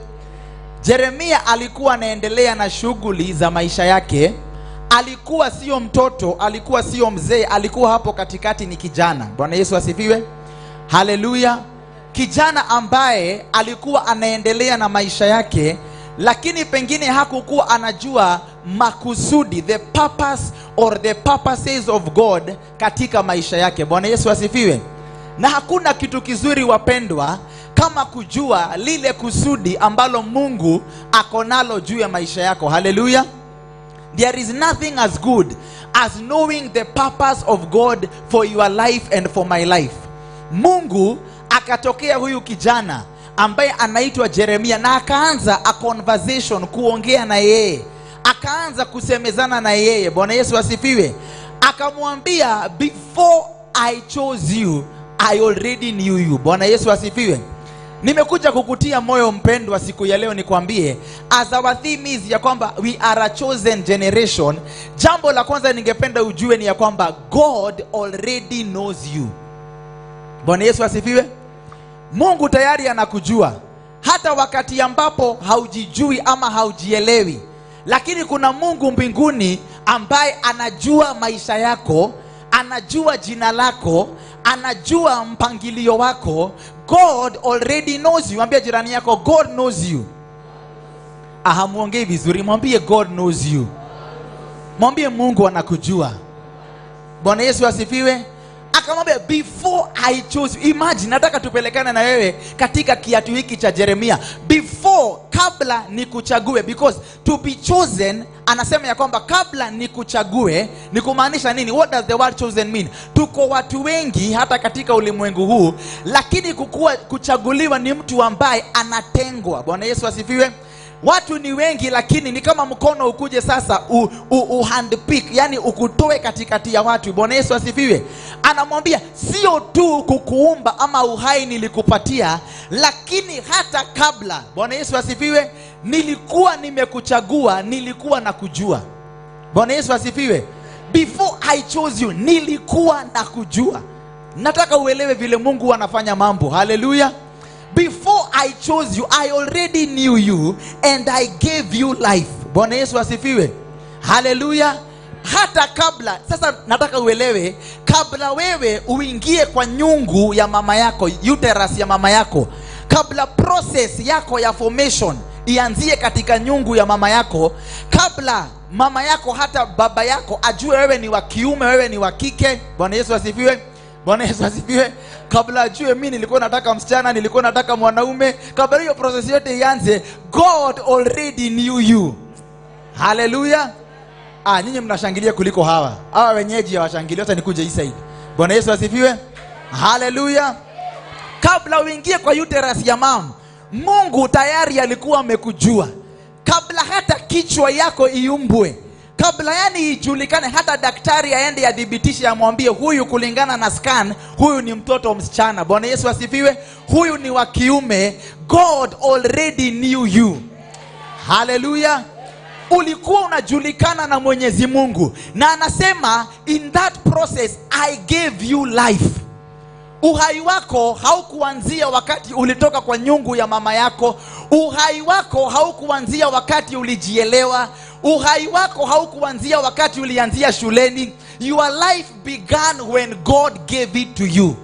[SPEAKER 9] Yeremia alikuwa anaendelea na shughuli za maisha yake. Alikuwa sio mtoto, alikuwa sio mzee, alikuwa hapo katikati ni kijana. Bwana Yesu asifiwe. Haleluya. Kijana ambaye alikuwa anaendelea na maisha yake, lakini pengine hakukuwa anajua makusudi, the purpose or the purposes of God katika maisha yake. Bwana Yesu asifiwe. Na hakuna kitu kizuri wapendwa kama kujua lile kusudi ambalo Mungu akonalo juu ya maisha yako. Haleluya. There is nothing as good as knowing the purpose of God for your life and for my life. Mungu akatokea huyu kijana ambaye anaitwa Jeremia na akaanza a conversation, kuongea na yeye. Akaanza kusemezana na yeye. Bwana Yesu asifiwe. Akamwambia, before I chose you, I already knew you. Bwana Yesu asifiwe. Nimekuja kukutia moyo, mpendwa, siku ya leo nikwambie, as our theme is ya kwamba we are a chosen generation. Jambo la kwanza ningependa ujue ni ya kwamba God already knows you. Bwana Yesu asifiwe. Mungu tayari anakujua hata wakati ambapo haujijui ama haujielewi. Lakini kuna Mungu mbinguni ambaye anajua maisha yako, anajua jina lako, anajua mpangilio wako. God already knows you. Mwambie jirani yako, God knows you. Hamuongei vizuri, mwambie God knows you. Mwambie Mungu anakujua. Bwana Yesu asifiwe. Akamwambia, before I chose you. Imagine, nataka tupelekane na wewe katika kiatu hiki cha Jeremia. Before, kabla nikuchague, because to be chosen, anasema ya kwamba kabla nikuchague, ni kumaanisha nini? What does the word chosen mean? Tuko watu wengi hata katika ulimwengu huu, lakini kuchaguliwa ni mtu ambaye anatengwa. Bwana Yesu asifiwe. Watu ni wengi, lakini ni kama mkono ukuje sasa u handpick, yani ukutoe katikati ya watu. Bwana Yesu asifiwe. Anamwambia sio tu kukuumba ama uhai nilikupatia, lakini hata kabla, Bwana Yesu asifiwe, nilikuwa nimekuchagua, nilikuwa nakujua. Bwana Yesu asifiwe. Before I chose you, nilikuwa nakujua. Nataka uelewe vile Mungu anafanya mambo. Hallelujah. Before I chose you, I already knew you and I gave you life. Bwana Yesu asifiwe. Hallelujah. Hata kabla, sasa nataka uelewe, kabla wewe uingie kwa nyungu ya mama yako, uterus ya mama yako, kabla process yako ya formation ianzie katika nyungu ya mama yako, kabla mama yako hata baba yako ajue wewe ni wa kiume, wewe ni wa kike. Bwana Yesu asifiwe. Bwana Yesu asifiwe. Kabla ajue mimi nilikuwa nataka msichana, nilikuwa nataka mwanaume, kabla hiyo process yote ianze, God already knew you. Hallelujah. Nyinyi mnashangilia kuliko hawa. Hawa wenyeji hawashangilii, hata nikuje hii side. Bwana Yesu asifiwe. Hallelujah. Kabla uingie kwa uterus ya mama, Mungu tayari alikuwa amekujua. Kabla hata kichwa yako iumbwe, kabla yani ijulikane, hata daktari aende adhibitishe, amwambie huyu kulingana na scan, huyu ni mtoto msichana. Bwana Yesu asifiwe. Huyu ni wa kiume. God already knew you. Hallelujah. Ulikuwa unajulikana na Mwenyezi Mungu, na anasema in that process I gave you life. Uhai wako haukuanzia wakati ulitoka kwa nyungu ya mama yako. Uhai wako haukuanzia wakati ulijielewa. Uhai wako haukuanzia wakati ulianzia shuleni. Your life began when God gave it to you.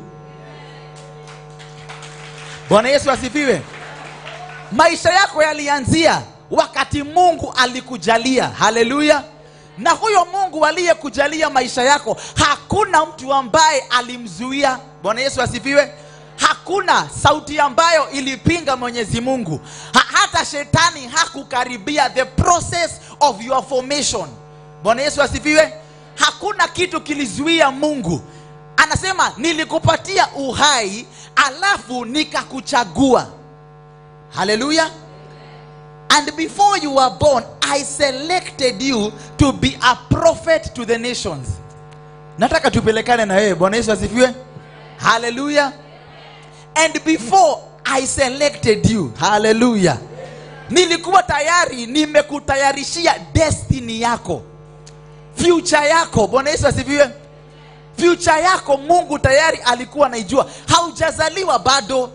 [SPEAKER 9] Bwana Yesu asifiwe. Maisha yako yalianzia wakati Mungu alikujalia. Hallelujah. Na huyo Mungu aliyekujalia maisha yako, hakuna mtu ambaye alimzuia. Bwana Yesu asifiwe. Hakuna sauti ambayo ilipinga Mwenyezi Mungu. Hata shetani hakukaribia the process of your formation. Bwana Yesu asifiwe. Hakuna kitu kilizuia Mungu. Anasema nilikupatia uhai alafu nikakuchagua. Hallelujah. And before you were born, I selected you to be a prophet to the nations. Nataka tupelekane na wewe. Bwana Yesu asifiwe. Hallelujah. And before I selected you, hallelujah, nilikuwa tayari nimekutayarishia destiny yako, future yako. Bwana Yesu asifiwe. Future yako Mungu tayari alikuwa anaijua. Haujazaliwa bado,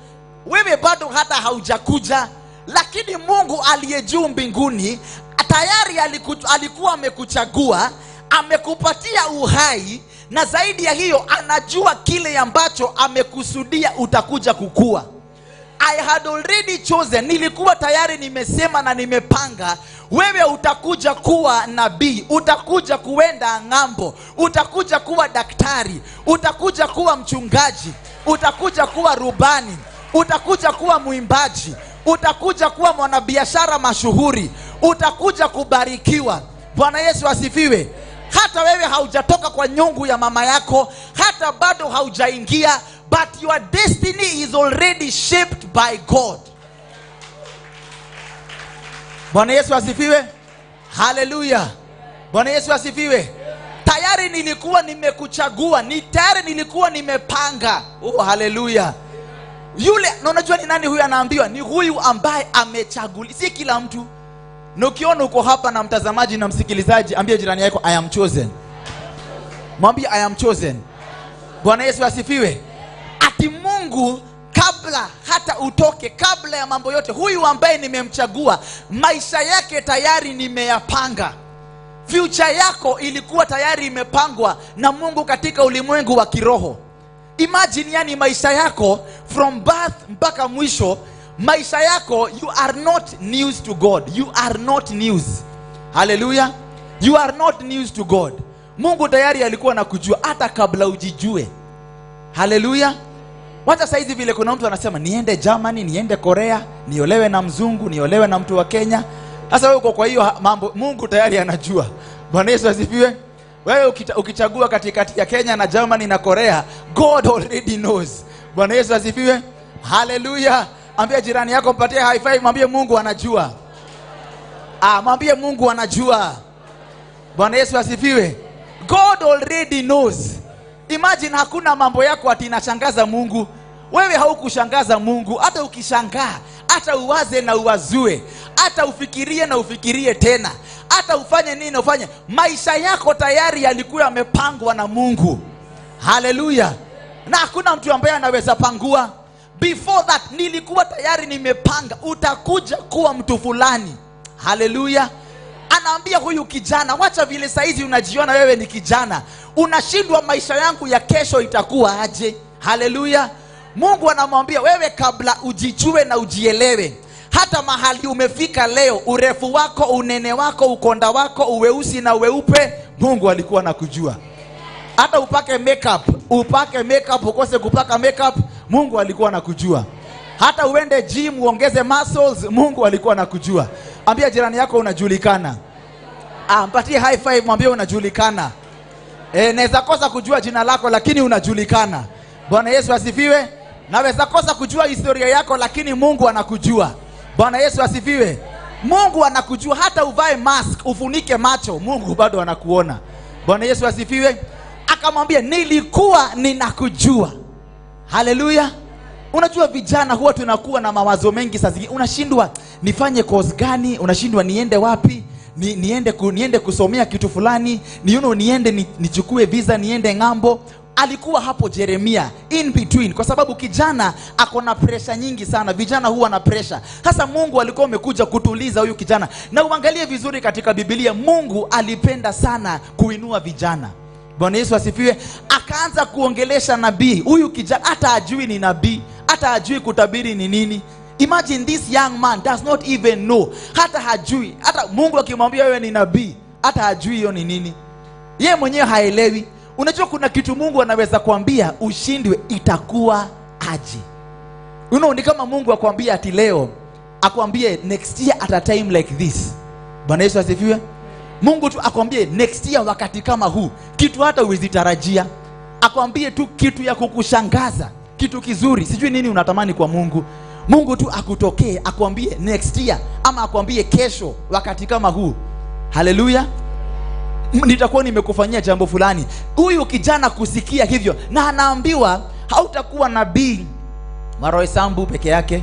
[SPEAKER 9] wewe bado hata haujakuja, lakini Mungu aliye juu mbinguni tayari alikuwa amekuchagua, amekupatia uhai, na zaidi ya hiyo anajua kile ambacho amekusudia utakuja kukua. I had already chosen, nilikuwa tayari nimesema na nimepanga, wewe utakuja kuwa nabii, utakuja kuenda ng'ambo, utakuja kuwa daktari, utakuja kuwa mchungaji, utakuja kuwa rubani, utakuja kuwa mwimbaji, utakuja kuwa mwanabiashara mashuhuri, utakuja kubarikiwa. Bwana Yesu asifiwe. Hata wewe haujatoka kwa nyungu ya mama yako, hata bado haujaingia, but your destiny is already shaped by God. Bwana Yesu asifiwe. Hallelujah. Bwana Yesu asifiwe. Tayari nilikuwa nimekuchagua, ni tayari nilikuwa nimepanga. Oh, haleluya. Yule, na unajua ni nani huyu anaambiwa? Ni huyu ambaye amechaguliwa, si kila mtu. Na ukiona uko hapa na mtazamaji na msikilizaji, ambie jirani yako, I am chosen. Mwambie I am chosen. Bwana Yesu asifiwe. Ati Mungu kabla hata utoke, kabla ya mambo yote, huyu ambaye nimemchagua, maisha yake tayari nimeyapanga. Future yako ilikuwa tayari imepangwa na Mungu katika ulimwengu wa kiroho. Imagine, yani maisha yako from birth mpaka mwisho, maisha yako, you are not news to God. You are not news. Hallelujah. You are not news to God. Mungu tayari alikuwa anakujua hata kabla ujijue. Hallelujah. Wacha saizi vile kuna mtu anasema niende Germany, niende Korea, niolewe na mzungu, niolewe na mtu wa Kenya. Sasa wewe uko kwa hiyo mambo, Mungu tayari anajua. Bwana Yesu asifiwe. Wewe ukichagua katikati ya Kenya na Germany na Korea, God already knows. Bwana Yesu asifiwe. Hallelujah. Ambia jirani yako, mpatie high five, mwambie Mungu anajua. Mwambie Mungu anajua. Bwana Yesu asifiwe. God already knows. Imagine hakuna mambo yako ati inashangaza Mungu. Wewe haukushangaza Mungu. Hata ukishangaa, hata uwaze na uwazue, hata ufikirie na ufikirie tena, hata ufanye nini na ufanye, maisha yako tayari yalikuwa yamepangwa na Mungu. Hallelujah. Na hakuna mtu ambaye anaweza pangua. Before that nilikuwa tayari nimepanga utakuja kuwa mtu fulani. Hallelujah. Anaambia huyu kijana, wacha vile saizi unajiona wewe ni kijana, unashindwa maisha yangu ya kesho itakuwa aje. Hallelujah. Mungu anamwambia wewe, kabla ujijue na ujielewe, hata mahali umefika leo, urefu wako, unene wako, ukonda wako, uweusi na uweupe, Mungu alikuwa anakujua. Hata upake makeup, ukose kupaka makeup, Mungu alikuwa anakujua. Hata uende gym uongeze muscles, Mungu alikuwa anakujua. Ambia jirani yako unajulikana. Mpatie high five, mwambie unajulikana. Naweza kosa kujua jina lako lakini unajulikana. Bwana Yesu asifiwe. Naweza kosa kujua historia yako lakini Mungu anakujua. Bwana Yesu asifiwe. Mungu anakujua hata uvae mask, ufunike macho, Mungu bado anakuona. Bwana Yesu asifiwe. Akamwambia nilikuwa ninakujua. Haleluya. Unajua vijana huwa tunakuwa na mawazo mengi saa zingine. Unashindwa nifanye course gani, unashindwa niende wapi, niende kusomea kitu fulani, niende nichukue visa niende ng'ambo. Alikuwa hapo Jeremia in between, kwa sababu kijana ako na pressure nyingi sana. Vijana huwa na pressure. Hasa Mungu alikuwa amekuja kutuliza huyu kijana. Na uangalie vizuri katika Biblia, Mungu alipenda sana kuinua vijana. Bwana Yesu asifiwe. Akaanza kuongelesha nabii. Huyu kijana hata ajui ni nabii, hata ajui kutabiri ni nini. Imagine this young man does not even know. Hata hajui. Hata Mungu akimwambia wewe ni nabii, hata hajui hiyo ni nini. Yeye mwenyewe haelewi. Unajua kuna kitu Mungu anaweza kuambia ushindwe itakuwa aje. Ni kama Mungu akwambia ati leo, akwambie next year at a time like this. Bwana Yesu asifiwe. Mungu tu akwambie next year wakati kama huu, kitu hata huwezitarajia. Akwambie tu kitu ya kukushangaza, kitu kizuri. Sijui nini unatamani kwa Mungu. Mungu tu akutokee, akwambie next year ama akwambie kesho wakati kama huu. Haleluya. Nitakuwa nimekufanyia jambo fulani. Huyu kijana kusikia hivyo, na anaambiwa hautakuwa nabii wa Roysambu peke yake.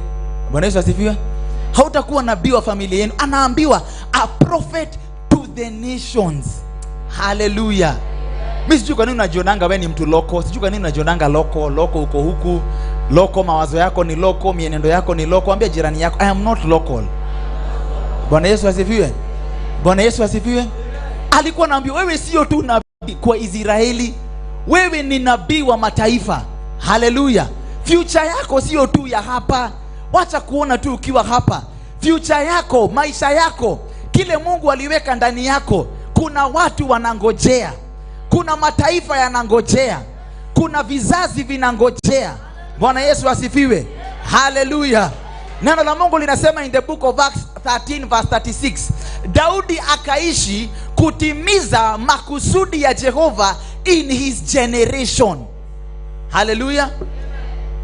[SPEAKER 9] Bwana Yesu asifiwe. Hautakuwa nabii wa familia yenu. Anaambiwa a prophet to the nations. Hallelujah. Mimi sijui kwa nini unajionanga wewe ni mtu loko. Sijui kwa nini unajionanga loko, loko uko huku, loko mawazo yako ni loko, mienendo yako ni loko. Ambia jirani yako, I am not local. Bwana Yesu asifiwe. Bwana Yesu asifiwe. Alikuwa anaambiwa wewe sio tu nabii kwa Israeli, wewe ni nabii wa mataifa. Haleluya. Future yako sio tu ya hapa. Wacha kuona tu ukiwa hapa. Future yako, maisha yako, kile Mungu aliweka ndani yako, kuna watu wanangojea. Kuna mataifa yanangojea. Kuna vizazi vinangojea. Bwana Yesu asifiwe. Haleluya. Neno la Mungu linasema in the book of Acts 13 verse 36, Daudi akaishi kutimiza makusudi ya Jehova in his generation. Hallelujah.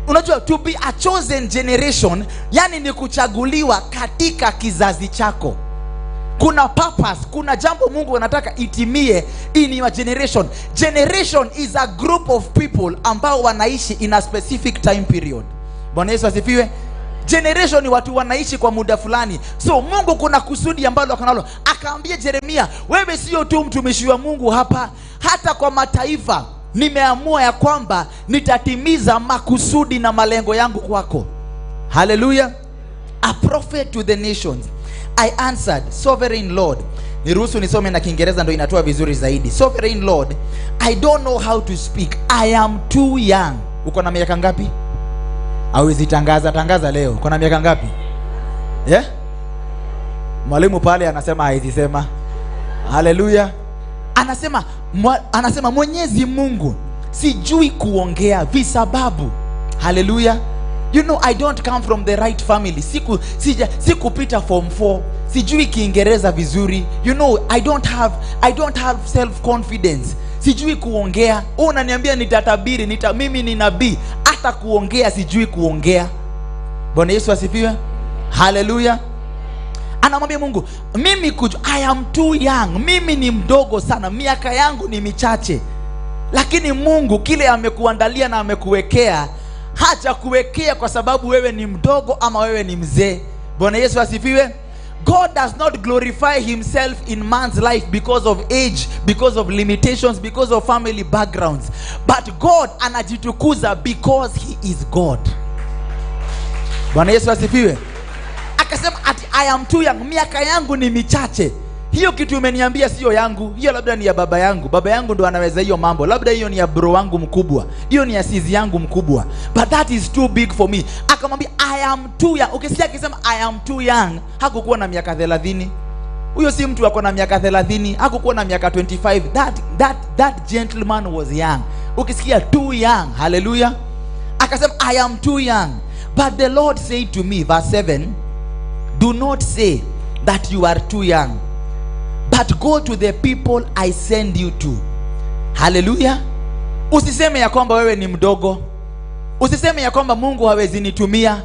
[SPEAKER 9] Unajua to be a chosen generation, yani ni kuchaguliwa katika kizazi chako. Kuna purpose, kuna jambo Mungu anataka itimie in your generation. Generation is a group of people ambao wanaishi in a specific time period. Bwana Yesu asifiwe. Generation ni watu wanaishi kwa muda fulani. So Mungu kuna kusudi ambalo akanalo. Akaambia Jeremia, wewe sio tu mtumishi wa Mungu hapa, hata kwa mataifa nimeamua ya kwamba nitatimiza makusudi na malengo yangu kwako. Hallelujah. A prophet to the nations. I answered, Sovereign Lord. Niruhusu nisome na Kiingereza ndo inatoa vizuri zaidi. Sovereign Lord, I don't know how to speak. I am too young. Uko na miaka ngapi? Hawezi tangaza tangaza leo. Uko na miaka ngapi? Yeah? Mwalimu pale anasema hawezi sema. Hallelujah. Anasema Mwenyezi Mungu, sijui kuongea visababu. Hallelujah. You know, I don't come from the right family. Sikupita form 4. Sijui Kiingereza vizuri. You know, I don't have self confidence. Sijui kuongea. Unaniambia nitatabiri, mimi ni nabii. Hata kuongea sijui kuongea. Bwana Yesu asifiwe. Hallelujah. Anamwambia Mungu, mimi I am too young. Mimi ni mdogo sana. Miaka yangu ni michache. Lakini Mungu kile amekuandalia na amekuwekea, hajakuwekea kwa sababu wewe ni mdogo ama wewe ni mzee. Bwana Yesu asifiwe. God does not glorify himself in man's life because of age, because of limitations, because of family backgrounds. But God anajitukuza because he is God. Bwana Yesu asifiwe. Akasema ati I am too young, miaka yangu ni michache. Hiyo kitu umeniambia sio yangu, hiyo labda ni ya baba yangu. Baba yangu ndo anaweza hiyo mambo. Labda hiyo ni ya bro wangu mkubwa. Hiyo ni ya sizi yangu mkubwa. But that is too big for me. Akamwambia I am too young. Ukisikia akisema I am too young, hakukuwa na miaka 30. Huyo si mtu ako na miaka 30, hakukuwa na miaka 25. That gentleman was young. Ukisikia too young, hallelujah. Akasema I am too young. But the Lord said to me, verse 7, do not say that you are too young, but go to the people I send you to. Hallelujah. Usiseme ya kwamba wewe ni mdogo. Usiseme ya kwamba Mungu hawezi nitumia.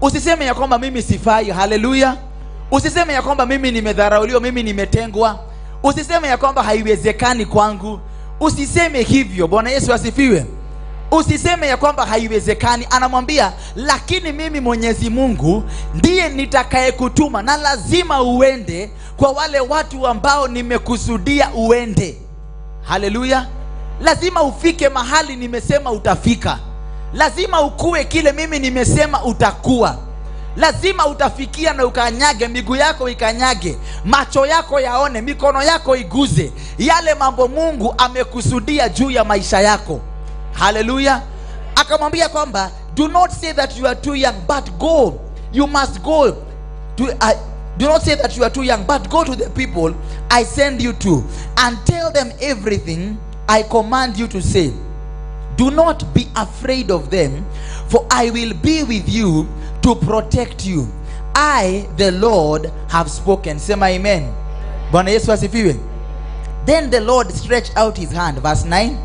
[SPEAKER 9] Usiseme ya kwamba mimi sifai. Hallelujah. Usiseme ya kwamba mimi nimedharauliwa, mimi nimetengwa. Usiseme ya kwamba haiwezekani kwangu. Usiseme hivyo. Bwana Yesu asifiwe. Usiseme ya kwamba haiwezekani. Anamwambia, lakini mimi Mwenyezi Mungu ndiye nitakayekutuma na lazima uende kwa wale watu ambao nimekusudia uende. Haleluya. Lazima ufike mahali nimesema utafika. Lazima ukue kile mimi nimesema utakuwa. Lazima utafikia na ukanyage, miguu yako ikanyage, macho yako yaone, mikono yako iguze yale mambo Mungu amekusudia juu ya maisha yako. Hallelujah. Akamwambia kwamba do not say that you are too young, but go. You must go to do not say that you are too young, but go to the people I send you to and tell them everything I command you to say. Do not be afraid of them, for I will be with you to protect you. I, the Lord, have spoken. Sema amen. Bwana Yesu asifiwe. Then the Lord stretched out his hand. Verse 9.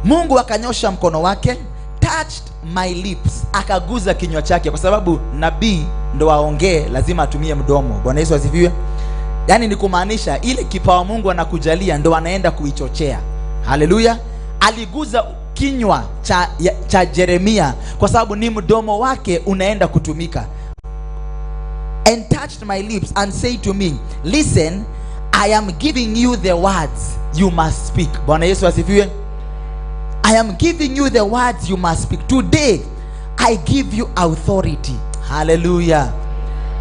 [SPEAKER 9] Mungu akanyosha mkono wake, touched my lips, akaguza kinywa chake, kwa sababu nabii ndo aongee lazima atumie mdomo. Bwana Yesu asifiwe. Yaani ni kumaanisha ile kipawa Mungu anakujalia ndo anaenda kuichochea. Haleluya. Aliguza kinywa cha Jeremia kwa sababu ni mdomo wake unaenda kutumika. And touched my lips and said to me, listen, I am giving you the words you must speak. Bwana Yesu asifiwe. I am giving you the words you must speak. Today, I give you authority. Hallelujah.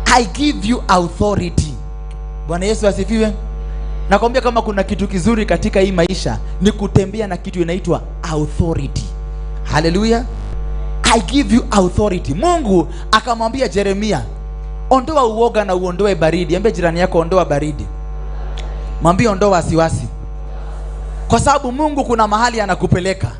[SPEAKER 9] I give you authority. Bwana Yesu asifiwe. Nakwambia kama kuna kitu kizuri katika hii maisha ni kutembea na kitu inaitwa authority. Hallelujah. I give you authority. Mungu akamwambia Jeremia, ondoa uoga na uondoe baridi. Ambia jirani yako ondoa baridi. Mwambie ondoa wasiwasi. Kwa sababu Mungu kuna mahali anakupeleka.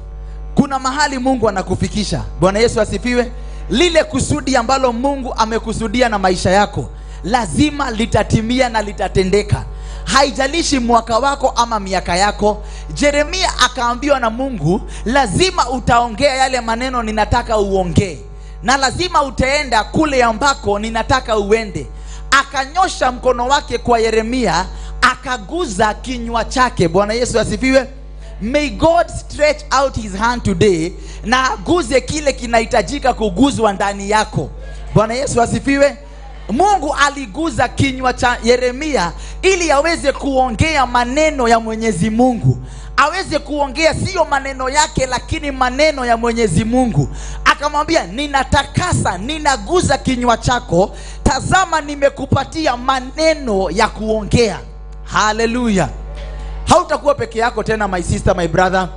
[SPEAKER 9] Kuna mahali Mungu anakufikisha. Bwana Yesu asifiwe. Lile kusudi ambalo Mungu amekusudia na maisha yako lazima litatimia na litatendeka. Haijalishi mwaka wako ama miaka yako. Jeremia akaambiwa na Mungu, lazima utaongea yale maneno ninataka uongee, na lazima utaenda kule ambako ninataka uende. Akanyosha mkono wake kwa Yeremia, akaguza kinywa chake. Bwana Yesu asifiwe. May God stretch out his hand today na aguze kile kinahitajika kuguzwa ndani yako. Bwana Yesu asifiwe. Mungu aliguza kinywa cha Yeremia ili aweze kuongea maneno ya Mwenyezi Mungu. Aweze kuongea sio maneno yake, lakini maneno ya Mwenyezi Mungu. Akamwambia, ninatakasa, ninaguza kinywa chako. Tazama nimekupatia maneno ya kuongea. Hallelujah. Hautakuwa peke yako tena, my sister, my brother.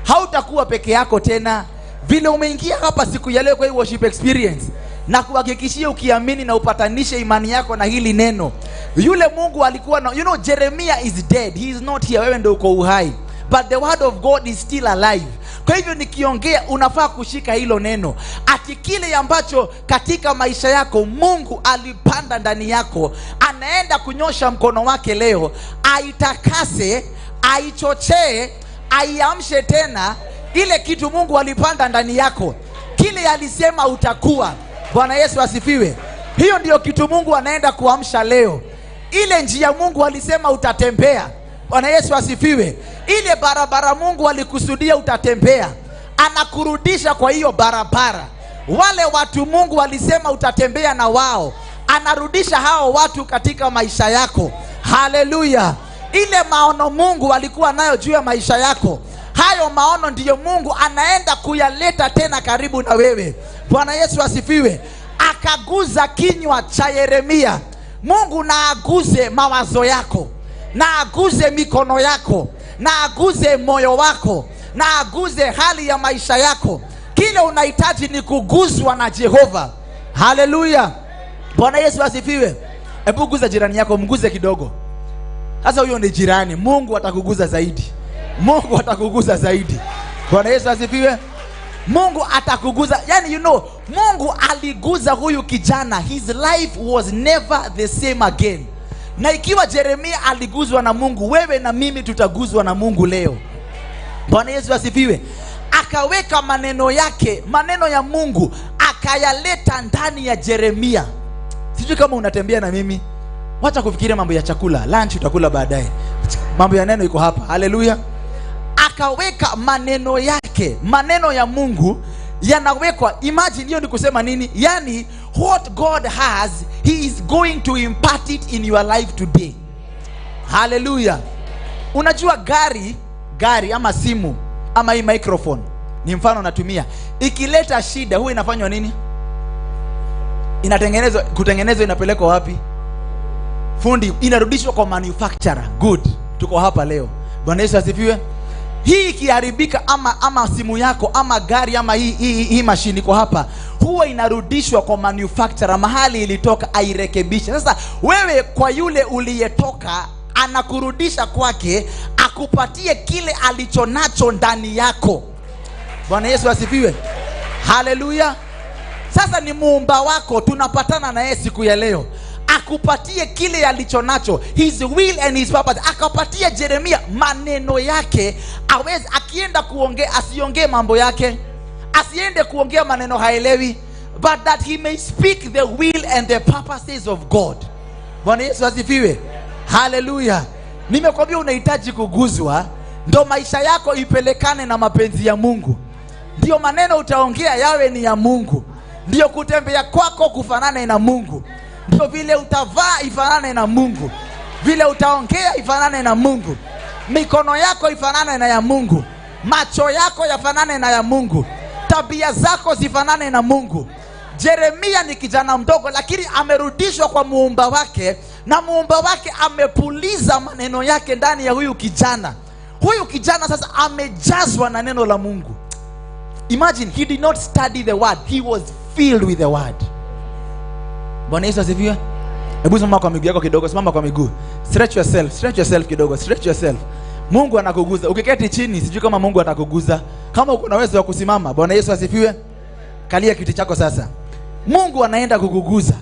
[SPEAKER 9] Hautakuwa peke yako tena. Vile umeingia hapa siku ya leo kwa hii worship experience, na kuhakikishia ukiamini na upatanishe imani yako na hili neno. Yule Mungu alikuwa na, you know, Jeremiah is dead. He is not here. Wewe ndio uko uhai. But the word of God is still alive. Kwa hivyo nikiongea unafaa kushika hilo neno. Ati kile ambacho katika maisha yako Mungu alipanda ndani yako, anaenda kunyosha mkono wake leo, aitakase, aichochee, aiamshe tena ile kitu Mungu alipanda ndani yako. Kile alisema utakuwa. Bwana Yesu asifiwe. Hiyo ndiyo kitu Mungu anaenda kuamsha leo. Ile njia Mungu alisema utatembea. Bwana Yesu asifiwe. Ile barabara Mungu alikusudia utatembea, anakurudisha kwa hiyo barabara. Wale watu Mungu alisema utatembea na wao, anarudisha hao watu katika maisha yako. Haleluya. Ile maono Mungu alikuwa nayo juu ya maisha yako, hayo maono ndiyo Mungu anaenda kuyaleta tena karibu na wewe. Bwana Yesu asifiwe. Akaguza kinywa cha Yeremia. Mungu na aguze mawazo yako, na aguze mikono yako, na aguze moyo wako, na aguze hali ya maisha yako. Kile unahitaji ni kuguzwa na Jehova. Haleluya. Bwana Yesu asifiwe. Hebu guza jirani yako, mguze kidogo. Sasa huyo ni jirani, Mungu atakuguza zaidi. Mungu atakuguza zaidi. Bwana Yesu asifiwe. Mungu atakuguza. Yani, you know, Mungu aliguza huyu kijana. His life was never the same again. Na ikiwa Jeremia aliguzwa na Mungu, wewe na mimi tutaguzwa na Mungu leo. Bwana Yesu asifiwe. Akaweka maneno yake, maneno ya Mungu, akayaleta ndani ya Jeremia. Sijui kama unatembea na mimi. Wacha kufikiria mambo ya chakula, lunch utakula baadaye. Mambo ya neno iko hapa. Haleluya. Akaweka maneno yake, maneno ya Mungu yanawekwa. Imagine, hiyo ni kusema nini? Yani, what God has, he is going to impart it in your life today. Hallelujah. Unajua gari ama simu ama hii microphone, ni mfano natumia, ikileta shida huwa inafanywa nini? Inatengenezwa, kutengenezwa, inapelekwa wapi? Fundi, inarudishwa kwa manufacturer. Good. Tuko hapa leo. Bwana Yesu asifiwe. Hii ikiharibika, ama simu yako ama gari ama hii mashini iko hapa, huwa inarudishwa kwa manufacturer, mahali ilitoka, airekebishe. Sasa wewe kwa yule uliyetoka, anakurudisha kwake, akupatie kile alichonacho ndani yako. Bwana Yesu asifiwe. Haleluya. Sasa ni muumba wako, tunapatana na yeye siku ya leo, akupatie kile alichonacho, his will and his purpose. Akapatia Jeremia maneno yake, aweze akienda kuongea, asiongee mambo yake, asiende kuongea maneno haelewi, but that he may speak the will and the purposes of God. Bwana Yesu asifiwe. Haleluya. Nimekwambia unahitaji kuguzwa ndo maisha yako ipelekane na mapenzi ya Mungu. Ndio maneno utaongea yawe ni ya Mungu. Ndio kutembea kwako kufanane na Mungu. Ndio vile utavaa ifanane na Mungu. Vile utaongea ifanane na Mungu. Mikono yako ifanane na ya Mungu. Macho yako yafanane na ya Mungu. Tabia zako zifanane na Mungu. Jeremia ni kijana mdogo, lakini amerudishwa kwa muumba wake, na muumba wake amepuliza maneno yake ndani ya huyu kijana. Huyu kijana sasa amejazwa na neno la Mungu. Imagine, he did not study the word, he was filled with the word. Bwana Yesu asifiwe. Hebu simama kwa miguu yako kidogo, simama kwa miguu. Stretch yourself, stretch yourself kidogo, stretch yourself. Mungu anakuguza. Ukiketi chini, sijui kama Mungu atakuguza. Kama uko na uwezo wa kusimama, Bwana Yesu asifiwe. Kalia kiti chako sasa. Mungu anaenda kukuguza.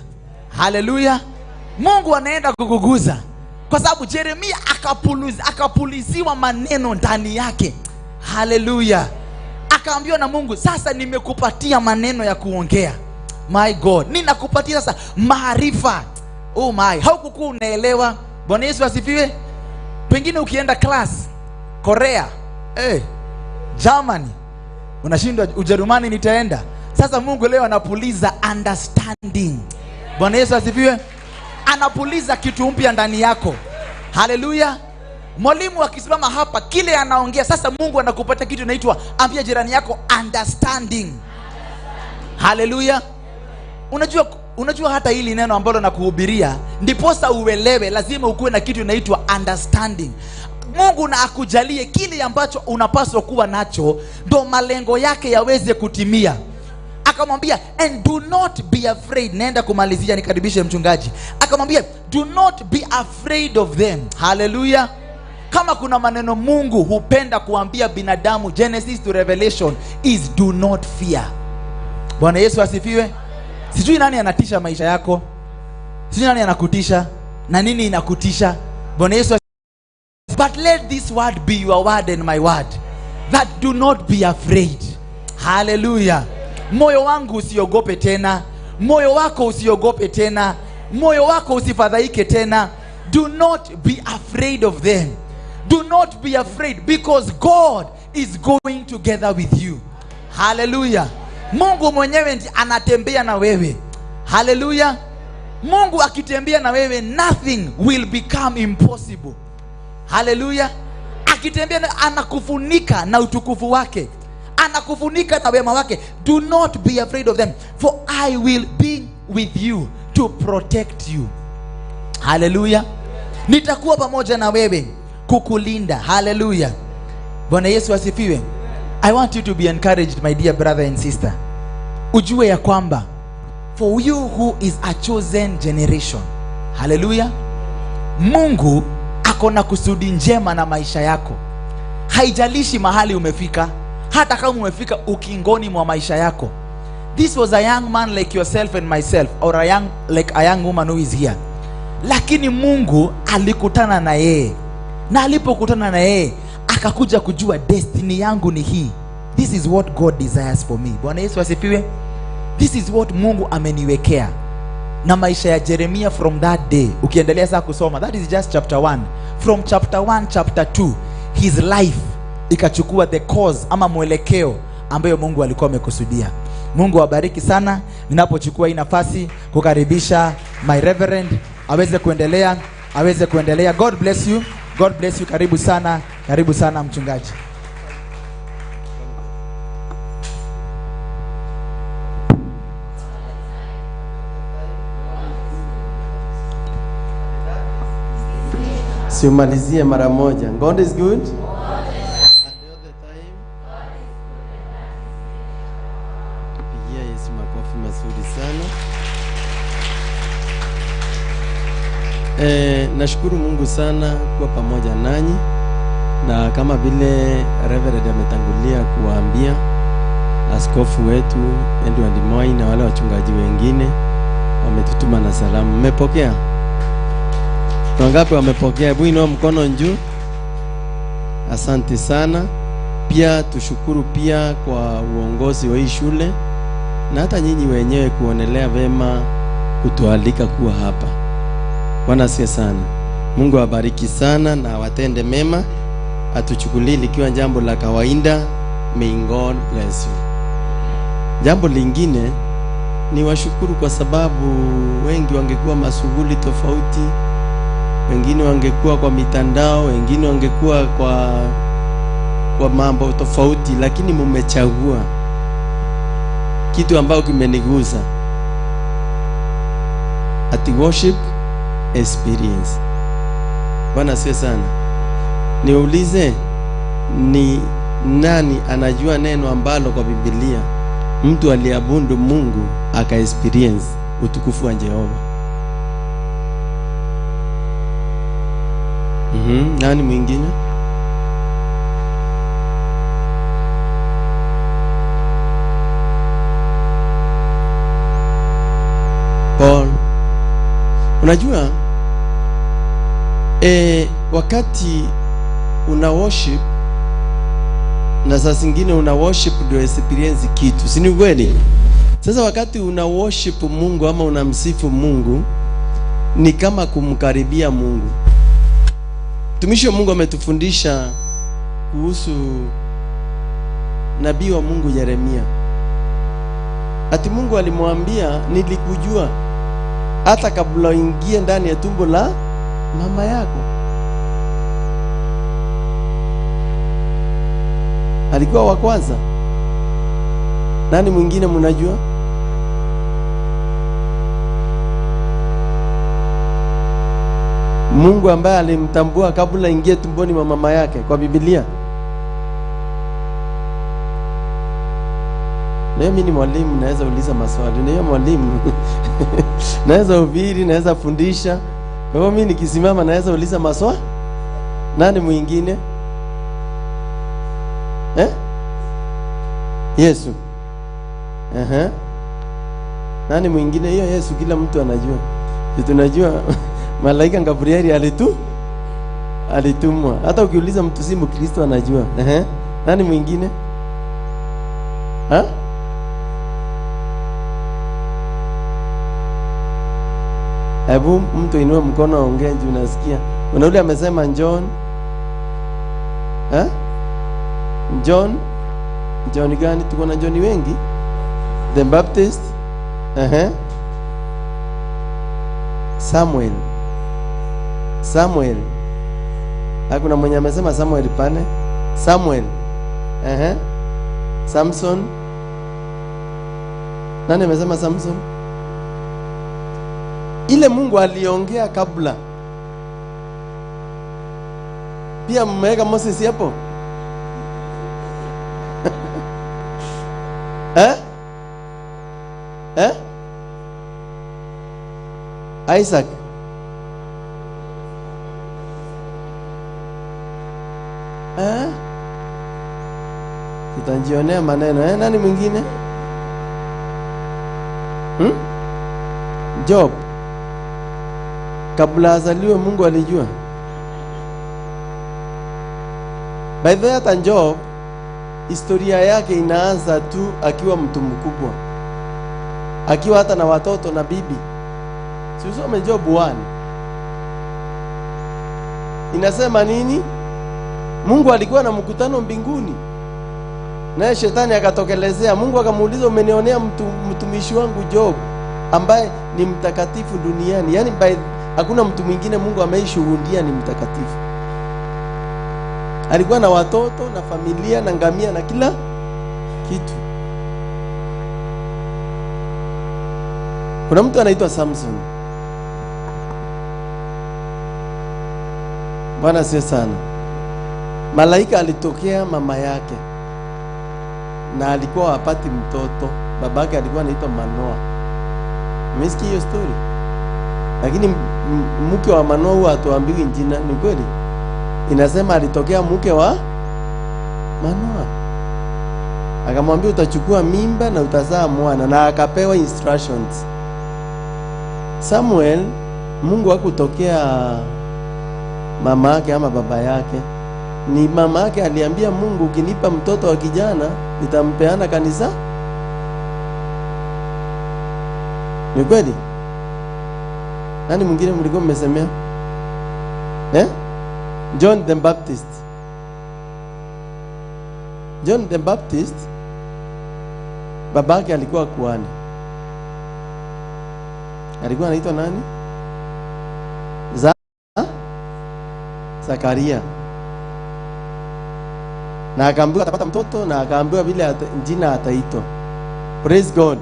[SPEAKER 9] Haleluya. Mungu anaenda kukuguza. Kwa sababu Jeremia akapuliziwa maneno ndani yake. Haleluya. Akaambiwa na Mungu, sasa nimekupatia maneno ya kuongea. My God, ninakupatia sasa maarifa. Oh my, haukukuwa unaelewa. Bwana Yesu asifiwe. Pengine ukienda class Korea, Germany, unashindwa Ujerumani nitaenda. Sasa Mungu leo anapuliza understanding. Bwana Yesu asifiwe. Anapuliza kitu mpya ndani yako. Haleluya. Mwalimu akisimama hapa kile anaongea, sasa Mungu anakupatia kitu inaitwa, ambia jirani yako, understanding. Haleluya. Unajua hata hili neno ambalo nakuhubiria, ndiposa uelewe lazima ukuwe na kitu inaitwa understanding. Mungu na akujalie kile ambacho unapaswa kuwa nacho, ndo malengo yake yaweze kutimia. Akamwambia, and do not be afraid. Naenda kumalizia nikaribishe mchungaji. Akamwambia, do not be afraid of them. Hallelujah. Kama kuna maneno Mungu hupenda kuambia binadamu, Genesis to Revelation, is do not fear. Bwana Yesu asifiwe. Sijui nani anatisha maisha yako. Sijui nani anakutisha na nini inakutisha. Bwana Yesu asifiwe. But let this word be your word and my word, that do not be afraid. Hallelujah. Moyo wangu usiogope tena. Moyo wako usiogope tena. Moyo wako usifadhaike tena. Do not be afraid of them. Do not be afraid, because God is going together with you. Hallelujah. Mungu mwenyewe ndiye anatembea na wewe. Hallelujah. Mungu akitembea na wewe, nothing will become impossible. Hallelujah. Akitembea na, anakufunika na utukufu wake. Anakufunika na wema wake. Do not be afraid of them, for I will be with you to protect you. Hallelujah. Nitakuwa pamoja na wewe kukulinda. Hallelujah. Bwana Yesu asifiwe. I want you to be encouraged, my dear brother and sister. Ujue ya kwamba for you who is a chosen generation. Hallelujah. Mungu ako na kusudi njema na maisha yako. Haijalishi mahali umefika, hata kama umefika ukingoni mwa maisha yako. This was a young man like yourself and myself, or a young, like a young woman who is here. Lakini Mungu alikutana na yeye. Na alipokutana na yeye, akakuja kujua destiny yangu ni hii. This is what God desires for me. Bwana Yesu asifiwe. This is what Mungu ameniwekea. Na maisha ya Jeremia from that day, ukiendelea sasa kusoma, that is just chapter 1. From chapter 1, chapter 2, his life ikachukua the cause ama mwelekeo ambayo Mungu alikuwa amekusudia. Mungu awabariki sana. Ninapochukua hii nafasi kukaribisha my reverend aweze kuendelea, aweze kuendelea. God bless you. God bless you. Karibu sana, karibu sana mchungaji.
[SPEAKER 10] Siumalizie mara moja. God is good. Pigia Yesu makofi mazuri sana. Nashukuru Mungu sana kuwa pamoja nanyi, na kama vile Reverend ametangulia kuwaambia, askofu wetu Edward Moi na wale wachungaji wengine wametutuma na salamu. Mmepokea? Wangapi wamepokea? Hebu inua mkono juu. Asante sana. Pia tushukuru pia kwa uongozi wa hii shule na hata nyinyi wenyewe kuonelea vema kutualika kuwa hapa. Bwana asifiwe sana. Mungu awabariki sana na awatende mema. Atuchukulie likiwa jambo la kawaida. May God bless you. Jambo lingine ni washukuru kwa sababu wengi wangekuwa mashughuli tofauti, wengine wangekuwa kwa mitandao, wengine wangekuwa kwa mambo tofauti, lakini mmechagua kitu ambacho kimenigusa, ati worship experience. Bwana asifiwe sana. Niulize, ni nani anajua neno ambalo kwa Biblia mtu aliabudu Mungu aka experience utukufu wa Jehova? Nani mwingine? Paul. Unajua wakati una worship na saa zingine una worship ndio experience kitu, si ni kweli? Sasa wakati una worship Mungu ama unamsifu Mungu, ni kama kumkaribia Mungu. Mtumishi wa Mungu ametufundisha kuhusu nabii wa Mungu Yeremia. Ati Mungu alimwambia, nilikujua hata kabla uingie ndani ya tumbo la mama yako. Alikuwa wa kwanza. Nani mwingine mnajua? Mungu ambaye alimtambua kabla ingie tumboni mwa mama yake kwa Biblia. Na mimi ni mwalimu, naweza uliza maswali. Na hiyo mwalimu naweza hubiri, naweza fundisha. Kwa hiyo mimi nikisimama naweza uliza maswali. Nani mwingine? Yesu. Nani mwingine? Hiyo Yesu kila mtu anajua. Tunajua malaika Gabrieli alitumwa. Hata ukiuliza mtu si Mkristo anajua. Nani mwingine? Ha? Hebu mtu inue mkono aongee juu nasikia. Kuna yule amesema John. John? John gani? Tuko na John wengi. The Baptist. Samuel. Samuel. Hakuna mwenye amesema Samuel pale. Samuel. Samson. Nani amesema Samson? Ile Mungu aliongea kabla. Pia mmeweka Moses hapo? Isaac. Tutajionea maneno. Nani mwingine? Job. Kabla azaliwe Mungu alijua. By the way, hata Job historia yake inaanza tu akiwa mtu mkubwa, akiwa hata na watoto na bibi. Si usome Job 1. Inasema nini? Mungu alikuwa na mkutano mbinguni, naye shetani akatokelezea. Mungu akamuuliza, umenionea mtumishi wangu Job ambaye ni mtakatifu duniani? Yani hakuna mtu mwingine Mungu ameishuhudia ni mtakatifu. Alikuwa na watoto na familia na ngamia na kila kitu. Kuna mtu anaitwa Samson. Bwana sio sana. Malaika alitokea mama yake na alikuwa hapati mtoto. Babake alikuwa anaitwa Manoa. Umesikia hiyo story? Lakini mke wa Manoa huwa hatuambiwi jina, ni kweli? Inasema alitokea mke wa Manoa. Akamwambia utachukua mimba na utazaa mwana, na akapewa instructions. Samuel, Mungu hakutokea mama yake ama baba yake. Ni mama yake aliambia Mungu, ukinipa mtoto wa kijana nitampeana kanisa. Ni kweli? Nani mwingine mlikuwa mmesemea? John the Baptist. John the Baptist babake alikuwa kuhani. Alikuwa anaitwa nani? Zakaria. Na akaambiwa atapata mtoto, na akaambiwa vile jina ataitwa. Praise God.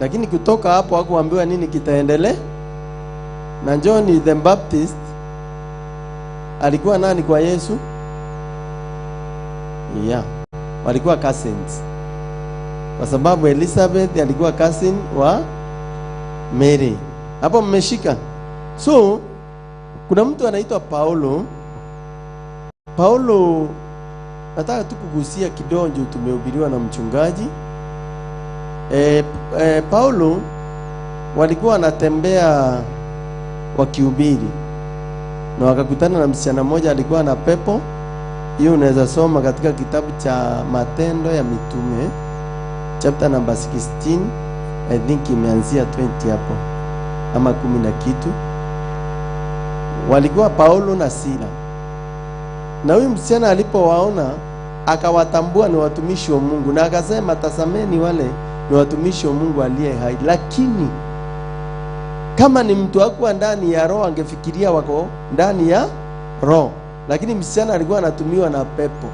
[SPEAKER 10] Lakini kutoka hapo hakuambiwa nini kitaendelea. Na John the Baptist alikuwa nani kwa Yesu? Yeah. Walikuwa cousins. Kwa sababu Elizabeth alikuwa cousin wa Mary. Hapo mmeshika. So kuna mtu anaitwa Paulo. Paulo nataka tu kugusia kidonjo, tumehubiriwa na mchungaji. Paulo walikuwa wanatembea wakihubiri na wakakutana na msichana mmoja alikuwa na pepo. Hiyo unaweza soma katika kitabu cha Matendo ya Mitume chapter number 16, I think imeanzia 20 hapo. ama 10 na kitu. Walikuwa Paulo na Sila. Na huyu msichana alipowaona akawatambua ni watumishi wa Mungu, na akasema tazameni, wale ni watumishi wa Mungu aliye hai. Lakini kama ni mtu hakuwa ndani ya roho angefikiria wako ndani ya roho, lakini msichana alikuwa anatumiwa na pepo.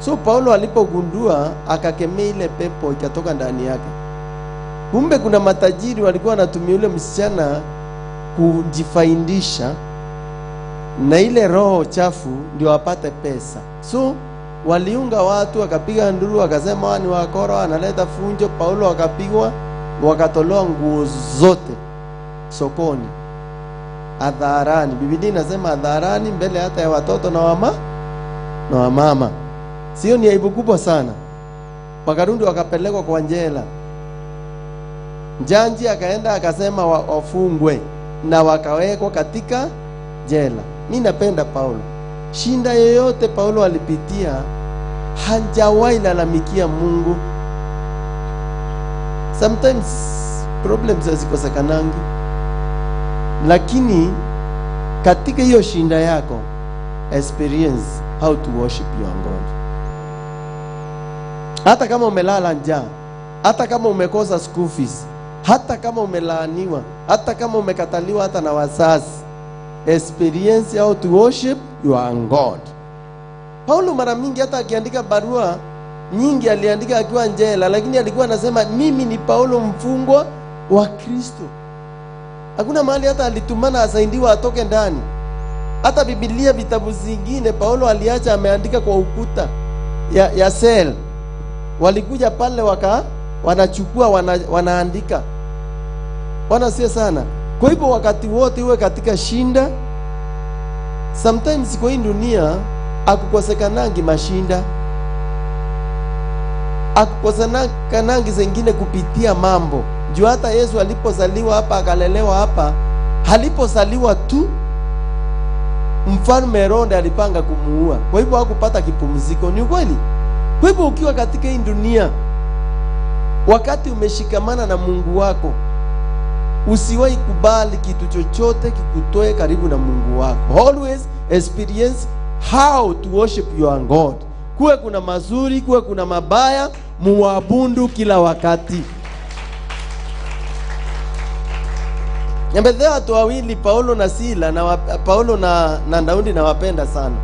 [SPEAKER 10] So Paulo alipogundua akakemea ile pepo ikatoka ndani yake. Kumbe kuna matajiri walikuwa wanatumia yule msichana kujifaindisha na ile roho chafu ndio apate pesa. So waliunga watu wakapiga nduru, wakasema ni wakora wanaleta funjo. Paulo akapigwa, wakatolewa nguo zote sokoni hadharani. Biblia inasema hadharani, mbele hata ya watoto na wama na wamama. Sio ni aibu kubwa sana. Wakarudi wakapelekwa kwa jela. Njanji akaenda akasema wafungwe na wakawekwa katika jela. Mimi napenda Paulo. Shinda yoyote Paulo alipitia hajawahi lalamikia Mungu. Sometimes problems hazikosekanangi, lakini katika hiyo shinda yako experience how to worship your God. Hata kama umelala njaa, hata kama umekosa school fees, hata kama umelaaniwa, hata kama umekataliwa hata na wazazi, experience how to worship your God. Paulo mara mingi hata akiandika barua nyingi aliandika akiwa njela, lakini alikuwa anasema mimi ni Paulo mfungwa wa Kristo. Hakuna mahali hata alitumana asaidiwe atoke ndani. Hata Biblia vitabu zingine Paulo aliacha ameandika kwa ukuta ya sel. Walikuja pale wanachukua wanaandika. Bwana sio sana. Kwa hivyo wakati wote uwe katika shinda. Sometimes kwa hii dunia akukosekanangi mashinda, akukosekanangi zingine kupitia mambo. Juu hata Yesu alipozaliwa hapa akalelewa hapa, alipozaliwa tu mfalme Herode alipanga kumuua. Kwa hivyo hakupata kipumziko. Ni kweli. Kwa hivyo ukiwa katika hii dunia, wakati umeshikamana na Mungu wako, usiwahi kubali kitu chochote kikutoe karibu na Mungu wako. Always experience how to worship your God. Kuwe kuna mazuri, kuwe kuna mabaya, muabudu kila wakati. Nyambedhea watu wawili, Paulo na Sila na Paulo na Daudi, na wapenda sana.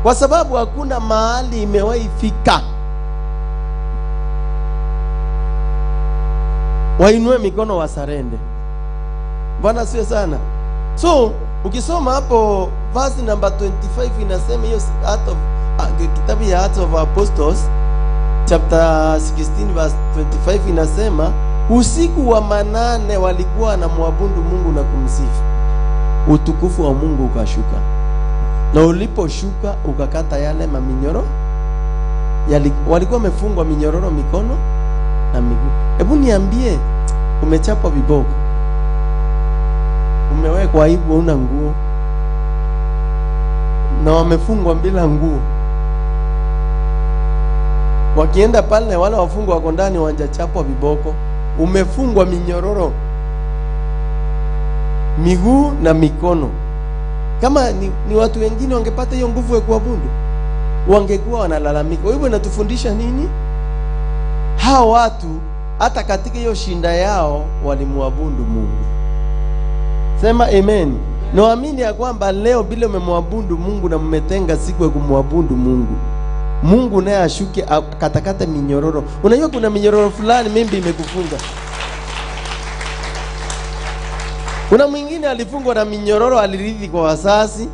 [SPEAKER 10] Kwa sababu hakuna mahali imewahi fika wainue mikono wasarende. Bwana siwe sana. So ukisoma hapo verse number 25 inasema hiyo out of kitabu ya Acts of Apostles chapter 16 verse 25 inasema usiku wa manane walikuwa na muabudu Mungu na kumsifu. Utukufu wa Mungu ukashuka. Na uliposhuka ukakata yale maminyoro. Walikuwa wamefungwa minyororo mikono na miguu. Hebu niambie, umechapwa viboko, umewekwa aibu, huna nguo, na wamefungwa bila nguo. Wakienda pale wale wafungwa wako ndani wanjachapwa viboko. Umefungwa minyororo miguu na mikono. Kama ni watu wengine wangepata hiyo nguvu ya kuabudu, wangekuwa wanalalamika. Kwa hivyo inatufundisha nini? Hao watu hata katika hiyo shinda yao walimuabudu Mungu. Sema amen. Naamini ya kwamba leo bila umemwabudu Mungu na mmetenga siku ya kumwabudu Mungu, Mungu naye ashuke akatakata minyororo. Unajua kuna minyororo fulani mimbi imekufunga. Kuna mwingine alifungwa na minyororo alirithi kwa wazazi,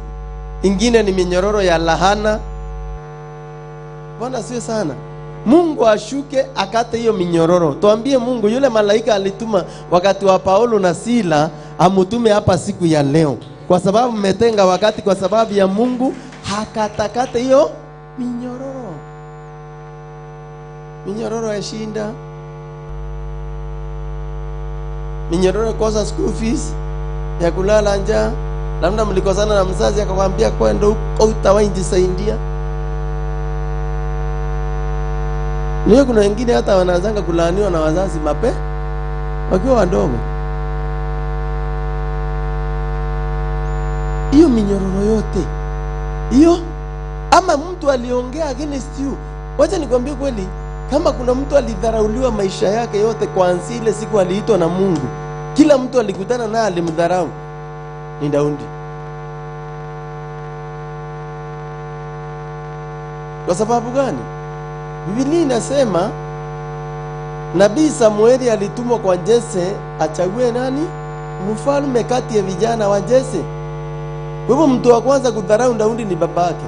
[SPEAKER 10] ingine ni minyororo ya lahana. Bwana sio sana. Mungu ashuke akate hiyo minyororo. Tuambie Mungu, yule malaika alituma wakati wa Paulo na Sila amutume hapa siku ya leo. Kwa sababu mmetenga wakati kwa sababu ya Mungu, hakatakate hiyo minyororo. Minyororo ya shinda, minyororo kosa school fees, ya kulala njaa. Labda mlikosana na mzazi akakwambia kwenda huko utawahi jisaidia. Leo kuna wengine hata wanaanza kulaaniwa na wazazi mape wakiwa wadogo.
[SPEAKER 11] Hiyo minyororo yote hiyo, ama mtu aliongea against you. Wacha nikwambie kweli, kama kuna mtu alidharauliwa maisha yake yote kuanzia ile siku aliitwa na Mungu, kila mtu alikutana naye alimdharau, ni Daudi. Kwa sababu gani? Biblia inasema Nabii Samueli alitumwa kwa Jese achague nani? Mfalme kati ya vijana wa Jese. Kwa hivyo mtu wa kwanza kudharau Daudi ni babake.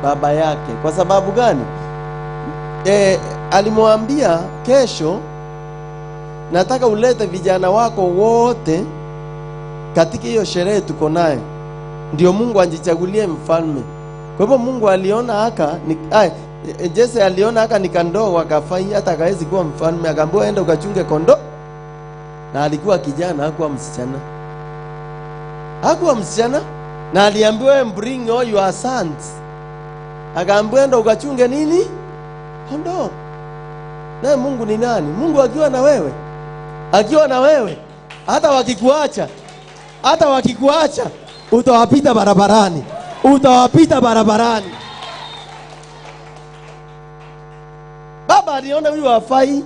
[SPEAKER 11] Baba yake. Kwa sababu gani? Alimwambia kesho nataka ulete vijana wako wote katika hiyo sherehe tuko naye, ndio Mungu anjichagulie mfalme. Kwa hivyo Mungu aliona haka ni, Jese aliona haka ni kandoo akafai hata akawezi kuwa mfalme, akaambiwa enda ukachunge kondoo. Na alikuwa kijana, hakuwa msichana. Hakuwa msichana, na aliambiwa bring all your sons. Akaambiwa enda ukachunge nini? Kondoo. Na Mungu ni nani? Mungu akiwa na wewe, akiwa na wewe, hata wakikuacha, hata wakikuacha utawapita barabarani. Utawapita barabarani. Baba aliona huyu hafai,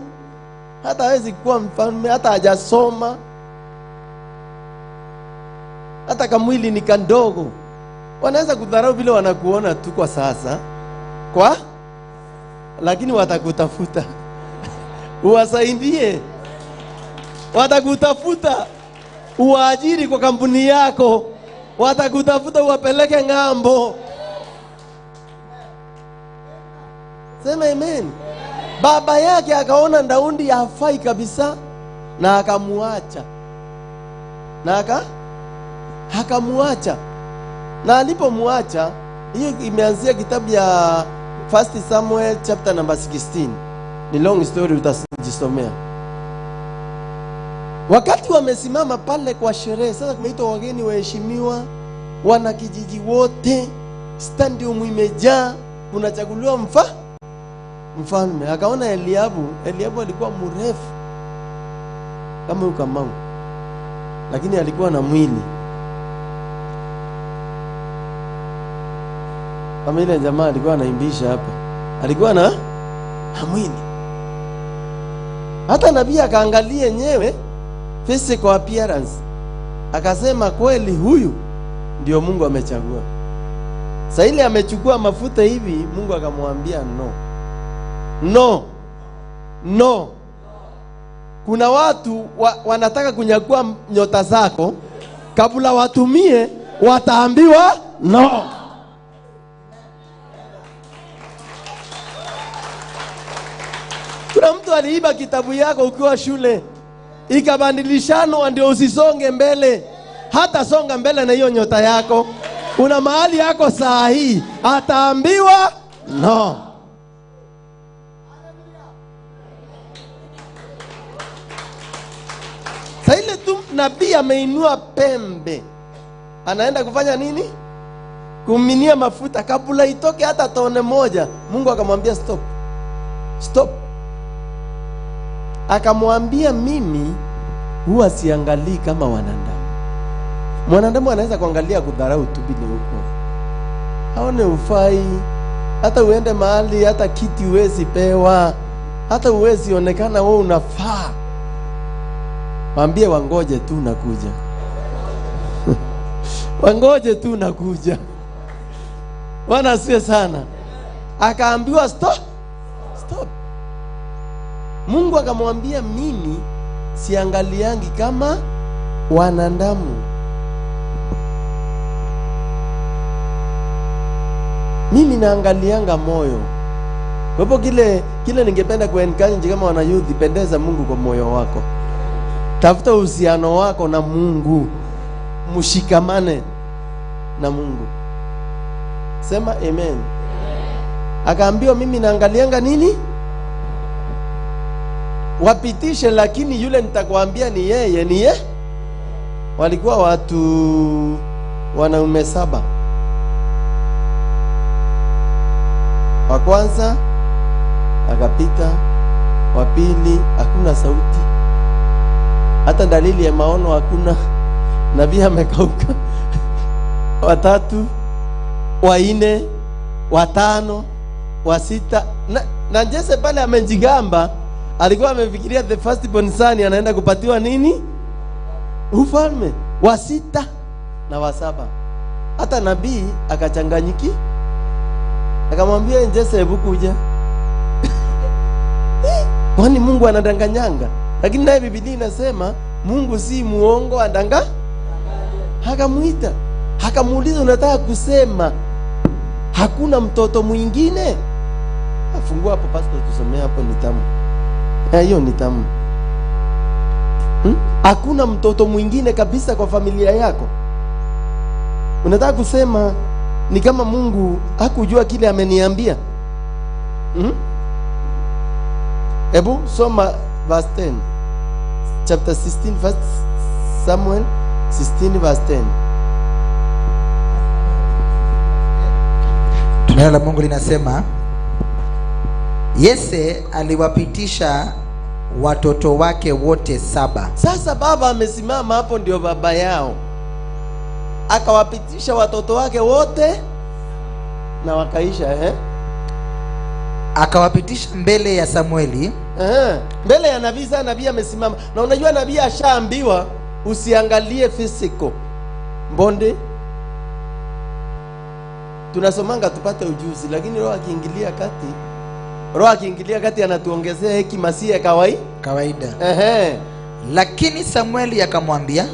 [SPEAKER 11] hata hawezi kuwa mfalme, hata hajasoma, hata kamwili ni kandogo. Wanaweza kudharau vile wanakuona tu kwa sasa, kwa lakini watakutafuta. Uwasaidie. Watakutafuta uwaajiri kwa kampuni yako. Watakutafuta uwapeleke ng'ambo. Sema amen. Baba yake akaona Daudi hafai kabisa na akamuacha. Na akamuacha. Na alipomuacha, hiyo imeanzia kitabu ya 1 Samuel chapter number 16. Ni long story, utajisomea. Wakati wamesimama pale kwa sherehe, sasa kumeitwa wageni waheshimiwa, wana kijiji wote, stadium imejaa, kunachaguliwa mfalme. Akaona Eliabu. Eliabu alikuwa mrefu kama huyu Kamau, lakini alikuwa na mwili kama ile jamaa alikuwa anaimbisha hapa, alikuwa na mwili. Hata nabii akaangalia yenyewe physical appearance, akasema kweli huyu ndio Mungu amechagua. Sasa ile amechukua mafuta hivi, Mungu akamwambia no. No. No. Kuna watu wanataka kunyakua nyota zako, kabla watumie wataambiwa no. Kuna mtu aliiba kitabu yako ukiwa shule, ikabadilishanwa ndio usisonge mbele. Hata songa mbele na hiyo nyota yako. Kuna mahali yako saa hii ataambiwa no. Saa ile tu nabii ameinua pembe, anaenda kufanya nini? Kuminia mafuta kabla itoke hata tone moja. Mungu akamwambia stop. Stop. Akamwambia mimi huwa siangalii kama wanadamu. Mwanadamu anaweza kuangalia kudharau tu bila huko, aone ufai, hata uende mahali hata kiti huwezi pewa, hata huwezi onekana wewe unafaa. Waambie wangoje tu nakuja. Wangoje tu nakuja. Bwana asifiwe sana. Akaambiwa stop. Stop. Mungu akamwambia mimi siangaliangi kama wanadamu. Mimi naangalianga moyo. Kwa hivyo kile ningependa kuencourage kama wana youth, pendeza Mungu kwa moyo wako. Tafuta uhusiano wako na Mungu. Mshikamane na Mungu. Sema amen. Akaambiwa mimi naangalianga nini? Wapitishe, lakini yule nitakwambia ni yeye, ni yeye. Walikuwa watu wanaume 7. Wa kwanza akapita, wa pili hakuna sauti, hata dalili ya maono hakuna. Nabii amekauka. Watatu, wanne, watano, wa sita na Jesse pale amejigamba, alikuwa amefikiria the first born son anaenda kupatiwa nini? Ufalme. Wa sita na wa saba. Hata nabii akachanganyiki, akamwambia Jesse, hebu kuja. Kwani Mungu anadanganyanga? Lakini naye Biblia inasema Mungu si muongo andanga. Akamuita, akamuuliza, unataka kusema hakuna mtoto mwingine? Afungua hapo pastor, tusomee hapo, ni tamu. Hiyo ni tamu. Hakuna mtoto mwingine kabisa kwa familia yako. Unataka kusema ni kama Mungu hakujua kile ameniambia? Ebu soma verse 10. Chapter 16 verse Samuel 16 verse 10.
[SPEAKER 9] Neno la Mungu linasema Yese aliwapitisha watoto wake wote 7.
[SPEAKER 11] Sasa baba amesimama hapo, ndio baba yao. Akawapitisha watoto wake wote na wakaisha,
[SPEAKER 9] Akawapitisha mbele ya Samueli.
[SPEAKER 11] Mbele ya nabii. Sasa nabii amesimama. Na unajua nabii ashaambiwa usiangalie physical. Mbonde tunasomanga tupate ujuzi, lakini roho akiingilia kati, roho akiingilia kati anatuongezea hekima si ya kawaida.
[SPEAKER 9] Lakini Samueli akamwambia,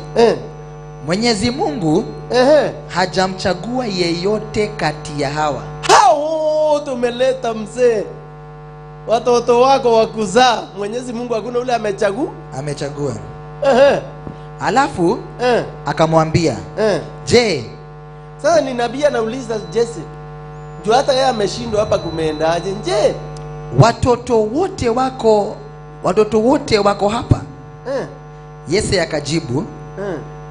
[SPEAKER 9] Mwenyezi Mungu hajamchagua yeyote kati ya hawa.
[SPEAKER 11] Hao wote umeleta mzee, watoto wako wakuzaa, Mwenyezi Mungu hakuna ule amechagua.
[SPEAKER 9] Amechagua. Alafu akamwambia, je,
[SPEAKER 11] sasa ni nabii anauliza Jesse, juu hata yeye ameshindwa hapa kumeendaje? Je,
[SPEAKER 9] watoto wote wako hapa? Yese akajibu,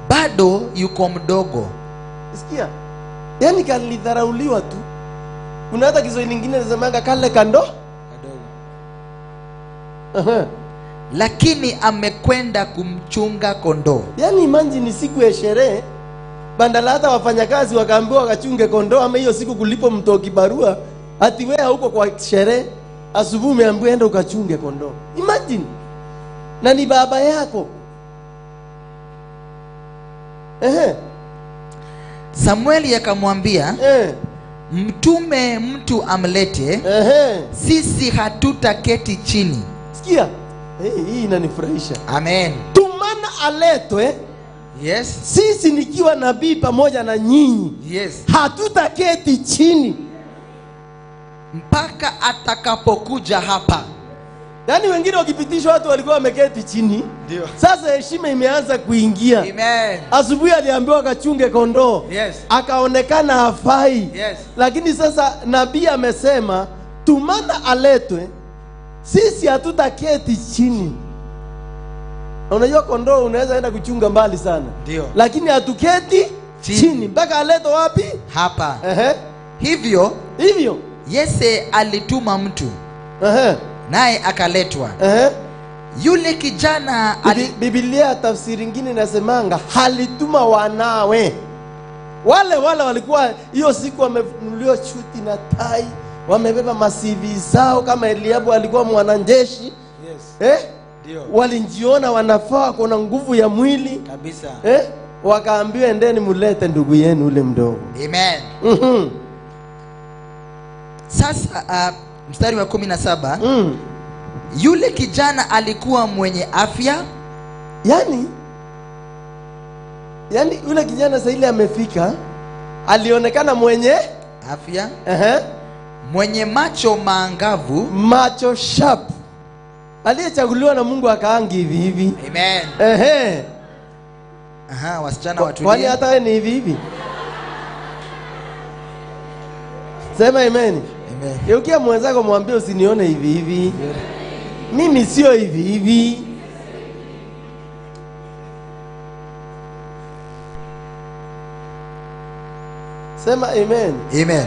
[SPEAKER 9] bado yuko mdogo.
[SPEAKER 11] Sikia, yani kalidharauliwa tu. Kuna hata Kiswahili lingine linasemanga kale kando kadogo.
[SPEAKER 9] Lakini amekwenda kumchunga kondoo.
[SPEAKER 11] Yani imagine siku ya sherehe, bandala hata wafanyakazi wakaambiwa wakachunge kondoo, ama hiyo siku kulipo mtoki barua ati wewe huko kwa sherehe, asubuhi umeambiwa enda ukachunge kondoo. Imagine. Na ni baba yako.
[SPEAKER 9] Samueli akamwambia, mtume mtu amlete, sisi hatutaketi chini.
[SPEAKER 11] Sikia, hii inanifurahisha.
[SPEAKER 9] Amen.
[SPEAKER 11] Tumana aletwe.
[SPEAKER 9] Yes.
[SPEAKER 11] Sisi nikiwa nabii pamoja na nyinyi.
[SPEAKER 9] Yes.
[SPEAKER 11] Hatutaketi chini
[SPEAKER 9] mpaka atakapokuja hapa.
[SPEAKER 11] Yaani wengine wakipitishwa watu walikuwa wameketi chini.
[SPEAKER 9] Ndio.
[SPEAKER 11] Sasa heshima imeanza kuingia.
[SPEAKER 9] Amen.
[SPEAKER 11] Asubuhi aliambiwa akachunge kondoo.
[SPEAKER 9] Yes.
[SPEAKER 11] Akaonekana hafai.
[SPEAKER 9] Yes.
[SPEAKER 11] Lakini sasa nabii amesema tumana aletwe, sisi hatutaketi chini. Unajua kondoo unaweza enda kuchunga mbali sana.
[SPEAKER 9] Ndio.
[SPEAKER 11] Lakini hatuketi chini mpaka aletwe wapi?
[SPEAKER 9] Hapa. Hivyo Yese alituma mtu. Naye akaletwa. Yule kijana
[SPEAKER 11] Biblia tafsiri nyingine inasemanga halituma wanawe. Wale walikuwa hiyo siku wamenunuliwa shuti na tai, wamebeba masivi zao kama Eliabu alikuwa mwanajeshi.
[SPEAKER 9] Yes. Ndio.
[SPEAKER 11] Walinjiona wanafaa, kuna nguvu ya mwili
[SPEAKER 9] kabisa.
[SPEAKER 11] Wakaambiwa endeni mulete ndugu yenu ule mdogo.
[SPEAKER 9] Amen. Sasa mstari wa 17. Yule kijana alikuwa mwenye afya.
[SPEAKER 11] Yaani yule kijana sasa ile amefika alionekana mwenye
[SPEAKER 9] afya. Mwenye macho maangavu,
[SPEAKER 11] macho sharp. Aliyechaguliwa na Mungu akaangi hivi hivi.
[SPEAKER 9] Amen. Wasichana watulie.
[SPEAKER 11] Kwani hata wewe ni hivi hivi? Sema amen.
[SPEAKER 9] Amen.
[SPEAKER 11] Geukia mwenzako mwambie usinione hivi hivi. Mimi sio hivi hivi. Sema amen.
[SPEAKER 9] Amen.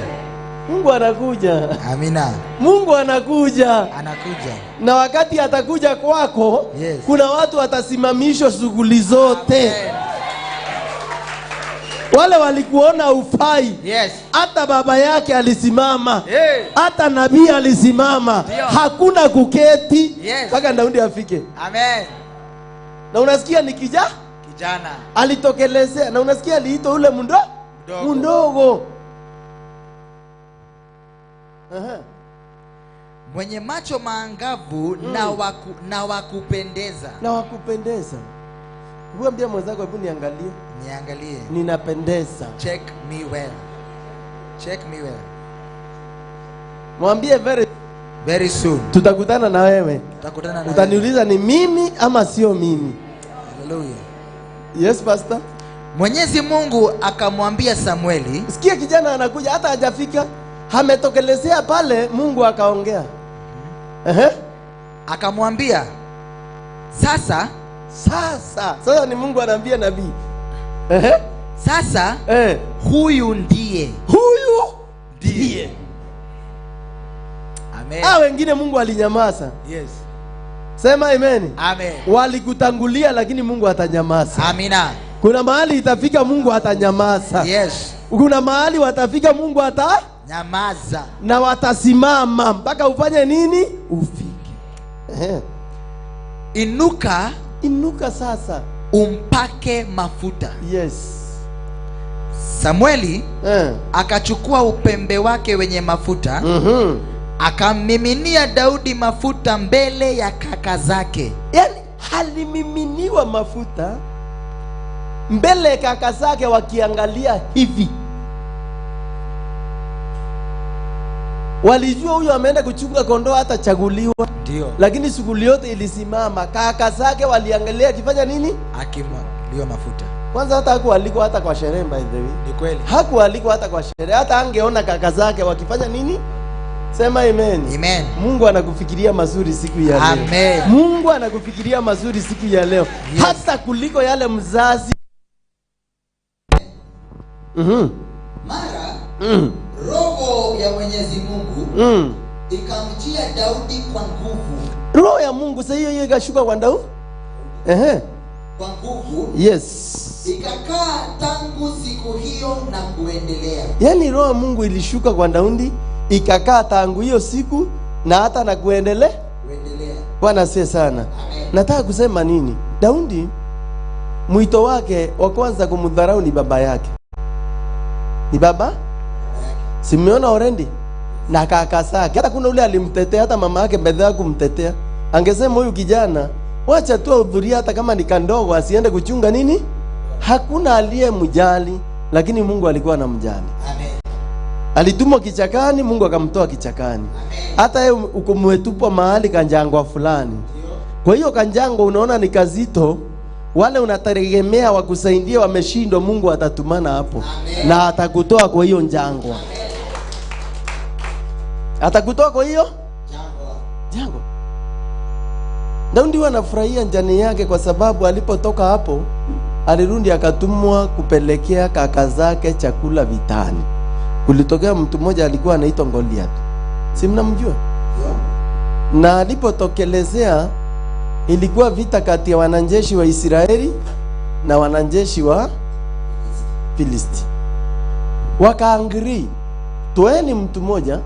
[SPEAKER 11] Mungu anakuja.
[SPEAKER 9] Amina.
[SPEAKER 11] Mungu anakuja.
[SPEAKER 9] Anakuja.
[SPEAKER 11] Na wakati atakuja kwako,
[SPEAKER 9] yes,
[SPEAKER 11] kuna watu watasimamishwa shughuli zote.
[SPEAKER 9] Amen.
[SPEAKER 11] Wale walikuona ufai.
[SPEAKER 9] Yes.
[SPEAKER 11] Hata baba yake alisimama.
[SPEAKER 9] Hey.
[SPEAKER 11] Hata nabii alisimama.
[SPEAKER 9] Ndio.
[SPEAKER 11] Hakuna kuketi
[SPEAKER 9] Yes.
[SPEAKER 11] mpaka Daudi afike.
[SPEAKER 9] Amen.
[SPEAKER 11] Na unasikia ni kijana
[SPEAKER 9] Kijana.
[SPEAKER 11] alitokelezea, na unasikia aliitwa ule
[SPEAKER 9] Mdogo.
[SPEAKER 11] mdogo. Aha.
[SPEAKER 9] Mwenye macho maangavu na wakupendeza.
[SPEAKER 11] Na wakupendeza. Hebu ambia mwenzako, hebu niangalie.
[SPEAKER 9] Niangalie.
[SPEAKER 11] Ninapendeza.
[SPEAKER 9] Check me well. Check me well.
[SPEAKER 11] Mwambie very
[SPEAKER 9] very soon.
[SPEAKER 11] Tutakutana na wewe.
[SPEAKER 9] Tutakutana na wewe.
[SPEAKER 11] Utaniuliza ni mimi ama sio mimi.
[SPEAKER 9] Hallelujah.
[SPEAKER 11] Yes, pastor.
[SPEAKER 9] Mwenyezi Mungu akamwambia Samueli.
[SPEAKER 11] Sikia, kijana anakuja, hata hajafika, ametokelezea pale, Mungu akaongea. Ehe.
[SPEAKER 9] Akamwambia, sasa
[SPEAKER 11] Sasa ni Mungu anaambia nabii. Ehe.
[SPEAKER 9] Sasa huyu ndiye.
[SPEAKER 11] Huyu ndiye.
[SPEAKER 9] Amen.
[SPEAKER 11] Wengine Mungu alinyamaza.
[SPEAKER 9] Yes.
[SPEAKER 11] Sema amen.
[SPEAKER 9] Amen.
[SPEAKER 11] Walikutangulia lakini Mungu atanyamaza.
[SPEAKER 9] Amina.
[SPEAKER 11] Kuna mahali itafika Mungu atanyamaza.
[SPEAKER 9] Yes.
[SPEAKER 11] Kuna mahali watafika Mungu ata
[SPEAKER 9] nyamaza.
[SPEAKER 11] Na watasimama mpaka ufanye nini? Ufike. Ehe.
[SPEAKER 9] Inuka.
[SPEAKER 11] Inuka sasa.
[SPEAKER 9] Umpake mafuta.
[SPEAKER 11] Yes.
[SPEAKER 9] Samueli akachukua upembe wake wenye mafuta, akammiminia Daudi mafuta mbele ya kaka zake.
[SPEAKER 11] Yaani alimiminiwa mafuta mbele ya kaka zake wakiangalia hivi. Walijua huyu ameenda kuchunga kondoo hatachaguliwa.
[SPEAKER 9] Ndio.
[SPEAKER 11] Lakini shughuli yote ilisimama. Kaka zake waliangalia akifanya nini?
[SPEAKER 9] Akimwagiwa mafuta.
[SPEAKER 11] Kwanza hata hakualikwa hata kwa sherehe, by the way.
[SPEAKER 9] Ni kweli.
[SPEAKER 11] Hakualikwa hata kwa sherehe. Hata angeona kaka zake wakifanya nini? Sema amen.
[SPEAKER 9] Amen.
[SPEAKER 11] Mungu anakufikiria mazuri siku ya leo.
[SPEAKER 9] Amen.
[SPEAKER 11] Mungu anakufikiria mazuri siku ya leo.
[SPEAKER 9] Yes.
[SPEAKER 11] Hata kuliko yale mzazi.
[SPEAKER 9] Mara Roho ya Mwenyezi Mungu ikamjia Daudi kwa nguvu.
[SPEAKER 11] Roho ya Mungu sasa hiyo hiyo ikashuka kwa Daudi. Ehe.
[SPEAKER 9] Kwa nguvu.
[SPEAKER 11] Yes.
[SPEAKER 9] Ikakaa tangu siku hiyo na kuendelea.
[SPEAKER 11] Yaani Roho ya Mungu ilishuka kwa Daudi ikakaa tangu hiyo siku na hata na kuendelea.
[SPEAKER 9] Kuendelea.
[SPEAKER 11] Bwana asifiwe sana.
[SPEAKER 9] Amen.
[SPEAKER 11] Nataka kusema nini? Daudi mwito wake wa kwanza kumdharau ni baba yake. Ni baba? Simeona orendi na kaka zake. Hata kuna ule alimtetea, hata mama yake mbele yake kumtetea. Angesema huyu kijana wacha tu ahudhurie hata kama ni kandogo, asiende kuchunga nini? Hakuna aliyemjali, lakini Mungu alikuwa anamjali.
[SPEAKER 9] Amen.
[SPEAKER 11] Alitumwa kichakani, Mungu akamtoa kichakani. Hata yeye ukumwetupwa mahali kanjangwa fulani. Kwa hiyo kanjangwa unaona ni kazito, wale unategemea wakusaidie wameshindwa, Mungu atatumana hapo.
[SPEAKER 9] Amen.
[SPEAKER 11] Na atakutoa kwa hiyo njangwa. Atakutoa kwa hiyo jangwa. Daudi anafurahia njani yake kwa sababu alipotoka hapo alirudi akatumwa kupelekea kaka zake chakula vitani. Kulitokea mtu mmoja alikuwa anaitwa Goliath. Si mnamjua? Na alipotokelezea ilikuwa vita kati ya wanajeshi wa Israeli na wanajeshi wa Filisti. Wakaangri, toeni mtu mmoja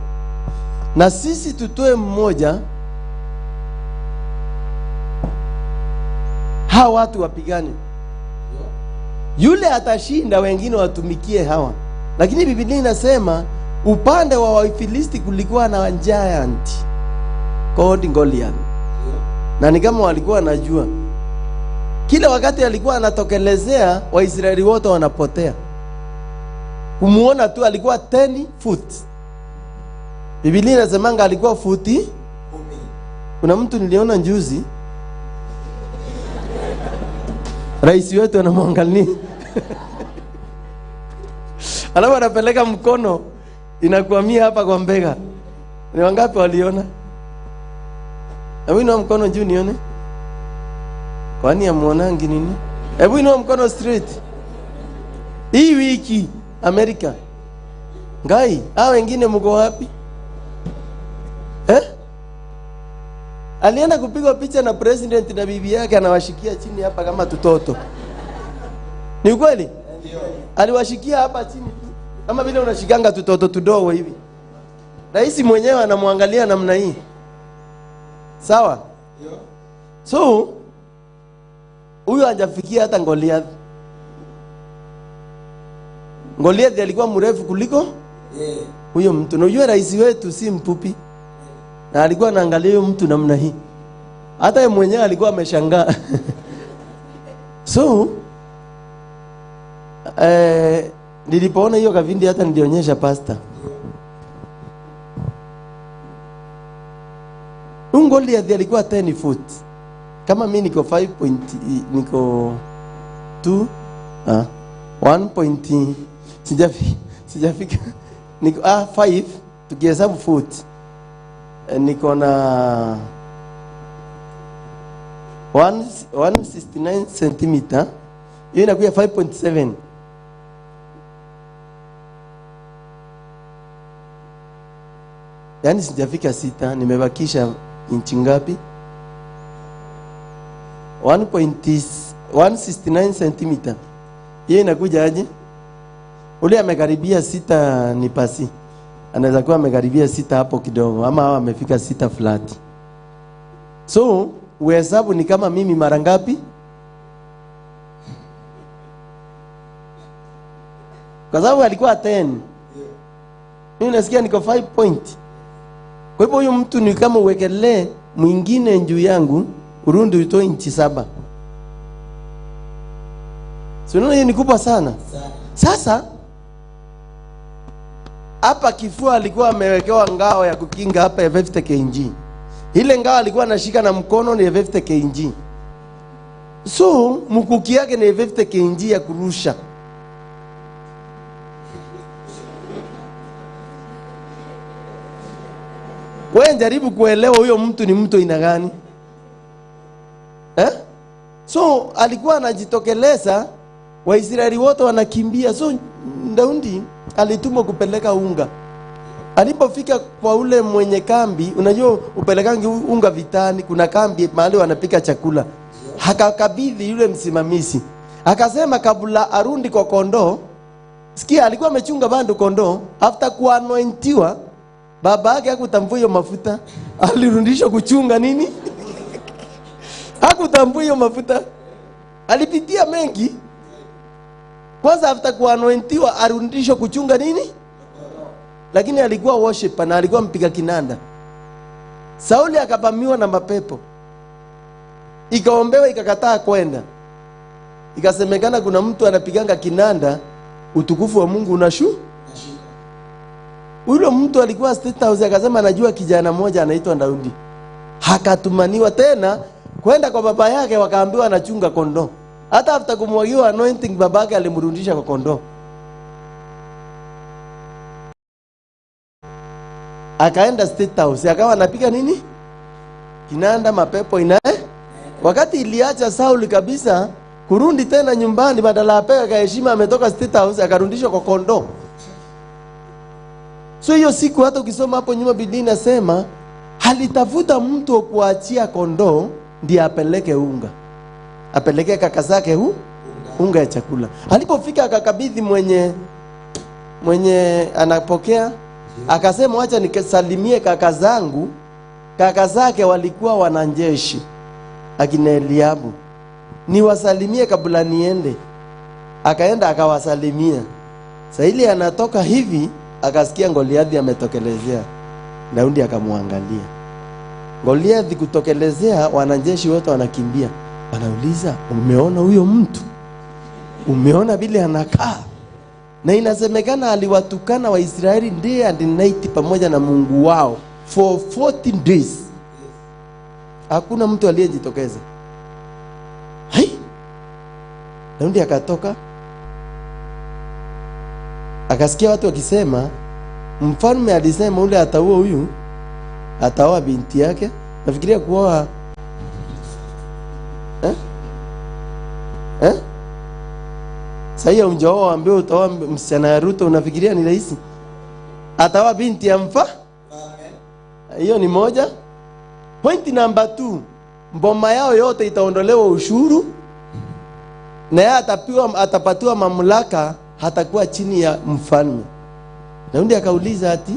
[SPEAKER 11] na sisi tutoe mmoja, hawa watu wapigane. Yule atashinda, wengine watumikie hawa. Lakini Biblia inasema upande wa Wafilisti kulikuwa na giant called Goliath. Na ni kama walikuwa wanajua. Kila wakati alikuwa anatokelezea, Waisraeli wote wanapotea. Kumuona tu alikuwa 10 foot. Biblia inasemanga alikuwa futi 10. Kuna mtu niliona juzi, rais wetu anamwangalia. Alafu anapeleka mkono inakuamia hapa kwa mbega. Ni wangapi waliona? Hebu inua mkono juu nione. Kwani amuonangi nini? Hebu inua mkono straight. Hii wiki Amerika. Ngai, hao wengine mko wapi? Eh? Alienda kupigwa picha na president na bibi yake anawashikia chini hapa kama tutoto. Ni ukweli? Aliwashikia hapa chini tu. Kama vile unashikanga tutoto tudogo hivi. Rais mwenyewe anamwangalia namna hii. Sawa? So huyu hajafikia hata Goliath. Goliath alikuwa mrefu kuliko huyo mtu. Na unajua rais wetu si mfupi. Na alikuwa anaangalia huyo mtu namna hii. Hata yeye mwenyewe alikuwa ameshangaa. So nilipoona hiyo kavindi hata nilionyesha pastor. Goliath alikuwa 10 foot. Kama mimi niko 5 point, niko 2 1 point, sijafika niko 5 tukihesabu foot. Niko na 169 cm. Hiyo inakuwa 5.7. Yaani sijafika 6, nimebakisha inchi ngapi? 1.169 cm. Hiyo inakuja aje? Ule amekaribia 6 ni pasi. Anaweza kuwa amekaribia 6 hapo kidogo ama hawa amefika 6 flat. So, uhesabu ni kama mimi mara ngapi? Kwa sababu alikuwa 10. Mimi nasikia niko 5 point. Kwa hivyo huyu mtu ni kama uwekelee mwingine juu yangu, urundi utoe inchi 7. Si unaona hiyo ni kubwa sana. Sasa hapa kifua alikuwa amewekewa ngao ya kukinga hapa ya 50 kg. Ile ngao alikuwa anashika na mkono ni 50 kg. So mkuki yake ni 50 kg ya kurusha. Wewe jaribu kuelewa huyo mtu ni mtu aina gani? So alikuwa anajitokeleza, Waisraeli wote wanakimbia. So Daudi alitumwa kupeleka unga. Alipofika kwa ule mwenye kambi, unajua upelekangi unga vitani, kuna kambi mahali wanapika chakula. Akakabidhi yule msimamizi. Akasema kabla arundi kwa kondoo, sikia alikuwa amechunga bado kondoo, after kuanointiwa baba yake hakutambua hiyo mafuta, alirudishwa kuchunga nini? Hakutambua hiyo mafuta. Alipitia mengi. Kwanza after kuanointiwa arudishwa kuchunga nini? Lakini alikuwa worshiper na alikuwa mpiga kinanda. Sauli akavamiwa na mapepo. Ikaombewa ikakataa kwenda. Ikasemekana kuna mtu anapiganga kinanda, utukufu wa Mungu unashuka. Yule mtu alikuwa State House akasema anajua kijana mmoja anaitwa Daudi. Hakatumaniwa tena kwenda kwa baba yake, wakaambiwa anachunga kondoo. Hata after kumwagiwa anointing baba yake alimrudisha kwa kondoo. Akaenda State House akawa anapiga nini? Kinanda, mapepo inae. Wakati iliacha Sauli kabisa kurudi tena nyumbani, badala apewe kwa heshima ametoka State House akarudishwa kwa kondoo. So hiyo siku hata ukisoma hapo nyuma Biblia inasema alitafuta mtu kuachia kondoo ndiye apeleke unga. Apeleke kaka zake unga ya chakula. Alipofika akakabidhi mwenye anapokea, akasema acha nikasalimie kaka zangu. Kaka zake walikuwa wanajeshi akina Eliabu. Niwasalimie kabla niende. Akaenda akawasalimia. Sasa ile anatoka hivi akasikia Goliathi ametokelezea. Daudi akamwangalia. Goliathi kutokelezea, wanajeshi wote wanakimbia. Wanauliza, umeona huyo mtu? Umeona vile anakaa? Na inasemekana aliwatukana Waisraeli day and night pamoja na Mungu wao for 14 days. Hakuna mtu aliyejitokeza. Hai! Daudi akatoka. Akasikia watu wakisema mfalme alisema ule ataua huyu, ataoa binti yake. Nafikiria kuoa Sasa unjaoa ambaye utaoa msichana ya Ruto unafikiria ni rahisi? Ataoa binti ya mfa? Hiyo ni moja. Point number 2, mboma yao yote itaondolewa ushuru. Na yeye atapatiwa mamlaka, hatakuwa chini ya mfalme. Daudi akauliza ati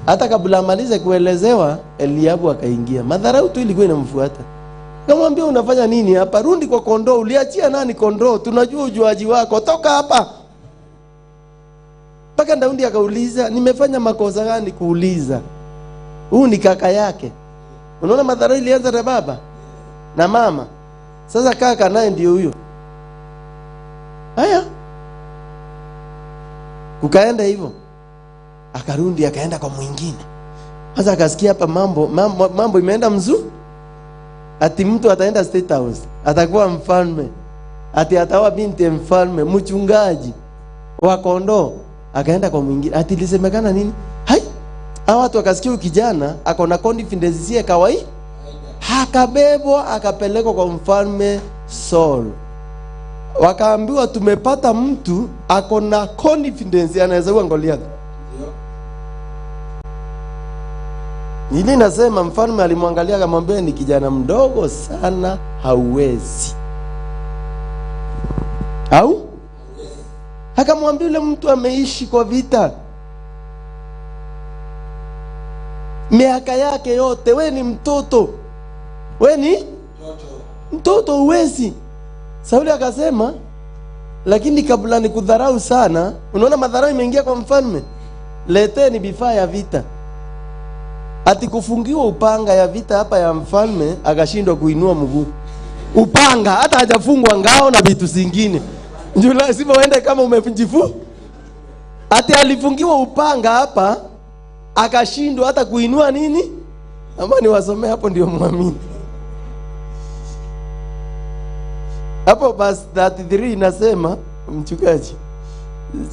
[SPEAKER 11] hata kabla amalize kuelezewa, Eliabu akaingia. Madharau tu ilikuwa inamfuata. Kamwambia, unafanya nini hapa? Rudi kwa kondoo, uliachia nani kondoo? Tunajua ujuaji wako, toka hapa. Mpaka Daudi akauliza, nimefanya makosa gani kuuliza? Huu ni kaka yake. Unaona madharau ilianza na baba na mama. Sasa kaka naye ndio huyo. Haya. Kukaenda hivyo. Akarudi akaenda kwa mwingine. Sasa akasikia hapa mambo imeenda mzuri. Ati mtu ataenda State House, atakuwa mfalme. Ati ataoa binti mfalme, mchungaji wa kondoo. Akaenda kwa mwingine. Ati ilisemekana nini? Hai! Hawa watu wakasikia kijana ako na confidence si kawaida. Akabebwa akapelekwa kwa mfalme Saul. Wakaambiwa tumepata mtu ako na confidence anaweza kuwa Goliath. Nili nasema mfalme alimwangalia akamwambia, ni kijana mdogo sana, hauwezi. Au? Akamwambia yule mtu ameishi kwa vita miaka yake yote, we ni mtoto. We ni mtoto, huwezi. Sauli akasema, lakini kabla nikudharau sana, unaona madharau imeingia kwa mfalme. Leteni vifaa ya vita. Ati kufungiwa upanga ya vita hapa ya mfalme, akashindwa kuinua mguu. Upanga hata hajafungwa ngao na vitu zingine. Ndio lazima uende kama umejifu. Ati alifungiwa upanga hapa, akashindwa hata kuinua nini? Ama niwasomee hapo ndio muamini. Hapo verse 33 inasema, mchungaji.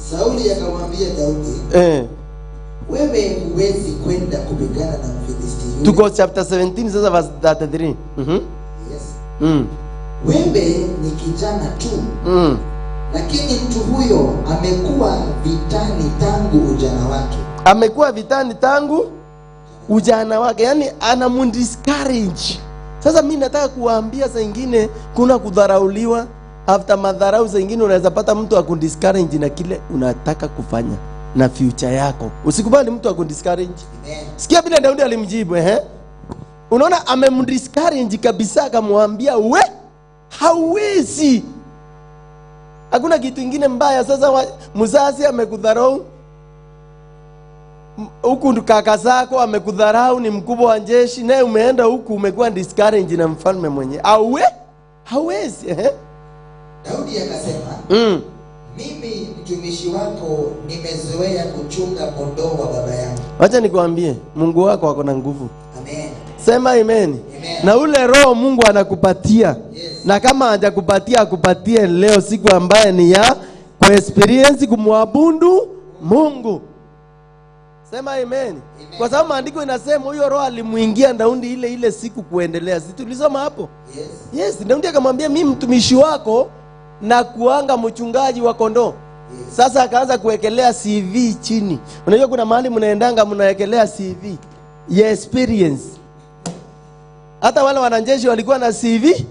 [SPEAKER 9] Sauli akamwambia Daudi, wewe huwezi kwenda kupigana na Mfilisti yule.
[SPEAKER 11] Tuko chapter 17 sasa verse 33. Yes.
[SPEAKER 9] Wewe ni kijana tu. Lakini mtu huyo amekuwa vitani tangu ujana wake.
[SPEAKER 11] Amekuwa vitani tangu ujana wake. Yaani anamdiscourage. Sasa mimi nataka kuwaambia saa nyingine kuna kudharauliwa. After madharau saa nyingine unaweza pata mtu akudiscourage na kile unataka kufanya na future yako. Usikubali mtu akudiscourage. Sikia vile Daudi alimjibu, Unaona amemdiscourage kabisa, akamwambia we hauwezi. Hakuna kitu kingine mbaya. Sasa mzazi amekudharau, huku kaka zako amekudharau, ni mkubwa wa jeshi, naye umeenda huku umekuwa discourage na mfalme mwenyewe. Au we hauwezi.
[SPEAKER 9] Daudi akasema, mimi mtumishi wako nimezoea kuchunga kondoo wa baba yangu.
[SPEAKER 11] Wacha nikwambie, Mungu wako ako na nguvu.
[SPEAKER 9] Amen.
[SPEAKER 11] Sema amen.
[SPEAKER 9] Amen.
[SPEAKER 11] Na ule roho Mungu anakupatia.
[SPEAKER 9] Yes.
[SPEAKER 11] Na kama hajakupatia akupatie leo, siku ambaye ni ya kwa experience kumwabudu Mungu. Sema amen.
[SPEAKER 9] Amen.
[SPEAKER 11] Kwa sababu maandiko inasema huyo roho alimuingia Daudi ile ile siku kuendelea. Si tulisoma hapo?
[SPEAKER 9] Yes.
[SPEAKER 11] Yes, Daudi akamwambia mimi mtumishi wako na kuanga mchungaji wa kondoo.
[SPEAKER 9] Yes.
[SPEAKER 11] Sasa akaanza kuwekelea CV chini. Unajua kuna mahali mnaendanga mnawekelea CV ya experience. Hata wale wanajeshi walikuwa na CV.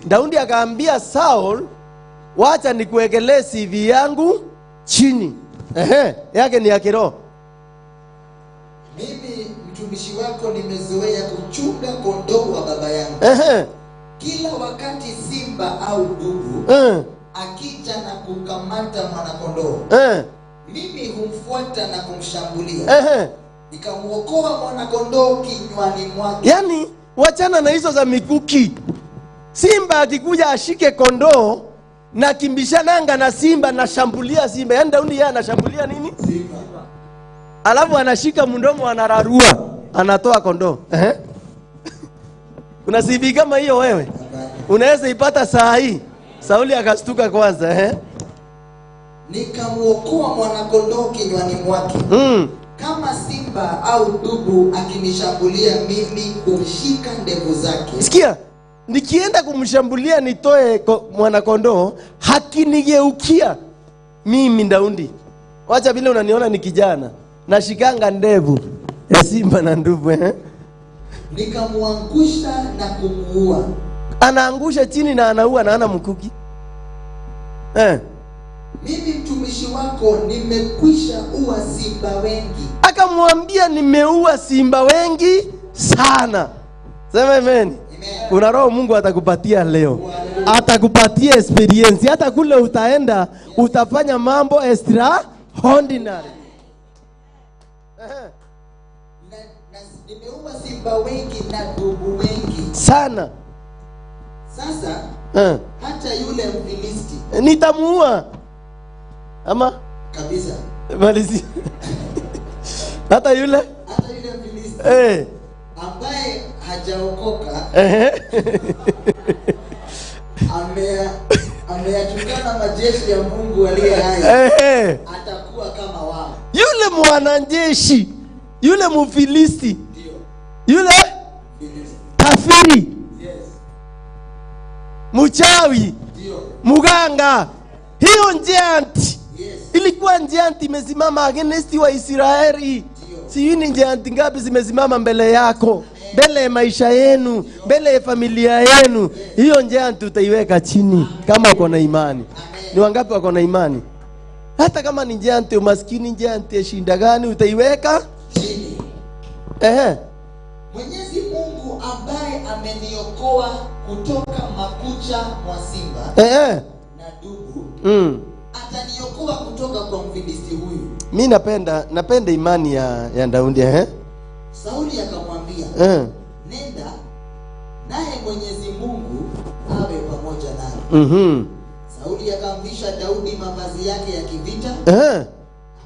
[SPEAKER 11] Daudi akaambia Saul, wacha nikuwekelee CV yangu chini. Yake ni ya kiroho.
[SPEAKER 9] Mimi mtumishi wako nimezoea kuchunga kondoo wa baba yangu. Kila wakati simba au dubu akija na kukamata mwana-kondoo, mimi humfuata na kumshambulia. Nikamuokoa mwana-kondoo kinywani mwake.
[SPEAKER 11] Yaani wachana na hizo za mikuki. Simba akikuja ashike kondoo na kimbishananga na simba na shambulia simba. Yaani Daudi yeye anashambulia nini?
[SPEAKER 9] Simba.
[SPEAKER 11] Alafu anashika mdomo anararua, anatoa kondoo. Kuna CV kama hiyo wewe? Unaweza ipata saa hii. Sauli akastuka kwanza,
[SPEAKER 9] Nikamuokoa mwana-kondoo kinywani mwake. Kama simba au dubu akinishambulia mimi kumshika ndevu zake.
[SPEAKER 11] Sikia, nikienda kumshambulia nitoe mwana-kondoo, hakinigeukia mimi Daudi. Wacha vile unaniona ni kijana, nashikanga ndevu ya simba na ndubu.
[SPEAKER 9] Nikamwangusha na kumuua.
[SPEAKER 11] Anaangusha chini na anaua na ana mkuki.
[SPEAKER 9] Mimi mtumishi wako nimekwisha ua simba wengi.
[SPEAKER 11] Akamwambia nimeua simba wengi sana. Sema amen. Kuna roho Mungu atakupatia leo. Atakupatia experience. Hata kule utaenda utafanya mambo extraordinary.
[SPEAKER 9] Nimeua simba wengi na dubu wengi
[SPEAKER 11] sana.
[SPEAKER 9] Sasa hata yule Mfilisti
[SPEAKER 11] nitamuua. Ama
[SPEAKER 9] kabisa.
[SPEAKER 11] Malizi. Hata yule
[SPEAKER 9] Mfilisti ambaye hajaokoka ameyatukana majeshi ya Mungu aliye hai, atakuwa kama wao.
[SPEAKER 11] Yule mwanajeshi, yule Mfilisti, yule kafiri, mchawi, muganga, hiyo giant ilikuwa giant imesimama against wa Israeli. Sijui ni giant ngapi zimesimama mbele yako, mbele ya maisha yenu, mbele ya familia yenu. Hiyo giant utaiweka chini kama uko na imani. Ni wangapi wako na imani? Hata kama ni giant umaskini, giant ya shinda gani, utaiweka
[SPEAKER 9] chini. Mwenyezi Mungu ambaye ameniokoa kutoka makucha mwa simba na dubu, ataniokoa kutoka kwa Mfilisti huyu.
[SPEAKER 11] Mimi napenda imani ya Daudi.
[SPEAKER 9] Sauli akamwambia, nenda naye Mwenyezi Mungu awe pamoja nawe. Sauli akamvisha Daudi mavazi yake ya kivita,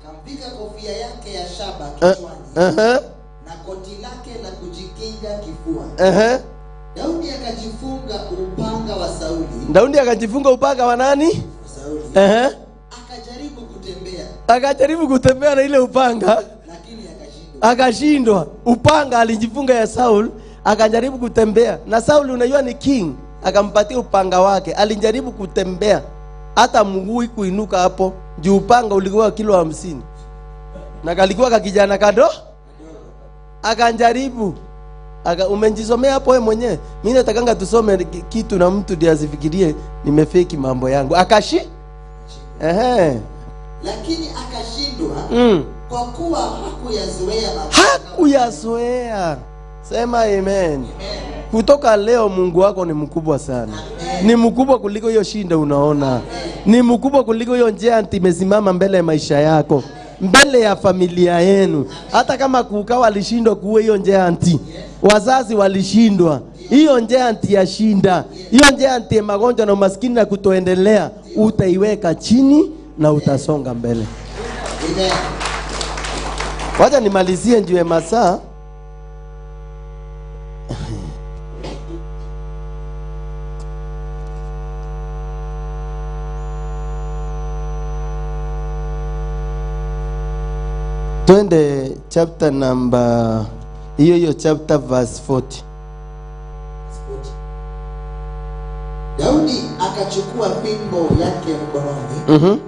[SPEAKER 9] akamvika kofia yake ya shaba kichwani, na koti lake la kujikinga kifua. Daudi akajifunga upanga wa Sauli.
[SPEAKER 11] Daudi akajifunga upanga wa nani?
[SPEAKER 9] Sauli. Akajaribu kutembea.
[SPEAKER 11] Akajaribu kutembea na ile upanga,
[SPEAKER 9] lakini
[SPEAKER 11] akashindwa. Upanga alijifunga ya Saul, akajaribu kutembea. Na Saul unajua ni king, akampatia upanga wake. Alijaribu kutembea, hata mguu kuinuka hapo, juu upanga ulikuwa kilo 50. Na kalikuwa kakijana kado. Akajaribu. Umejisomea hapo wewe mwenyewe. Mimi natakanga tusome kitu na mtu ndiye asifikirie nimefeki mambo yangu. Akashi?
[SPEAKER 9] Lakini akashindwa kwa kuwa hakuyazoea.
[SPEAKER 11] Hakuyazoea. Sema amen. Amen. Kutoka leo Mungu wako ni mkubwa sana. Amen. Ni mkubwa kuliko hiyo shinda unaona. Amen. Ni mkubwa kuliko hiyo giant imesimama mbele ya maisha yako, mbele ya familia yenu. Hata kama kuka walishindwa kuua hiyo giant, wazazi walishindwa, hiyo giant ya shinda, hiyo giant ya magonjwa na umaskini na kutoendelea, utaiweka chini na utasonga mbele.
[SPEAKER 9] Amen.
[SPEAKER 11] Wacha nimalizie njue masaa. Twende chapter number hiyo chapter verse 40.
[SPEAKER 9] Daudi akachukua fimbo yake mkononi,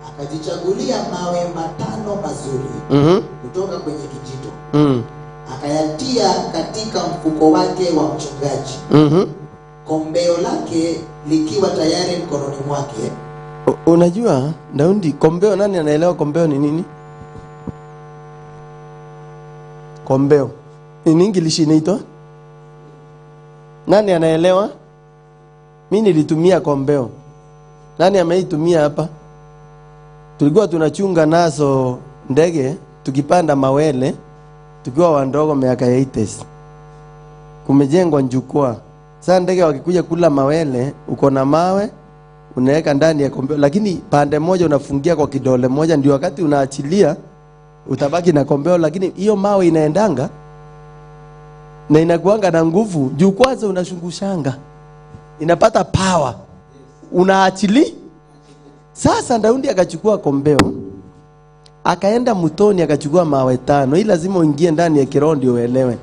[SPEAKER 9] akajichagulia mawe 5 mazuri kutoka kwenye kijito, akayatia katika mfuko wake wa mchungaji, kombeo lake likiwa tayari mkononi mwake.
[SPEAKER 11] Unajua Daudi, kombeo, nani anaelewa kombeo ni nini? Kombeo in English inaitwa? Nani anaelewa? Mimi nilitumia kombeo. Nani ameitumia hapa? Tulikuwa tunachunga nazo ndege tukipanda mawele tukiwa wandogo miaka ya 80s. Kumejengwa jukwaa. Sasa ndege wakikuja kula mawele, uko na mawe unaweka ndani ya kombeo, lakini pande moja unafungia kwa kidole moja, ndio wakati unaachilia utabaki na kombeo, lakini hiyo mawe inaendanga na inakuanga na nguvu juu kwanza unashungushanga, inapata power, unaachili. Sasa Daudi akachukua kombeo akaenda mtoni akachukua mawe 5. Hii lazima uingie ndani ya kiroho ndio uelewe.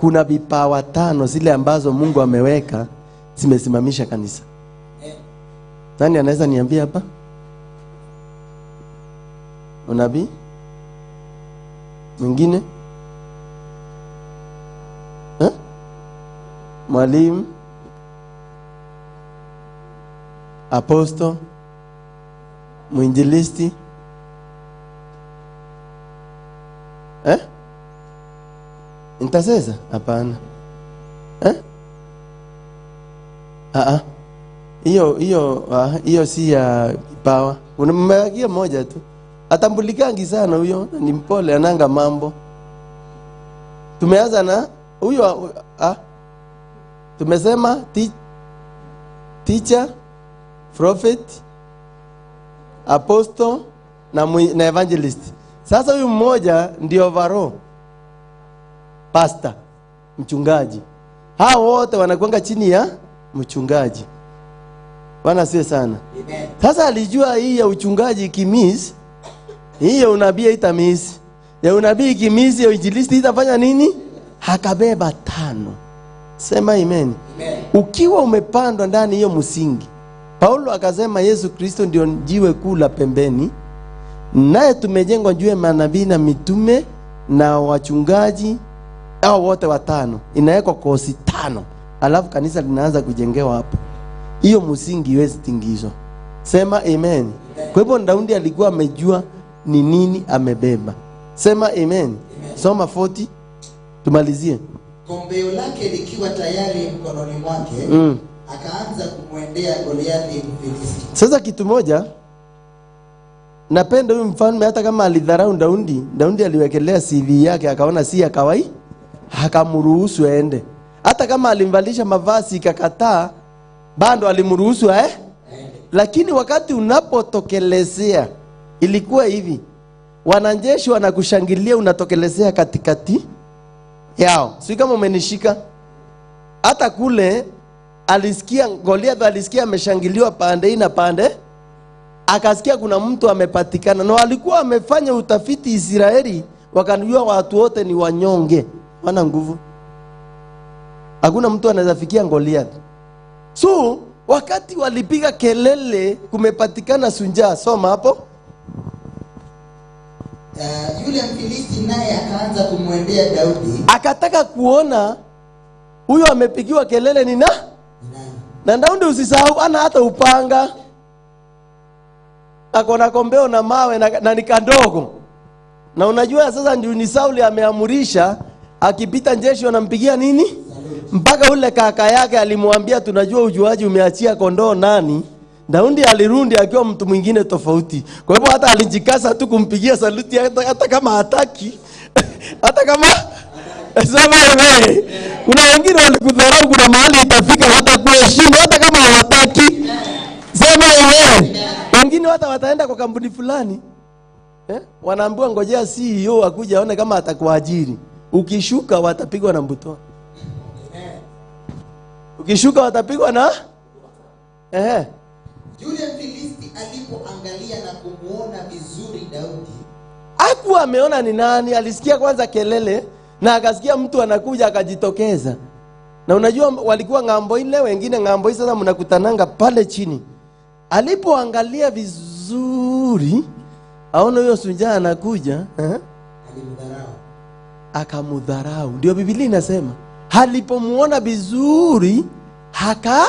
[SPEAKER 11] Kuna vipawa 5 zile ambazo Mungu ameweka zimesimamisha kanisa. Nani anaweza niambia hapa? Unabii? Mwingine? Mwalimu? Apostle? Mwinjilisti, eh? Intercessor? Hapana. Eh? Ah ah. Hiyo hiyo hiyo si ya kipawa. Unamwagia moja tu. Atambulikangi sana huyo, ni mpole, ananga mambo. Tumeanza na huyo tumesema teacher, prophet, apostle na evangelist. Sasa huyu mmoja ndio overall pastor, mchungaji. Hao wote wanakuanga chini ya mchungaji. Bwana siwe sana.
[SPEAKER 9] Amen.
[SPEAKER 11] Sasa alijua hii ya uchungaji ikimiss, hii ya unabii itamiss. Ya unabii ikimiss, ya injilisti itafanya nini? Hakabeba 5. Sema amen.
[SPEAKER 9] Amen.
[SPEAKER 11] Ukiwa umepandwa ndani hiyo msingi. Paulo akasema Yesu Kristo ndio jiwe kuu la pembeni, naye tumejengwa juu ya manabii na mitume na wachungaji, hao wote 5. Inawekwa kosi 5. Alafu kanisa linaanza kujengewa hapo. Hiyo msingi iwezi tingizwa. Sema amen. Kwa hivyo Daudi alikuwa amejua ni nini amebeba. Sema amen. Amen. Soma 40 tumalizie.
[SPEAKER 9] Kombeo lake likiwa tayari mkononi mwake, akaanza kumwendea Goliathi Mfilisti.
[SPEAKER 11] Sasa kitu moja, napenda huyu mfalme, hata kama alidharau Daudi, Daudi aliwekelea CV yake akaona si ya kawaida, akamruhusu aende. Hata kama alimvalisha mavazi ikakataa, bado alimruhusu aende. Lakini wakati unapotokelezea, ilikuwa hivi, wanajeshi wanakushangilia, unatokelezea katikati yao. Sio kama umenishika. Hata kule alisikia Goliath, alisikia ameshangiliwa pande hii na pande, akasikia kuna mtu amepatikana. Na walikuwa wamefanya utafiti Israeli, wakanjua watu wote ni wanyonge, wana nguvu, hakuna mtu anaweza fikia Goliath. So wakati walipiga kelele kumepatikana sunja, soma hapo.
[SPEAKER 9] Yule Mfilisti naye akaanza kumwendea Daudi,
[SPEAKER 11] akataka kuona huyo amepigiwa kelele ni na na Daudi, usisahau ana hata upanga, akona kombeo na mawe na ni kadogo. Na unajua sasa ndio ni Sauli ameamurisha akipita jeshi wanampigia nini? Mpaka ule kaka yake alimwambia tunajua ujuaji umeachia kondoo nani. Daudi alirundi akiwa mtu mwingine tofauti. Kwa hivyo hata alijikasa tu kumpigia saluti hata kama hataki. Hata kama sema wewe. Kuna wengine walikudharau, kuna mahali itafika watakuheshimu hata kama hawataki. Sema wewe. Wengine hata wataenda kwa kampuni fulani. Wanaambiwa ngojea CEO akuje aone kama atakuajiri. Ukishuka watapigwa na mbutoa. Ukishuka watapigwa na
[SPEAKER 9] Yule Mfilisti alipoangalia na kumuona vizuri Daudi,
[SPEAKER 11] hakuwa ameona ni nani, alisikia kwanza kelele na akasikia mtu anakuja akajitokeza. Na unajua walikuwa ng'ambo ile, wengine ng'ambo hii, sasa mnakutananga pale chini. Alipoangalia vizuri, aona huyo shujaa anakuja,
[SPEAKER 9] alimdharau.
[SPEAKER 11] Akamdharau. Ndio Biblia inasema, alipomuona vizuri haka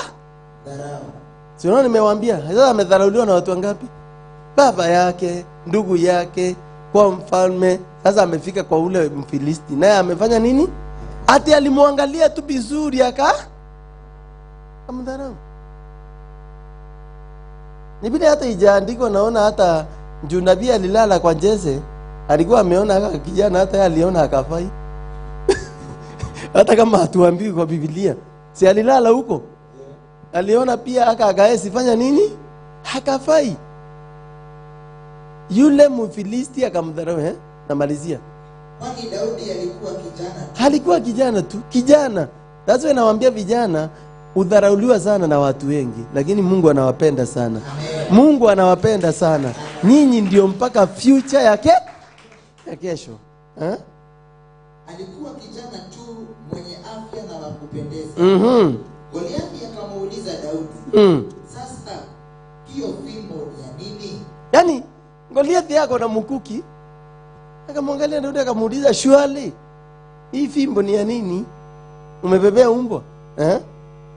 [SPEAKER 9] dharau.
[SPEAKER 11] Si unaona nimewaambia, sasa amedharauliwa na watu wangapi? Baba yake, ndugu yake, kwa mfalme. Sasa amefika kwa ule Mfilisti. Naye amefanya nini? Ati alimwangalia tu vizuri aka amdharau. Ni bila hata ijaandikwa, naona hata juu nabii alilala kwa Jese, alikuwa ameona aka kijana, hata yeye aliona akafai. Hata kama hatuambiwi kwa Biblia. Si alilala huko? Aliona pia aka akaesi fanya nini? Hakafai. Yule Mfilisti akamdharau. Namalizia.
[SPEAKER 9] Kwani Daudi alikuwa kijana tu.
[SPEAKER 11] Alikuwa kijana tu, kijana. That's why nawaambia vijana udharauliwa sana na watu wengi, lakini Mungu anawapenda sana.
[SPEAKER 9] Amen.
[SPEAKER 11] Mungu anawapenda sana. Nyinyi ndio mpaka future yake ya kesho.
[SPEAKER 9] Alikuwa kijana tu mwenye afya na wa kupendeza. Goliathi akamuuliza Daudi, sasa hiyo fimbo ni ya nini?
[SPEAKER 11] Yaani Goliathi yako na mkuki. Akamwangalia Daudi akamuuliza, surely hii fimbo ni ya nini? Umebebea umbwa?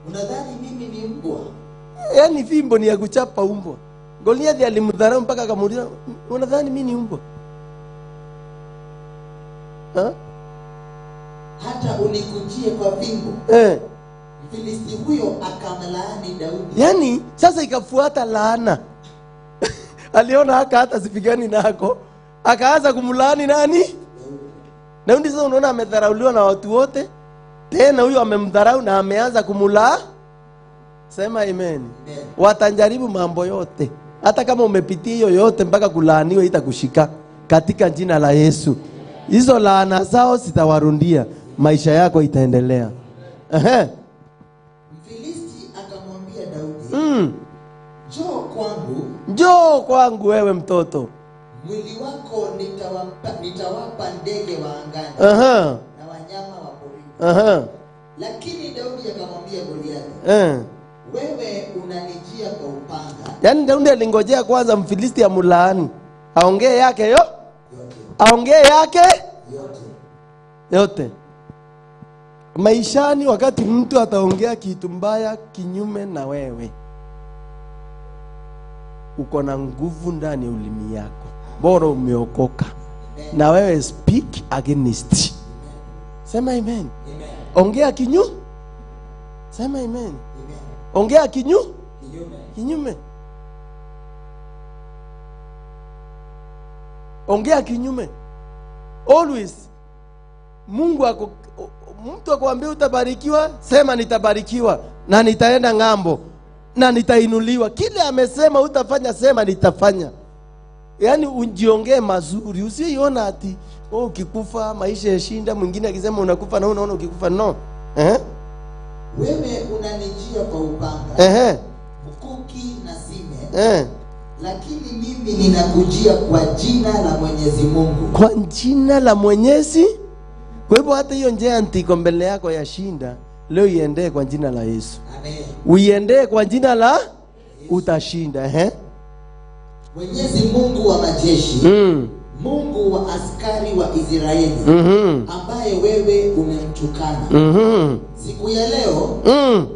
[SPEAKER 9] Unadhani mimi ni mbwa?
[SPEAKER 11] Yaani fimbo ni ya kuchapa umbwa. Goliathi alimdharau mpaka akamuuliza, unadhani mimi ni umbwa? Ha?
[SPEAKER 9] Hata unikujie kwa fimbo. Mfilisti huyo akamlaani Daudi.
[SPEAKER 11] Yaani sasa ikafuata laana. Aliona haka hata sipigani nako, akaanza kumlaani nani? Daudi. Sasa unaona amedharauliwa na watu wote, tena huyo amemdharau na ameanza kumulaa. Sema amen. Watajaribu mambo yote, hata kama umepitia hiyo yote mpaka kulaaniwa, itakushika katika jina la Yesu. Hizo laana zao zitawarundia, maisha yako itaendelea. Ehe.
[SPEAKER 9] Mfilisti akamwambia Daudi, njoo kwangu,
[SPEAKER 11] njoo kwangu wewe mtoto,
[SPEAKER 9] mwili wako nitawapa ndege wa angani na wanyama wa porini. Lakini Daudi akamwambia Goliathi, wewe unanijia kwa upanga.
[SPEAKER 11] Yaani Daudi alingojea kwanza Mfilisti amulaani, aongee yake yo, aongee yake yote. Maishani wakati mtu ataongea kitu mbaya kinyume na wewe, uko na nguvu ndani ya ulimi yako, bora umeokoka. Na wewe speak against. Sema amen. Ongea kinyu. Sema amen. Ongea kinyu. Kinyume. Ongea kinyume. Always. Mungu ako, mtu akwambia utabarikiwa, sema nitabarikiwa na nitaenda ng'ambo na nitainuliwa. Kile amesema utafanya, sema nitafanya. Yaani ujiongee mazuri, usiiona ati oh, ukikufa maisha yashinda, mwingine akisema unakufa na unaona ukikufa. No.
[SPEAKER 9] Wewe unanijia kwa upanga, mkuki na sime. Lakini mimi ninakujia kwa jina la Mwenyezi Mungu.
[SPEAKER 11] Kwa jina la Mwenyezi. Kwa hivyo hata hiyo njia iko mbele yako ya shinda, leo iendee kwa jina la Yesu.
[SPEAKER 9] Amen.
[SPEAKER 11] Uiendee kwa jina la Yesu. Utashinda.
[SPEAKER 9] Mwenyezi Mungu wa majeshi, Mungu wa askari wa Israeli, ambaye wewe umemtukana. Siku ya leo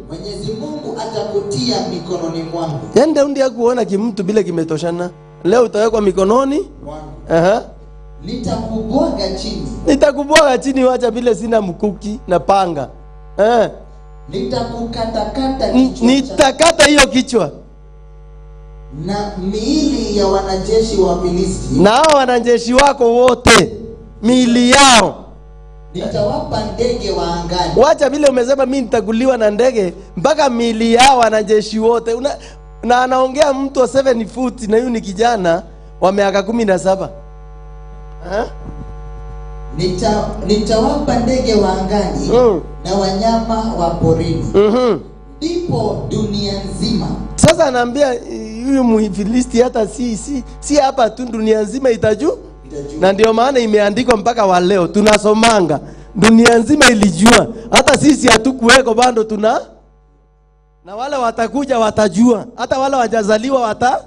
[SPEAKER 9] Mwenyezi Mungu atakutia mikononi mwangu.
[SPEAKER 11] Yaani Daudi hakuona kimtu bila kimetoshana. Leo utawekwa mikononi mwangu.
[SPEAKER 9] Nitakubwaga chini.
[SPEAKER 11] Nitakubwaga chini, wacha bila sina mkuki na panga.
[SPEAKER 9] Nitakukatakata kichwa.
[SPEAKER 11] Nitakata hiyo kichwa.
[SPEAKER 9] Na miili ya wanajeshi wa Filisti,
[SPEAKER 11] na hao wanajeshi wako wote miili yao
[SPEAKER 9] nitawapa ndege wa angani.
[SPEAKER 11] Wacha vile umesema mimi nitakuliwa na ndege, mpaka miili yao wanajeshi wote. Na anaongea mtu wa 7 foot na huyu ni kijana wa miaka 17.
[SPEAKER 9] Nitawapa ndege wa angani na wanyama wa porini. Ndipo dunia nzima.
[SPEAKER 11] Sasa anaambia huyu Mfilisti hata si hapa tu, dunia nzima itajua. Na ndio maana imeandikwa mpaka wa leo tunasomanga. Dunia nzima ilijua. Hata sisi hatukuweko bado tuna, na wale watakuja watajua. Hata wale wajazaliwa watajua.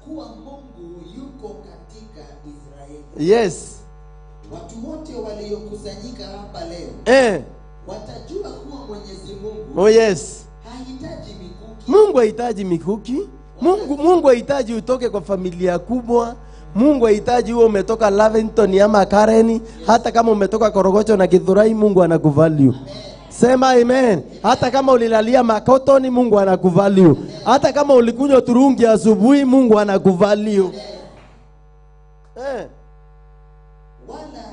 [SPEAKER 9] Kuwa Mungu yuko katika Israeli.
[SPEAKER 11] Yes.
[SPEAKER 9] Watu wote waliokusanyika hapa leo watajua kuwa Mwenyezi Mungu,
[SPEAKER 11] oh yes,
[SPEAKER 9] hahitaji mikuki.
[SPEAKER 11] Mungu hahitaji mikuki. Mungu hahitaji utoke kwa familia kubwa. Mungu hahitaji uwe umetoka Lavington ama Karen. Yes. Hata kama umetoka Korogocho na Githurai, Mungu anakuvalue. Sema amen. Hata kama ulilalia makotoni, Mungu anakuvalue. Hata kama ulikunywa turungi asubuhi, Mungu anakuvalue.
[SPEAKER 9] Wala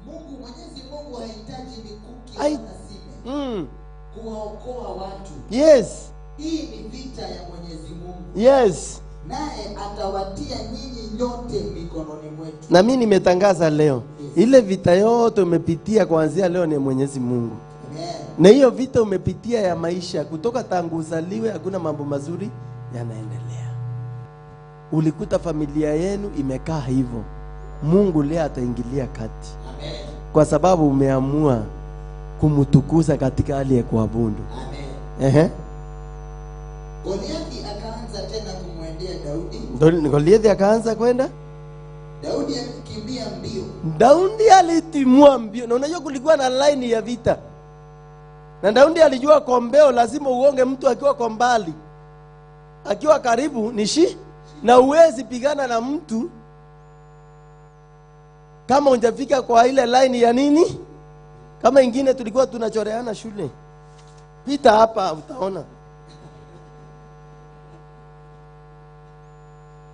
[SPEAKER 9] Mungu, Mwenyezi Mungu hahitaji mikuki wala sime kuwaokoa watu.
[SPEAKER 11] Yes.
[SPEAKER 9] Hii ni vita ya Mwenyezi Mungu.
[SPEAKER 11] Yes.
[SPEAKER 9] Naye atawatia nyinyi nyote mikononi mwetu.
[SPEAKER 11] Na mimi nimetangaza leo, yes, ile vita yote umepitia kuanzia leo ni Mwenyezi Mungu.
[SPEAKER 9] Amen.
[SPEAKER 11] Na hiyo vita umepitia ya maisha kutoka tangu uzaliwe, hakuna mambo mazuri yanaendelea. Ulikuta familia yenu imekaa hivyo. Mungu leo ataingilia kati.
[SPEAKER 9] Amen.
[SPEAKER 11] Kwa sababu umeamua kumtukuza katika hali ya kuabudu.
[SPEAKER 9] Amen. Goliathi akaanza tena kumwendea Daudi.
[SPEAKER 11] Goliathi akaanza kwenda?
[SPEAKER 9] Daudi alikimbia mbio.
[SPEAKER 11] Daudi alitimua mbio. Na unajua kulikuwa na line ya vita. Na Daudi alijua kombeo lazima uonge mtu akiwa kwa mbali. Akiwa karibu ni shi, na uwezi pigana na mtu kama hujafika kwa ile line ya nini? Kama ingine tulikuwa tunachoreana shule. Pita hapa utaona.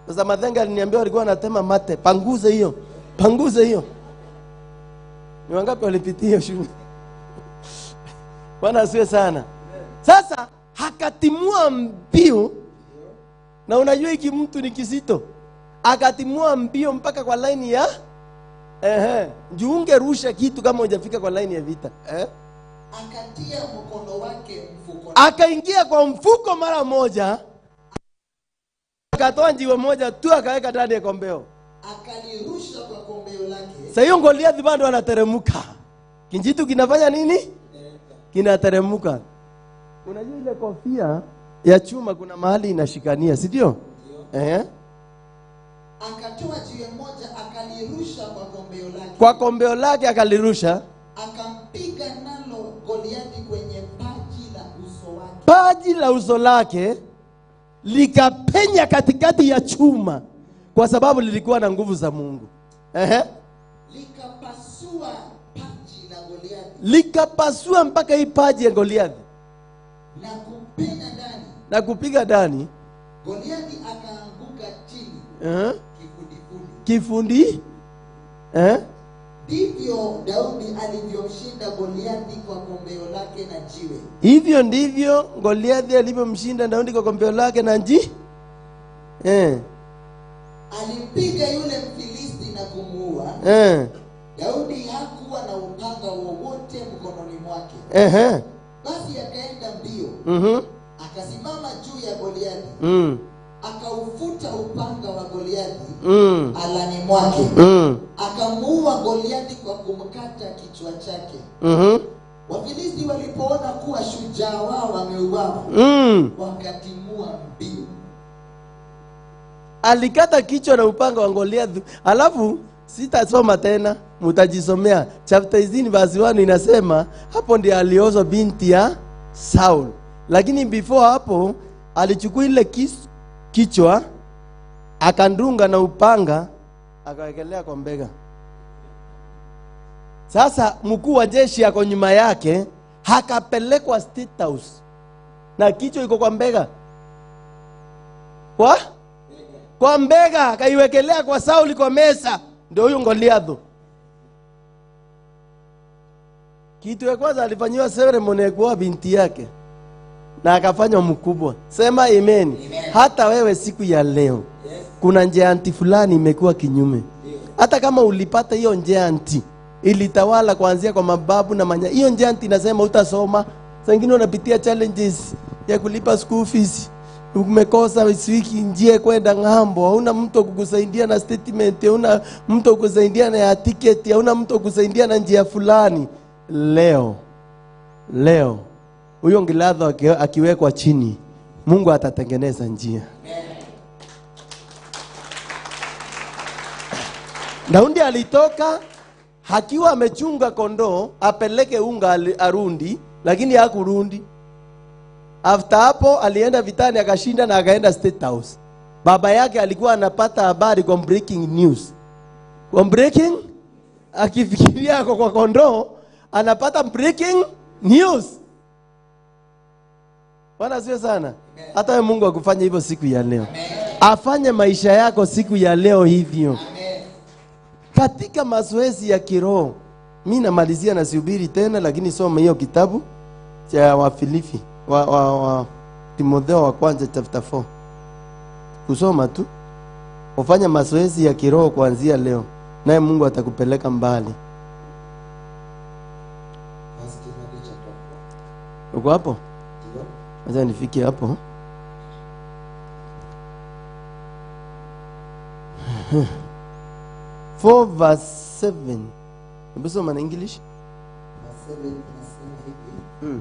[SPEAKER 11] Sasa Mathenga aliniambia walikuwa wanatema mate, panguze hiyo. Panguze hiyo. Ni wangapi walipitia hiyo shule? Bwana asiwe sana. Sasa akatimua mbio, na unajua hiki mtu ni kisito. Akatimua mbio mpaka kwa line ya jiunge rusha kitu kama hujafika kwa line ya vita.
[SPEAKER 9] Akatia mkono wake mfukoni.
[SPEAKER 11] Akaingia kwa mfuko mara moja. Akatoa jiwe moja tu akaweka ndani ya kombeo.
[SPEAKER 9] Akalirusha kwa kombeo lake.
[SPEAKER 11] Sasa hiyo Goliathi bado anateremka. Kinjitu kinafanya nini? Kinateremka. Unajua ile kofia ya chuma kuna mahali inashikania, si ndio?
[SPEAKER 9] Akatoa jiwe moja akalirusha kwa kombeo lake.
[SPEAKER 11] Kwa kombeo lake akalirusha.
[SPEAKER 9] Akampiga nalo Goliathi kwenye paji la uso wake.
[SPEAKER 11] Paji la uso lake likapenya katikati ya chuma, kwa sababu lilikuwa na nguvu za Mungu.
[SPEAKER 9] Likapasua paji la Goliathi.
[SPEAKER 11] Likapasua mpaka hii paji ya Goliathi.
[SPEAKER 9] Na kupenya ndani.
[SPEAKER 11] Na kupiga ndani.
[SPEAKER 9] Goliathi akaanguka chini. Kifundifudi.
[SPEAKER 11] Kifundi?
[SPEAKER 9] Ndivyo Daudi alivyomshinda Goliathi kwa kombeo lake na jiwe.
[SPEAKER 11] Hivyo ndivyo Goliathi alivyomshinda Daudi kwa kombeo lake na jiwe.
[SPEAKER 9] Alimpiga yule Mfilisti na kumuua. Daudi hakuwa na upanga wowote mkononi mwake. Basi akaenda mbio. Akasimama juu ya Goliathi. Akaufuta upanga wa Goliathi alani mwake. Akamuua Goliathi kwa kumkata kichwa chake. Wafilisti walipoona kuwa shujaa wao wameuawa, wakatimua mbio.
[SPEAKER 11] Alikata kichwa na upanga wa Goliathi. Alafu sitasoma tena, mtajisomea. Chapter 18 verse 1 inasema hapo ndiye aliozwa binti ya Saul. Lakini before hapo alichukua ile kichwa akandunga na upanga akawekelea kwa mbega. Sasa mkuu wa jeshi ako nyuma yake, hakapelekwa State House na kichwa iko kwa mbega. Kwa mbega akaiwekelea kwa Sauli kwa mesa. Ndio huyu Goliath. Kitu ya kwanza alifanyiwa ceremony ya kuoa binti yake na akafanywa mkubwa. Sema amen. Amen. Hata wewe siku ya leo, yes, kuna njeanti fulani imekuwa kinyume. Hata kama ulipata hiyo njeanti ilitawala kuanzia kwa mababu na manya, hiyo njeanti inasema utasoma. Saa nyingine unapitia challenges ya kulipa school fees, umekosa wiki njia kwenda ng'ambo, hauna mtu kukusaidia na statement, hauna mtu kukusaidia na ya ticket, hauna mtu kukusaidia na njia fulani. Leo huyo Goliathi akiwekwa chini, Mungu atatengeneza njia. Daudi alitoka akiwa amechunga kondoo apeleke unga arundi, lakini hakurundi. After hapo alienda vitani akashinda na akaenda State House. Baba yake alikuwa anapata habari kwa breaking news. Kwa breaking, akifikiria kwa kondoo anapata breaking news. Bwana sio sana. Hata wewe Mungu akufanye hivyo siku ya leo. Amen. Afanye maisha yako siku ya leo hivyo. Amen. Katika mazoezi ya kiroho, mimi namalizia na sihubiri tena, lakini soma hiyo kitabu cha Wafilipi, wa Timotheo wa kwanza chapter 4. Kusoma tu. Ufanye mazoezi ya kiroho kuanzia leo, naye Mungu atakupeleka mbali. Uko hapo? Acha nifike hapo. 4 verse 7. Hebu soma na English.
[SPEAKER 9] Verse 7 inasema hivi.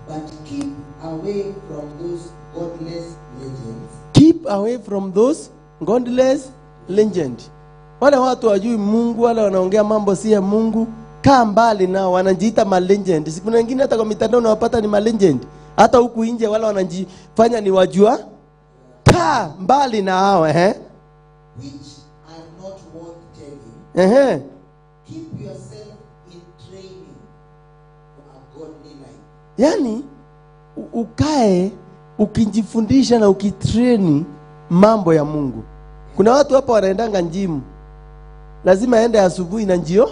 [SPEAKER 9] But keep away from those godless legends.
[SPEAKER 11] Keep away from those godless legends. Wale watu wajui Mungu, wale wanaongea mambo si ya Mungu, kaa mbali nao, wanajiita ma legend. Siku nyingine hata kwa mitandao unawapata ni ma legend. Hata huku nje wale wanajifanya ni wajua, kaa mbali na hao.
[SPEAKER 9] Which are not worth telling. Keep yourself in training for a godly life.
[SPEAKER 11] Yaani ukae ukijifundisha na ukitreni mambo ya Mungu. Kuna watu hapa wanaendanga njimu, lazima aende asubuhi na njio.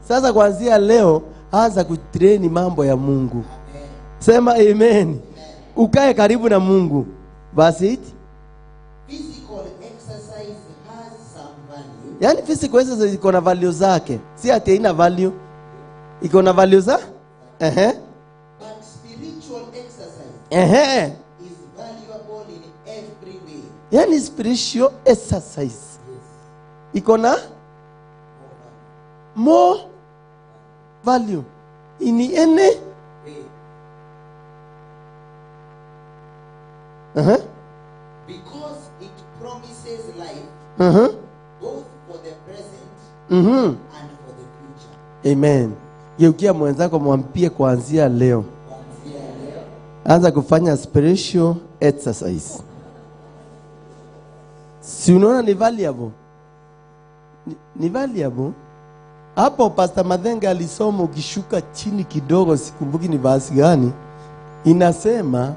[SPEAKER 11] Sasa kuanzia leo anza kutreni mambo ya Mungu. Sema amen. Ukae karibu na Mungu. Verse 8.
[SPEAKER 9] Physical exercise has some value.
[SPEAKER 11] Yaani physical exercise iko na value zake. Si ati haina value. Iko na value za?
[SPEAKER 9] But spiritual exercise is valuable in every way.
[SPEAKER 11] Yaani spiritual exercise iko na more value in any
[SPEAKER 9] way. Because it promises life both for the present and for the future.
[SPEAKER 11] Amen. Geukia mwenzako mwambie kuanzia leo anza kufanya spiritual exercise. Si unaona ni valuable? Ni valuable. Hapo Pastor Madhenga alisoma, ukishuka chini kidogo, sikumbuki ni verse gani, inasema